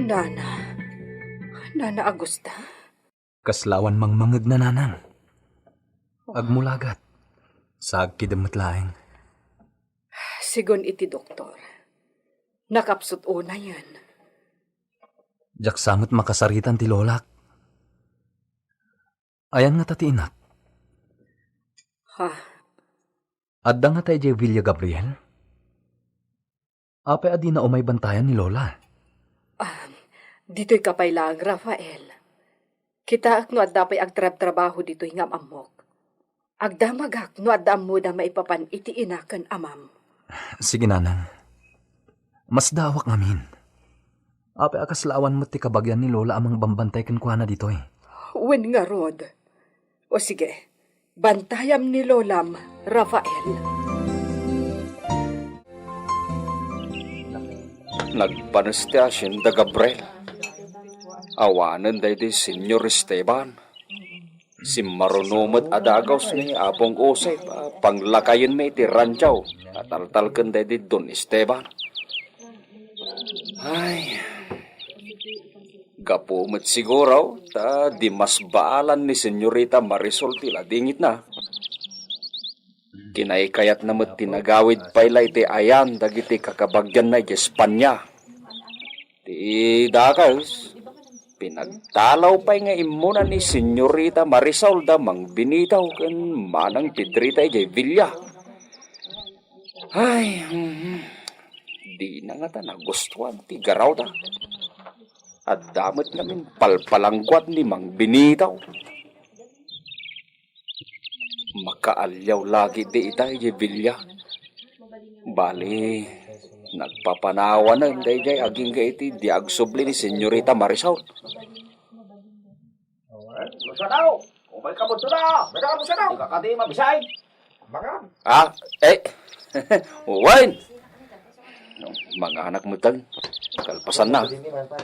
Nana. Nana Agusta. Kasla awan mangmangngegna, nanang. Agmulagat. Sa agkidem met laeng. Sigun iti doktor, nakapsut unayen. Diak sa met makasaritan ti lolak. Ayan ngata ti inak? Ha? Adda ngata idiay Villa Gabriel? Apay a dina umay bantayan ni Lola? Ah, ditoy ka pay laeng, Rafael. Kitaek no adda pay agtrabtrabaho ditoy nga am-ammok. Agdamagak no adda ammoda maipapan iti ina ken amam. Sige, Nanang. Masdaawak ngamin. Apay a kasla awan met ti kabagian ni Lola a mangbambantay kenkuana ditoy? Wen ngarud. O sige, bantayam ni Lolam, Rafael. Nagpanes ti asienda Gabriel. Awanen daydi Señor Esteban. Simmaruno met a dagus ni Apong Josep a panglakayenmi iti rancho a taltalken daydi Don Esteban. Ay, gapu met siguro ta dimasbaalan ni Senyorita Marisol ti ladingitna. Kinaykayatna met ti nagawid pay la iti ayan dagiti kakabagianna idiay Espanya. Ti dakes, pinagtalaw pay nga immuna ni Senyorita Marisol da Mang Benito ken Manang Pedrita idiay Villa. Ay, mhm. Dina ngata nagustuan ti garawda. Adda met ngamin palpalangguat ni Mang Benito. Makaaliaw lagi di ita idiay Villa. Bali, nagpapanawanen daydiay agingga iti di agsubli ni Senyorita Marisol. Masadaw! Umay ka mo na! Masadaw! Di ka kadi mabisay! Mangan! Ah, eh, wine! Manganak metten. Kalpasanna,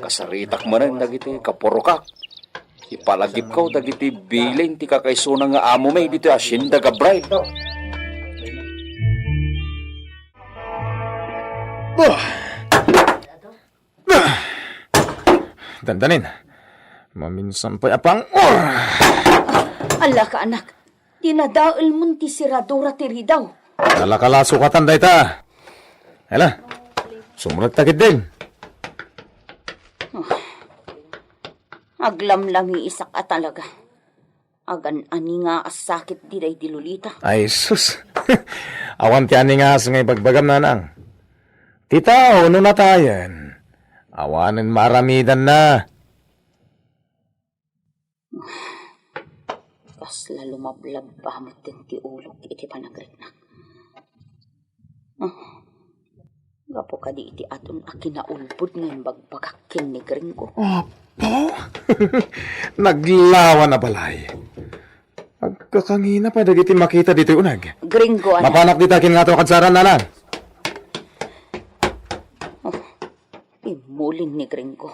kasaritak manen dagiti kapurokak. Ipalagipko dagiti bilin ti kakaisuna nga amomi ditoy Hacienda Gabriel. Bah! Ah! Dandanin. Maminsan pay a pang-or! Ala ka, anak. Dinadaelmon ti seradura ti ridaw. Nalakalasukatan dayta. Ala, sumrekta ketdin. Ah, aglamlamiisak a talaga. Agan-ani nga a sakit di daydi Lolita. Ay, sus. Awan ti aningas nga ibagbagam, nanang. Ti tao, no natayen, awanen maaramidanna. Kasla lumablabba metten ti ulok iti panagriknak. Ah, gapu kadi iti adun a kinaulbod nga imbagbagak ken ni Gringo. Apo? Naglawan a balay. Agkakangina pay dagiti makita ditoy uneg. Gringo, anak. Mapanak dita ken ngato a kadsaran, nanang. Oh, immulin ni Gringo.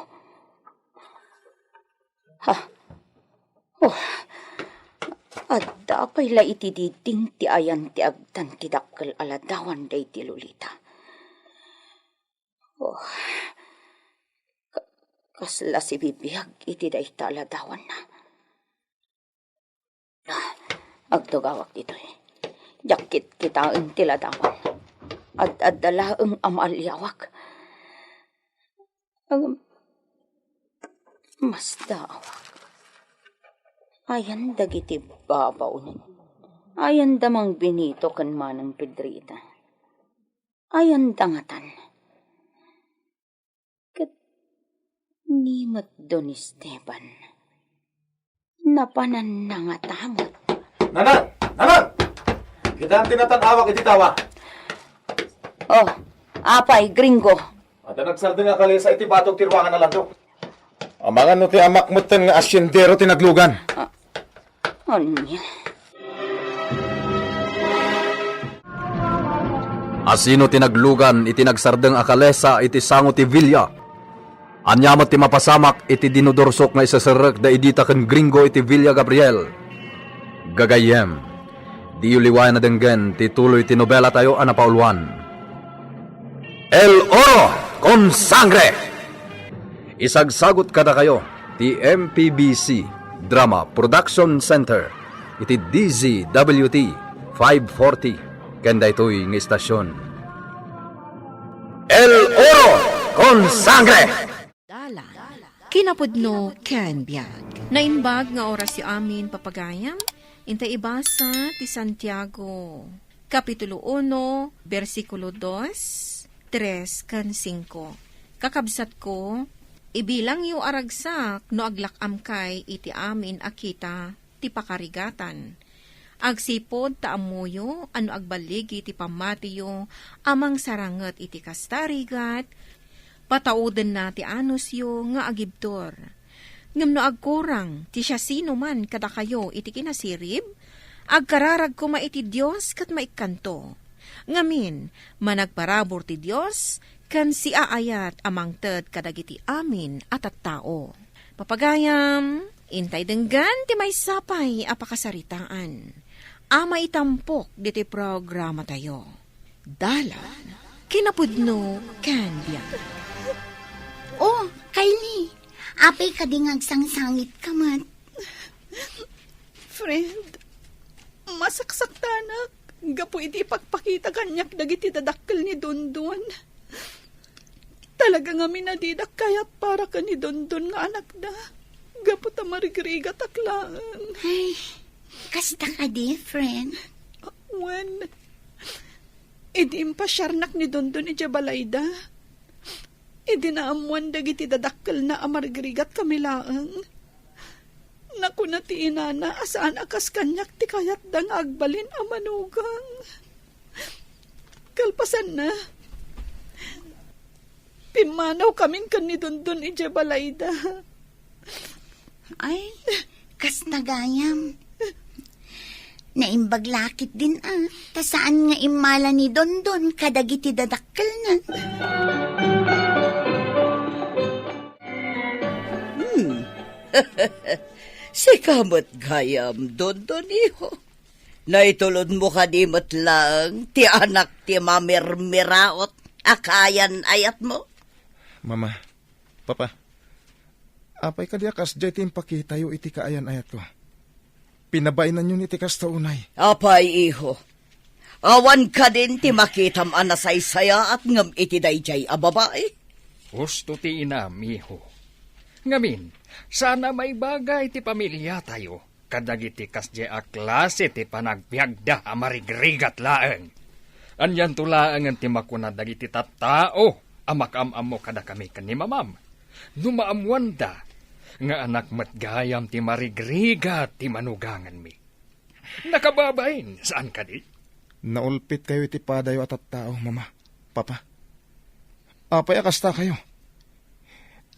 Ha? Oh, adda pay la iti diding ti ayan ti agtan ti dakkel a ladawan daydi Lolita. Oh, ka-, kasla sibibiag iti dayta a ladawanna. Ah, agtugawak ditoy. Diak kitkitaen ti ladawan. Ad-adda laeng a maaliawak. Ngem, masdaawak. Ayan dagiti babaonen. Ayan da Mang Benito ken Manang Pedrita. Ayan da ngatan. Ket ni met Don Esteban. Napananna ngata met. Nanang! Nanang! Kitaem ti natan-awak iti tawa. Oh, apay, Gringo? Adda nagsardeng a kalesa iti batog ti ruangan a landok. Amangan no ti amak metten nga asyendero ti naglugan. Ah, ania? Asino ti naglugan iti nagsardeng a kalesa iti sango ti Villa? Ania met ti mapasamak iti dinudursok nga iseserrek da Idita ken Gringo iti Villa Gabriel? Gagayyem, diyo liwayan a denggen ti tuloy ti nobelatayo a napauluan, El Oro con Sangre! Isagsagut kadakayo ti M P B C Drama Production Center iti D Z W T five forty ken daytoy nga istasion. El Oro con Sangre! Dalan, kinapudno ken biag. Naimbag nga orasyo amin, papagayam. Inta ibasa ti Santiago. Kapitulo uno, bersikulo dos, tres, ken singko. Kakabsatko, ibilangyo a ragsak no aglak-amkay iti amin a kita ti pakarigatan. Agsipud ta ammoyo a no agballigi ti pammatiyo a mangsaranget iti kasta a rigat, pataudenna ti anusyo nga agibtur. Ngem no agkurang ti siasinoman kadakayo iti kinasirib, agkararag koma iti Dios ket maikkanto. Ngamin, managparabur ti Dios ken siaayat a mangted kadagiti amin a tattao. Papagayam, intay denggen ti maysa pay a pakasaritaan a maitampok ditoy programatayo. Dalan, kinapudno, ken biag. Oh, Kylie, apay kadi nga agsangsangitka met? Friend, masaksaktanak gapu iti ipagpakita kaniak dagiti dadakkel ni Dondon. Talaga ngamin a didak kayat para ken ni Dondon nga anakda, gapu ta marigrigatak laeng. Ay, kasta kadi, friend? Wen, idi impasiarnak ni Dondon idiay balayda, idi naammoan dagiti dadakkelna a marigrigat kami laeng, nakuna ti inana a saan a kas kaniak ti kayatda nga agbalin a manugang. Kalpasanna, pimmanaw kamin ken ni Dondon idiay balayda. Ay, kasta gayam. Naimbag la ketdin a, ta saan nga immala ni Dondon kadagiti dadakkelna. Hmm. Sika met gayam, Dondon, iho. Naitulodmo kadi met laeng ti anak ti mamirmiraot a kaayan-ayatmo? Mama, Papa, apay kadi a kasdiay ti impakitayo iti kaayan-ayatko? Pinabainanyon iti kasta unay. Apay, iho? Awan kadin ti makitam a nasaysayaat ngem iti daydiay a babai? Husto ti inam, iho. Ngamin, saan a maibaga iti pamiliatayo kadagiti kasdiay a klase ti panagbiagda a marigrigat laeng. Anianto laengen ti makuna dagiti tattao a makaam-ammo kadakami ken ni mamam, no maammoanda nga anak met gayam ti marigrigat ti manuganganmi? Nakababain, saan kadi? Naulpitkayo iti padayo a tattao, Mama, Papa. Apay a kastakayo?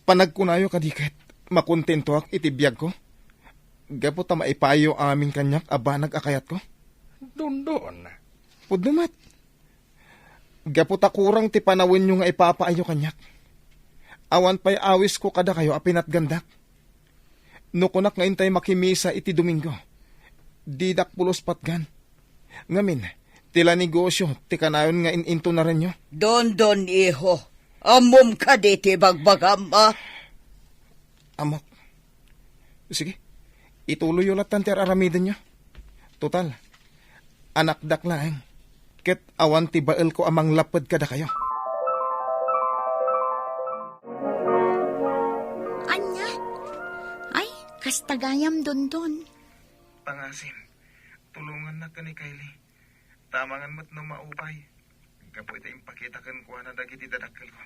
Panagkunayo kadi ket makontentoak iti biagko gapu ta maipaayyo amin kaniak a banag a kayatko? Dondon. Pudno met. Gapu ta kurang ti panawenyo nga ipapaayyo kaniak. Awan pay awisko kadakayo a pinatgandak. No kunak nga intay makimisa iti Domingo, didak pulos patgan. Ngamin, ti la negosio ti kanayon nga in-intunarenyo. Dondon, iho, ammom kadi ti bagbagam, a? Ammok. Sige, ituloyyo lattan ti ar-aramidenyo. Total, anakdak laeng, ket awan ti baelko a manglapped kadakayo. Ania? Ay, kasta gayam, Dondon. Pangasim, tulongannak ken ni Kylie. Ta amangan met no maupay. Gapu iti impakita kenkuana dagiti dadakkelko.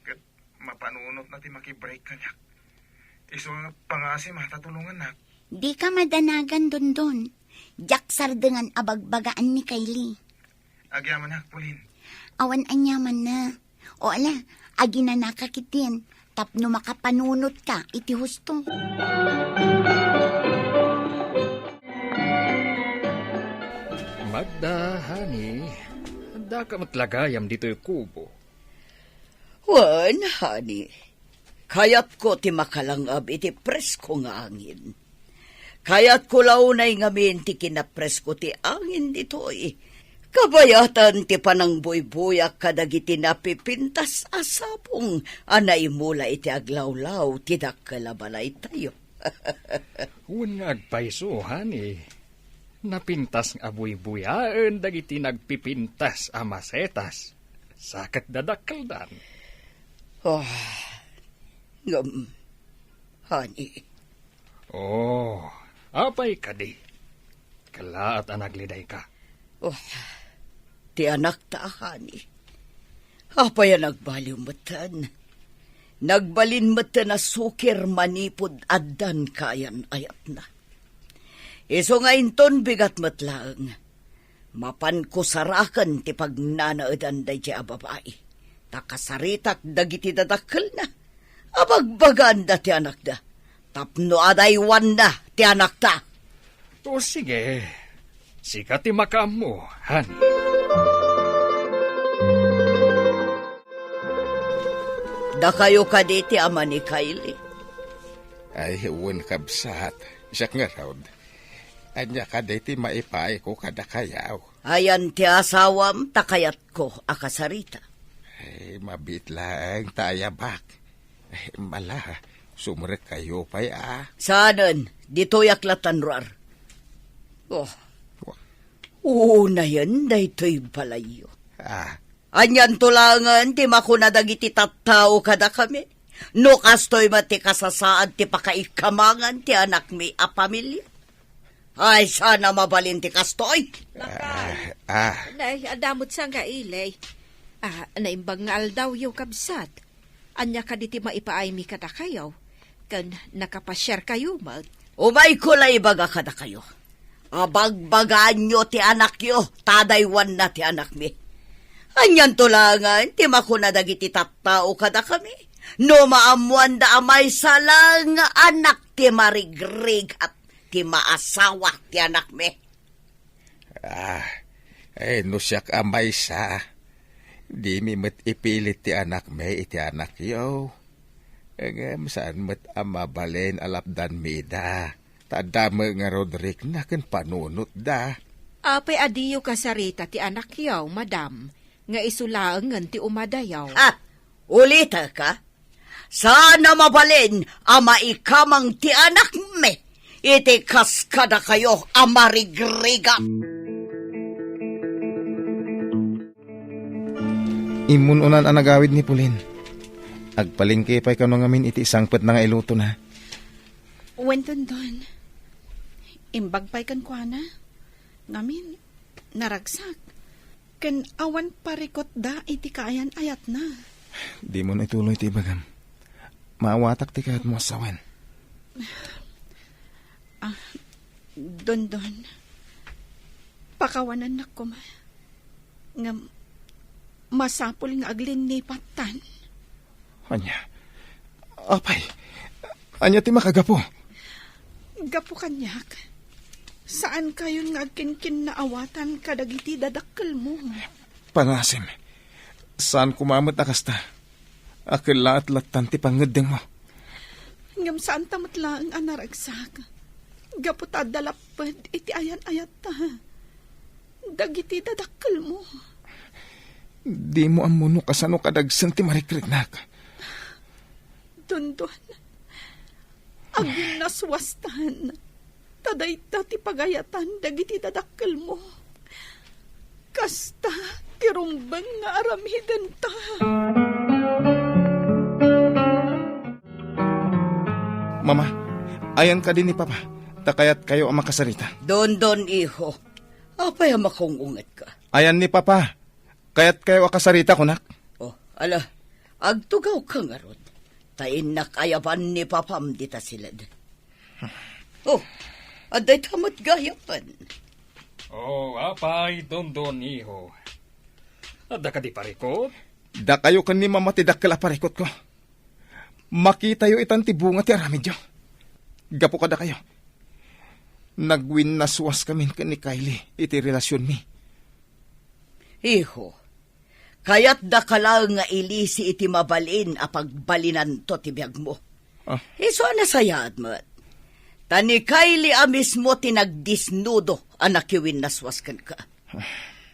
Ket mapanunotna ti makibreak kaniak. Isu nga pangasim a ta tulongannak. Dika madanagan, Dondon. Diak sardengan a bagbagaan ni Kylie. Agyamanak, Pauline. Awan aniamanna. O ala, aginanaka ketdin tapno makapanunotka iti husto. Magda, honey, addaka met la gayam ditoy kubo. Wen, honey. Kayatko ti makalang-ab iti presko nga angin. Kayatko la unay ngamin ti kinapresko ti angin ditoy. Kabayatan ti panangbuybuyak kadagiti napipintas a sapong a naimula iti aglawlaw ti dakkel a balaytayo. Wen nga agpayso, honey. Napintas nga buybuyaen dagiti nagpipintas a masetas. Sa ket dadakkeldan. Oh, ngem, honey. Oh, apay kadi? Kallaat a naglidayka. Oh, Ti anakta a Hani. Apay a nagbaliw metten? Nagbalin metten a sukir manipud addan kayan ayatna. Isu nga inton bigat met laeng, mapanko saraken ti pagnanaedan daydiay a babai, ta kasaritak dagiti dadakkelna. Abagbagaanda ti anakda, tapno adaywanna ti anakta. O sige, sika ti makaammo, Hani. Dakayo kadi ti ama ni Kylie? Ay, wen, kabsat. Siak ngarud. Ania kadi ti maipaayko kadakayo? Ayan ti asawam, ta kayatko a kasarita. Ay, mabiit laeng ta ayabak. Ay, mala, sumrekkayo pay a. Saanen, ditoyak lattan ruar. Oh. Wa- Unayen daytoy balayyo. Ah. Anianto laengen ti makuna dagiti tattao kadakami? No kastoy met ti kasasaad ti pakaikamangan ti anakmi a pamilia. Ay, saan a mabalin ti kastoy? Bakay. Ah, ah. Nay, adda met sa nga ili. Ah, naimbag nga aldawyo, kabsat. Ania kadi ti maipaaymi kadakayo? Ken nakapasiarkayo met? Umayko la ibaga kadakayo. Abagbagaanyo ti anakyo, ta adaywanna ti anakmi. Anianto laengen ti makuna dagiti tattao kadakami? No maammoanda a maysa laeng nga anak ti marigrigat ti maasawa ti anakmi. Ah, ay, no siak a maysa, dimi met ipilit ti anakmi iti anakyo. Ngem saan met a mabalin a lapdanmi ida, ta adda met ngarud rikna ken panunotda. Apay a diyo kasarita ti anakyo, madam, nga isu laengen ti umadayo? Ha! Ulitek, a? Saan a mabalin a maikamang ti anakmi iti kas kadakayo a marigrigat. Immun-unan a nagawid ni Pauline. Agpalengke pay kano ngamin iti sangpetna nga ilutona. Wen, Dondon. Imbag pay kenkuana. Ngamin, naragsak. Ken awan parikutda iti kaayan-ayatna. Dimon ituloy ti ibagam. Maawatak ti kayatmo a sawen. Ah, Dondon, pakawanannak koma. Ngem, masapul nga aglinnipat tan. Ania? Apay, ania ti makagapu? Gapu kaniak, saankayon nga agkinkinnaawatan kadagiti dadakkelmo. Pangasim, saan koma met a kasta. Akellaat lattan ti pangngeddengmo. Ngem saanta met laeng a naragsak. Gapu ta adda lapped iti ayan-ayatta. Dagiti dadakkelmo. Dimo ammo no kasano kadagsen ti marikriknak. Dondon, aginnaswastan, ta dayta ti pagayatan dagiti dadakkelmo. Kasta ti rumbeng nga aramidenta. Mama, ayan kadi ni Papa, ta kayatkayo a makasarita. Dondon, iho. Apay a makaung-ungetka? Ayan ni Papa. Kayatkayo a kasarita, kunak? Oh, ala, agtugawka ngarud. Ta innak ayaban ni Papam dita siled. Oh, adda ita met gayapen. Oh, apay, Dondon, iho. Adda kadi parikut? Dakayo ken ni Mama ti dakkel a parikutko. Makitayo itan ti bunga ti aramidyo. Gapu kadakayo, nagwinnaswaskamin ken ni Kylie iti relasionmi. Iho, kayatdaka laeng nga ilisi iti mabalin a pagbalinanto ti biagmo. Ah. Isu a nasayaat met. Ta ni Kylie a mismo ti nagdisnudo a nakiwinnaswas kenka.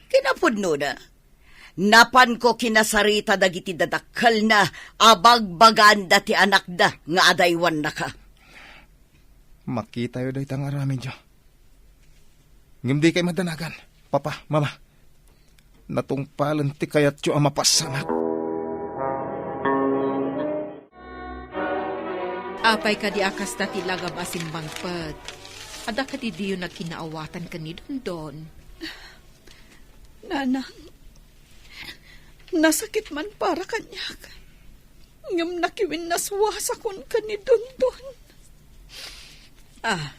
Kinapudnona, napanko kinasarita dagiti dadakkelna a bagbagaanda ti anakda nga adaywannaka. Makitayo dayta nga aramidyo. Ngem dikay madanagan, Papa, Mama. Natungpalen ti kayatyo a mapasamak. Apay kadi a kasta ti lagam a simmangpet? Adda kadi diyo nagkinnaawatan ken ni Dondon? Nanang, Nasakit man para kaniak, ngem nakiwinnaswasakon ken ni Dondon. Ah,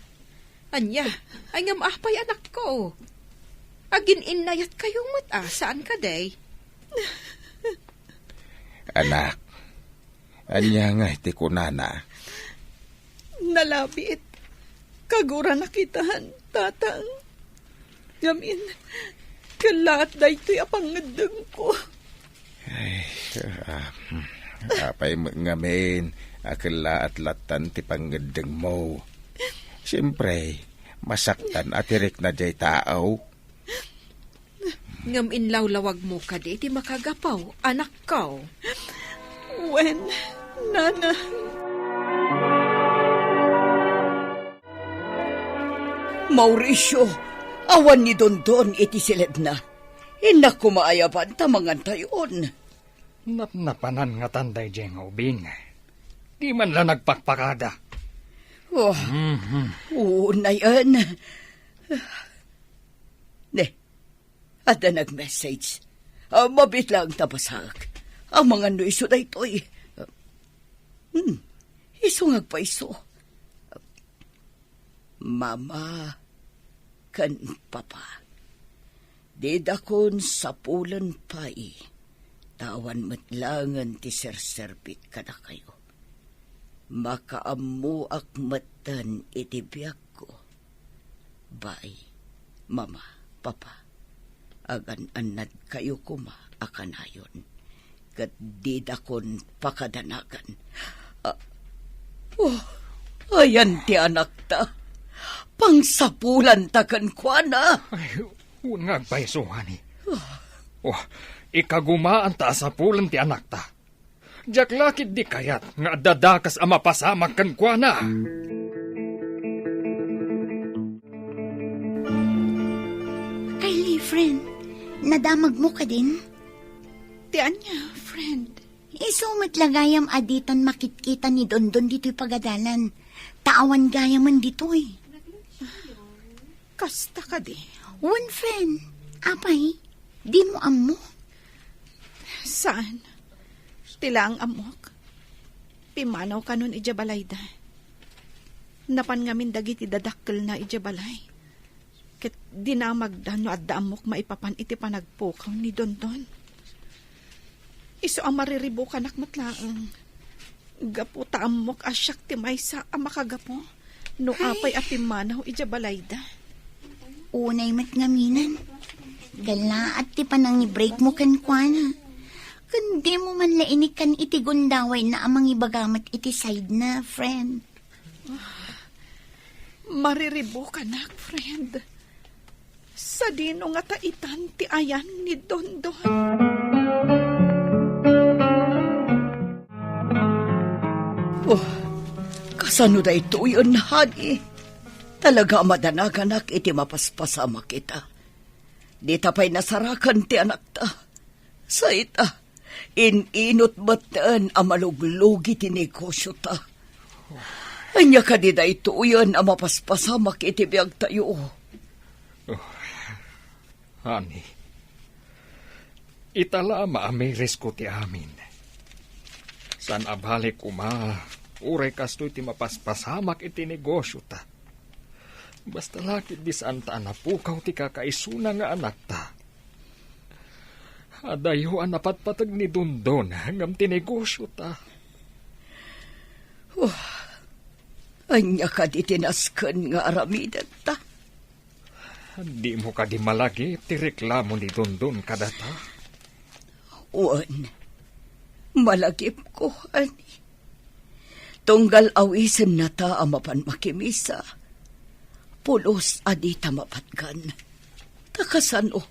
ania? Ay, ngem apay, anakko? Agin-innayatkayo met, a, saan kadi? Anak, ania ngay ti kunana? Nalabit. Kaguranak itan, Tatang. Ngamin, kellaat daytoy a pangngeddengko. Ay, ah, hmm. Apay met ngamin a kellaat lattan ti pangngeddengmo? Siempre, masaktan a ti rikna diay tao. Ngem inlawlawagmo kadi iti makagapu, anakko? Wen, Nana. Mauricio, awan ni Dondon iti siledna. Innak koma ayaban ta mangantayon. Napnapanan ngatan daydiay nga ubing. Di man la nagpakpakada. Oh, Mhm. Unayen. Ne, adda nag-message. Ah, mabiit laeng ta basaek. Amangan no isu daytoy. Hmm, isu nga agpayso. Mama ken Papa, didakon sapulen pay, ta awan met laengen ti serserbik kadakayo. Makaammoak metten iti biagko. Bay, Mama, Papa, agan-annadkayo koma a kanayon, ket didakon pakadanagan. Ah, oh, ayan ti anakta. Pangsapulanta kenkuana. Ay, wen nga agpayso, honey. Ah. Oh, ikagumaanta a sapulen ti anakta. Diak la ketdi kayat nga adda dakes a mapasamak kenkuana. Kylie, friend, nadamagmo kadin? Ti ania, friend? Isu met la gayam a ditan makitkita ni Dondon ditoy pagadalan. Ta awan gayamen ditoy. Kasta kadi? Wen, friend. Apay, dimo ammo? Saan? Ti laeng ammok, pimmanaw kanon idiay balayda. Napan ngamin dagiti dadakkelna idiay balay. Ket dinamagda no adda ammok maipapan iti panagpukaw ni Dondon. Isu a mariribukanak met laeng. Gapu ta ammok a siak ti maysa a makagapu no Ay. apay a pimmanaw idiay balayda. Unay met ngaminen. Kellaat ti panangibreakmo kenkuana. Ken dimo man la inikkan iti gundawayna a mangibaga met iti sidena, friend. Mariribukanak, friend. Sadino ngata itan ti ayan ni Dondon? Oh, kasano daytoyen, honey? Talaga a madanaganak iti mapaspasamak ita. Dita pay nasarakan ti anakta. Sa ita, in-inut metten a maluglugi ti negosyota. Ania kadi daytoyen a mapaspasamak iti biagtayo? Oh, honey, ita la maamirisko ti amin. Saan a bale koma, uray kastoy ti mapaspasamak iti negosyota. Basta la ketdi saanta a napukaw ti kakaisuna nga anakta. Adayo a napatpateg ni Dondon ngem ti negosyota. Oh, ania kadi ti nasken nga aramidenta? Dimo kadi malagip ti reklamo ni Dondon kadata? Wen, malagipko, ani. Tunggal awisennata a mapan makimisa, pulos a dita mapatgan. Ta kasano,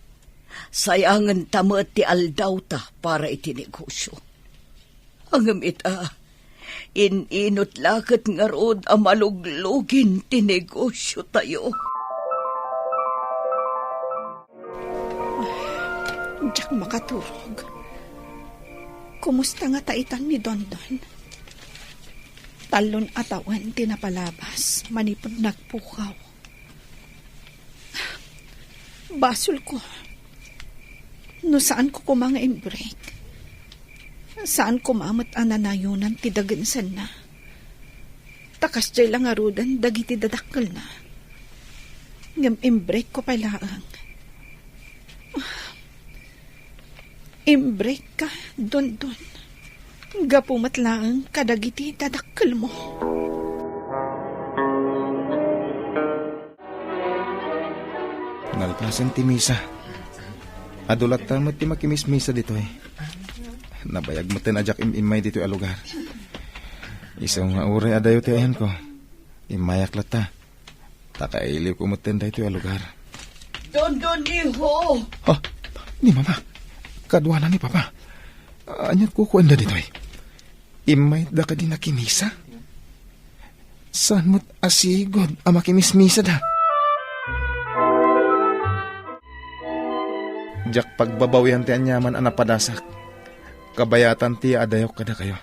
sayangenta met ti aldawta para iti negosyo. Ngem ita, in-inut la ket ngarud a maluglugin ti negosyotayo. Diak makaturog. Kumusta ngata itan ni Dondon? Tallon a tawen ti napalabas manipud nagpukaw. Basolko. No saan ko koma nga imbreak, saan koma met a nanayonan ti dagensenna. Ta kasdiay la ngaruden dagiti dadakkelna. Ngem imbreak ko pay laeng. Imbreak ka, Dondon. Gapu met laeng kadagiti dadakkelmo. Nalpasen ti misa. Adu latta met ti makimismisa ditoy. Nabayag metten a diak im-immay ditoy a lugar. Isu nga uray adayo ti ayanko, immayak latta. Ta kailiwko metten daytoy a lugar. Dondon, iho! Ha? Ni Mama? Kaduana ni Papa. Ania ti kukuenda ditoy? Immayda kadi nakimisa? Saan met a sigud a makimismisada? Diak pagbabawian ti aniaman a napadasak. Kabayatan ti adayok kadakayo.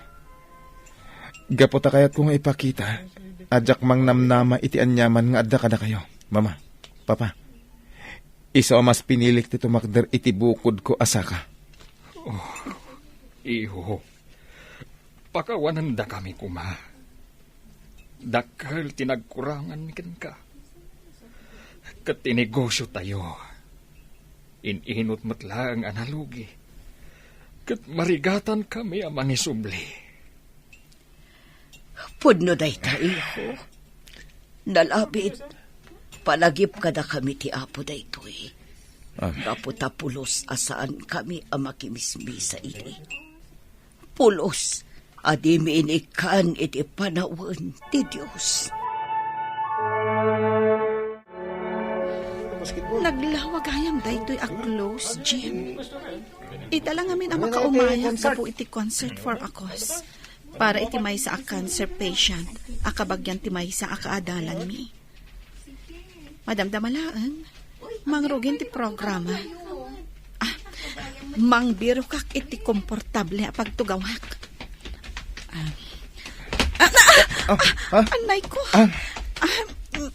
Gapu ta kayatko nga ipakita a diak mangnamnama iti aniaman nga adda kadakayo, Mama, Papa. Isu a mas pinilik ti tumakder iti bukodko a saka. Oh, iho, pakawanendakami koma. Dakkel ti nagkuranganmi kenka. Ket ti negosiotayo, in-inut met laeng a nalugi. Ket marigatankami a mangisubli. Pudno dayta, iho. Nalabit, palagip kadakami ti Apo daytoy. Amen. Gapu ta pulos a saankami a makimismisa idi. Pulos a dimi inikkan iti panawen ti Dios. Naglawa gayam daytoy a close, Jim. Ita la ngamin a makaumaya gapu iti concert for a cause para iti maysa a cancer patient a kabagyan ti maysa a kaadalanmi. Madamdama laeng, mangrugin ti programa. Ah, mangbirokak iti komportable a pagtugawak. Ah, ah, ah, ah, ah, ha? Anay ko. Ah. Ah, mm,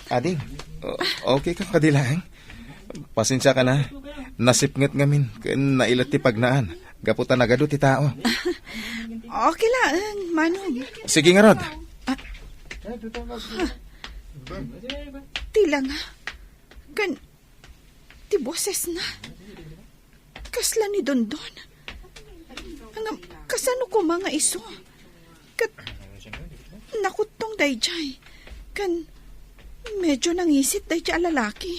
Ading, o-, okay ka kadi laeng? Pasensiaka na. Nasipnget ngamin ken nailet ti pagnaan gapu ta nagadu ti tao. Okay laeng, Manong. Sige ngarud. Ah. Ha? Ti langa. Ken ti bosesna. Kasla ni Dondon. Ngem, kasano koma nga isu? Ket nakuttong daydiay. Ken medyo nangisit daydiay a lalaki.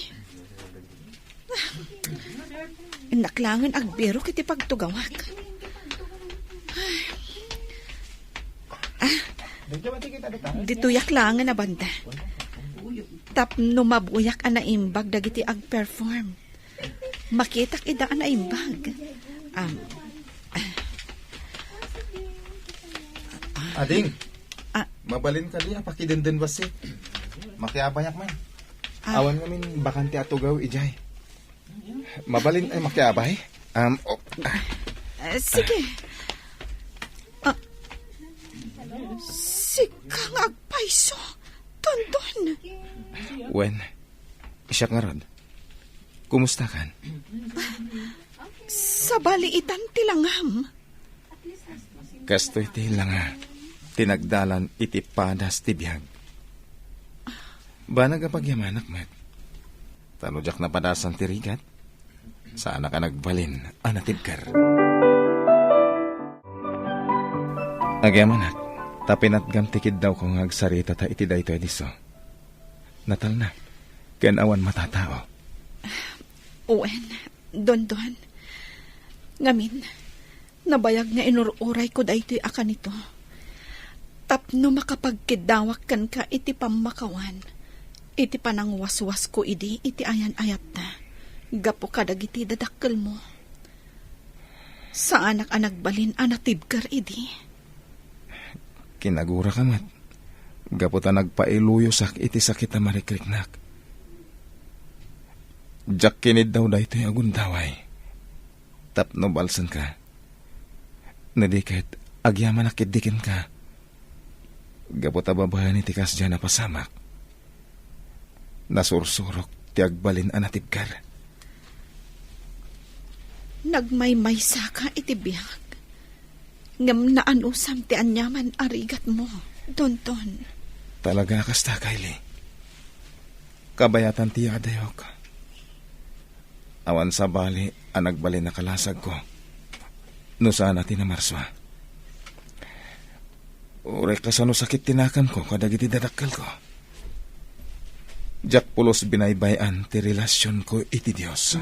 Innak laengen agbirok iti pagtugawak. Ah, ditoyak laengen a banda. Tapno mabuyak a naimbag dagiti agperform. Makitak ida a naimbag. Am, Ading, ah, mabalin kadi a pakidenden bassit? Makiabayak man. Ah. Awan ngamin bakante a tugaw idiay. Mabalin a makiabay? Am, oh, ah. Ah, sige. Ah, sika nga agpayso, Dondon. Wen, siak ngarud. Kumustakan? Sabali itan ti langam. Kastoy ti langa ti nagdalan iti padas ti biag. Banag a pagyamanak met. Ta no diak napadasan ti rigat, saanak a nagbalin a natibker. Agyamanak, ta pinatgam ti kiddawko nga agsaritata iti daytoy a disso. Natalna, ken awan matatao. Wen, Dondon. Ngamin, nabayag nga inur-urayko daytoy a kanito. Tapno makapagkiddawak kenka iti pammakawan, iti panangwaswasko idi iti ayan-ayatta, gapu kadagiti dadakkelmo. Saanak a nagbalin a natibker idi. Kinaguraka met, gapu ta nagpailuyosak iti sakit a marikriknak. Diak kiniddaw daytoy a gundaway. Tapno balsenka. No di ket, agyamanak ketdi kenka. Gapu ta babaen iti kasdiay a napasamak, nasursurok ti agbalin a natibker. Nagmaymaysaka iti biag, ngem naanusam ti aniaman a rigatmo, Dondon. Talaga kasta, Kylie. Kabayatan ti yadayok. Awan sabali a nagbalin a kalasagko no saan a ti namarsua. Uray kasano sakit ti nakamko kadagiti dadakkelko. Diak pulos binaybay-an ti relasionko iti Dios.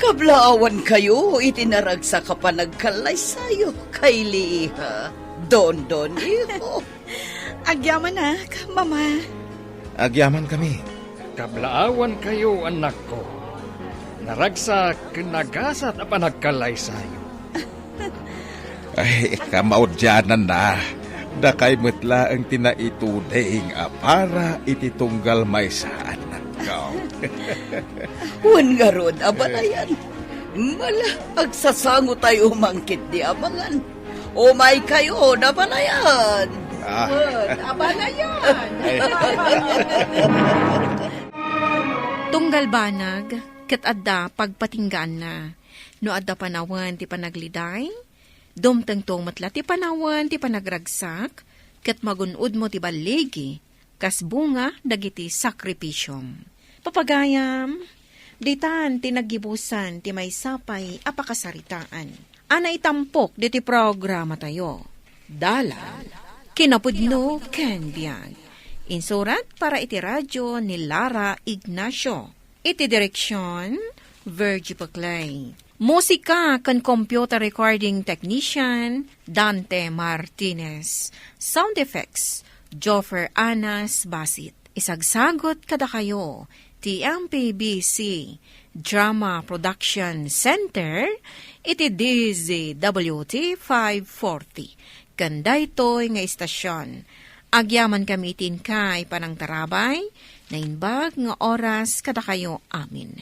Kablaawankayo iti naragsak a panagkallaysayo, Kylie iha, Dondon iho. Agyamanak, Mama. Agyamankami. Kablaawankayo, annakko. Naragsak ken nagasat a panagkallaysayo. Ay, kamaudiananna, dakay met laeng ti naituding a para iti tunggal maysa a annakko. Wen ngarud, abalayan. Mala, agsasangotayo man ketdi amangan. Umaykayo, abalayan. Ah. Wen, abalayan. Ay. Tunggal banag, ket adda pagpatinggaanna. No adda panawen ti panagliday, dumtengto met la ti panawen ti panagragsak, ket magun-odmo ti balligi, kas bunga dagiti sakripisiom. Papagayam, ditan ti naggibusan ti maysa pay a pakasaritaan a naitampok diti programatayo. Dalan, kinapudno ken biag. Insurat para iti radyo ni Lara Ignacio. Iti direksion, Virgie Paclay. Musika ken computer recording technician, Dante Martinez. Sound effects, Joffer Anas Basit. Isagsagut kadakayo ti M P B C Drama Production Center iti D Z W T five forty. Ken daytoy nga istasion, agyamankami iti inkay panangtarabay, naimbag nga oras kadakayo amin.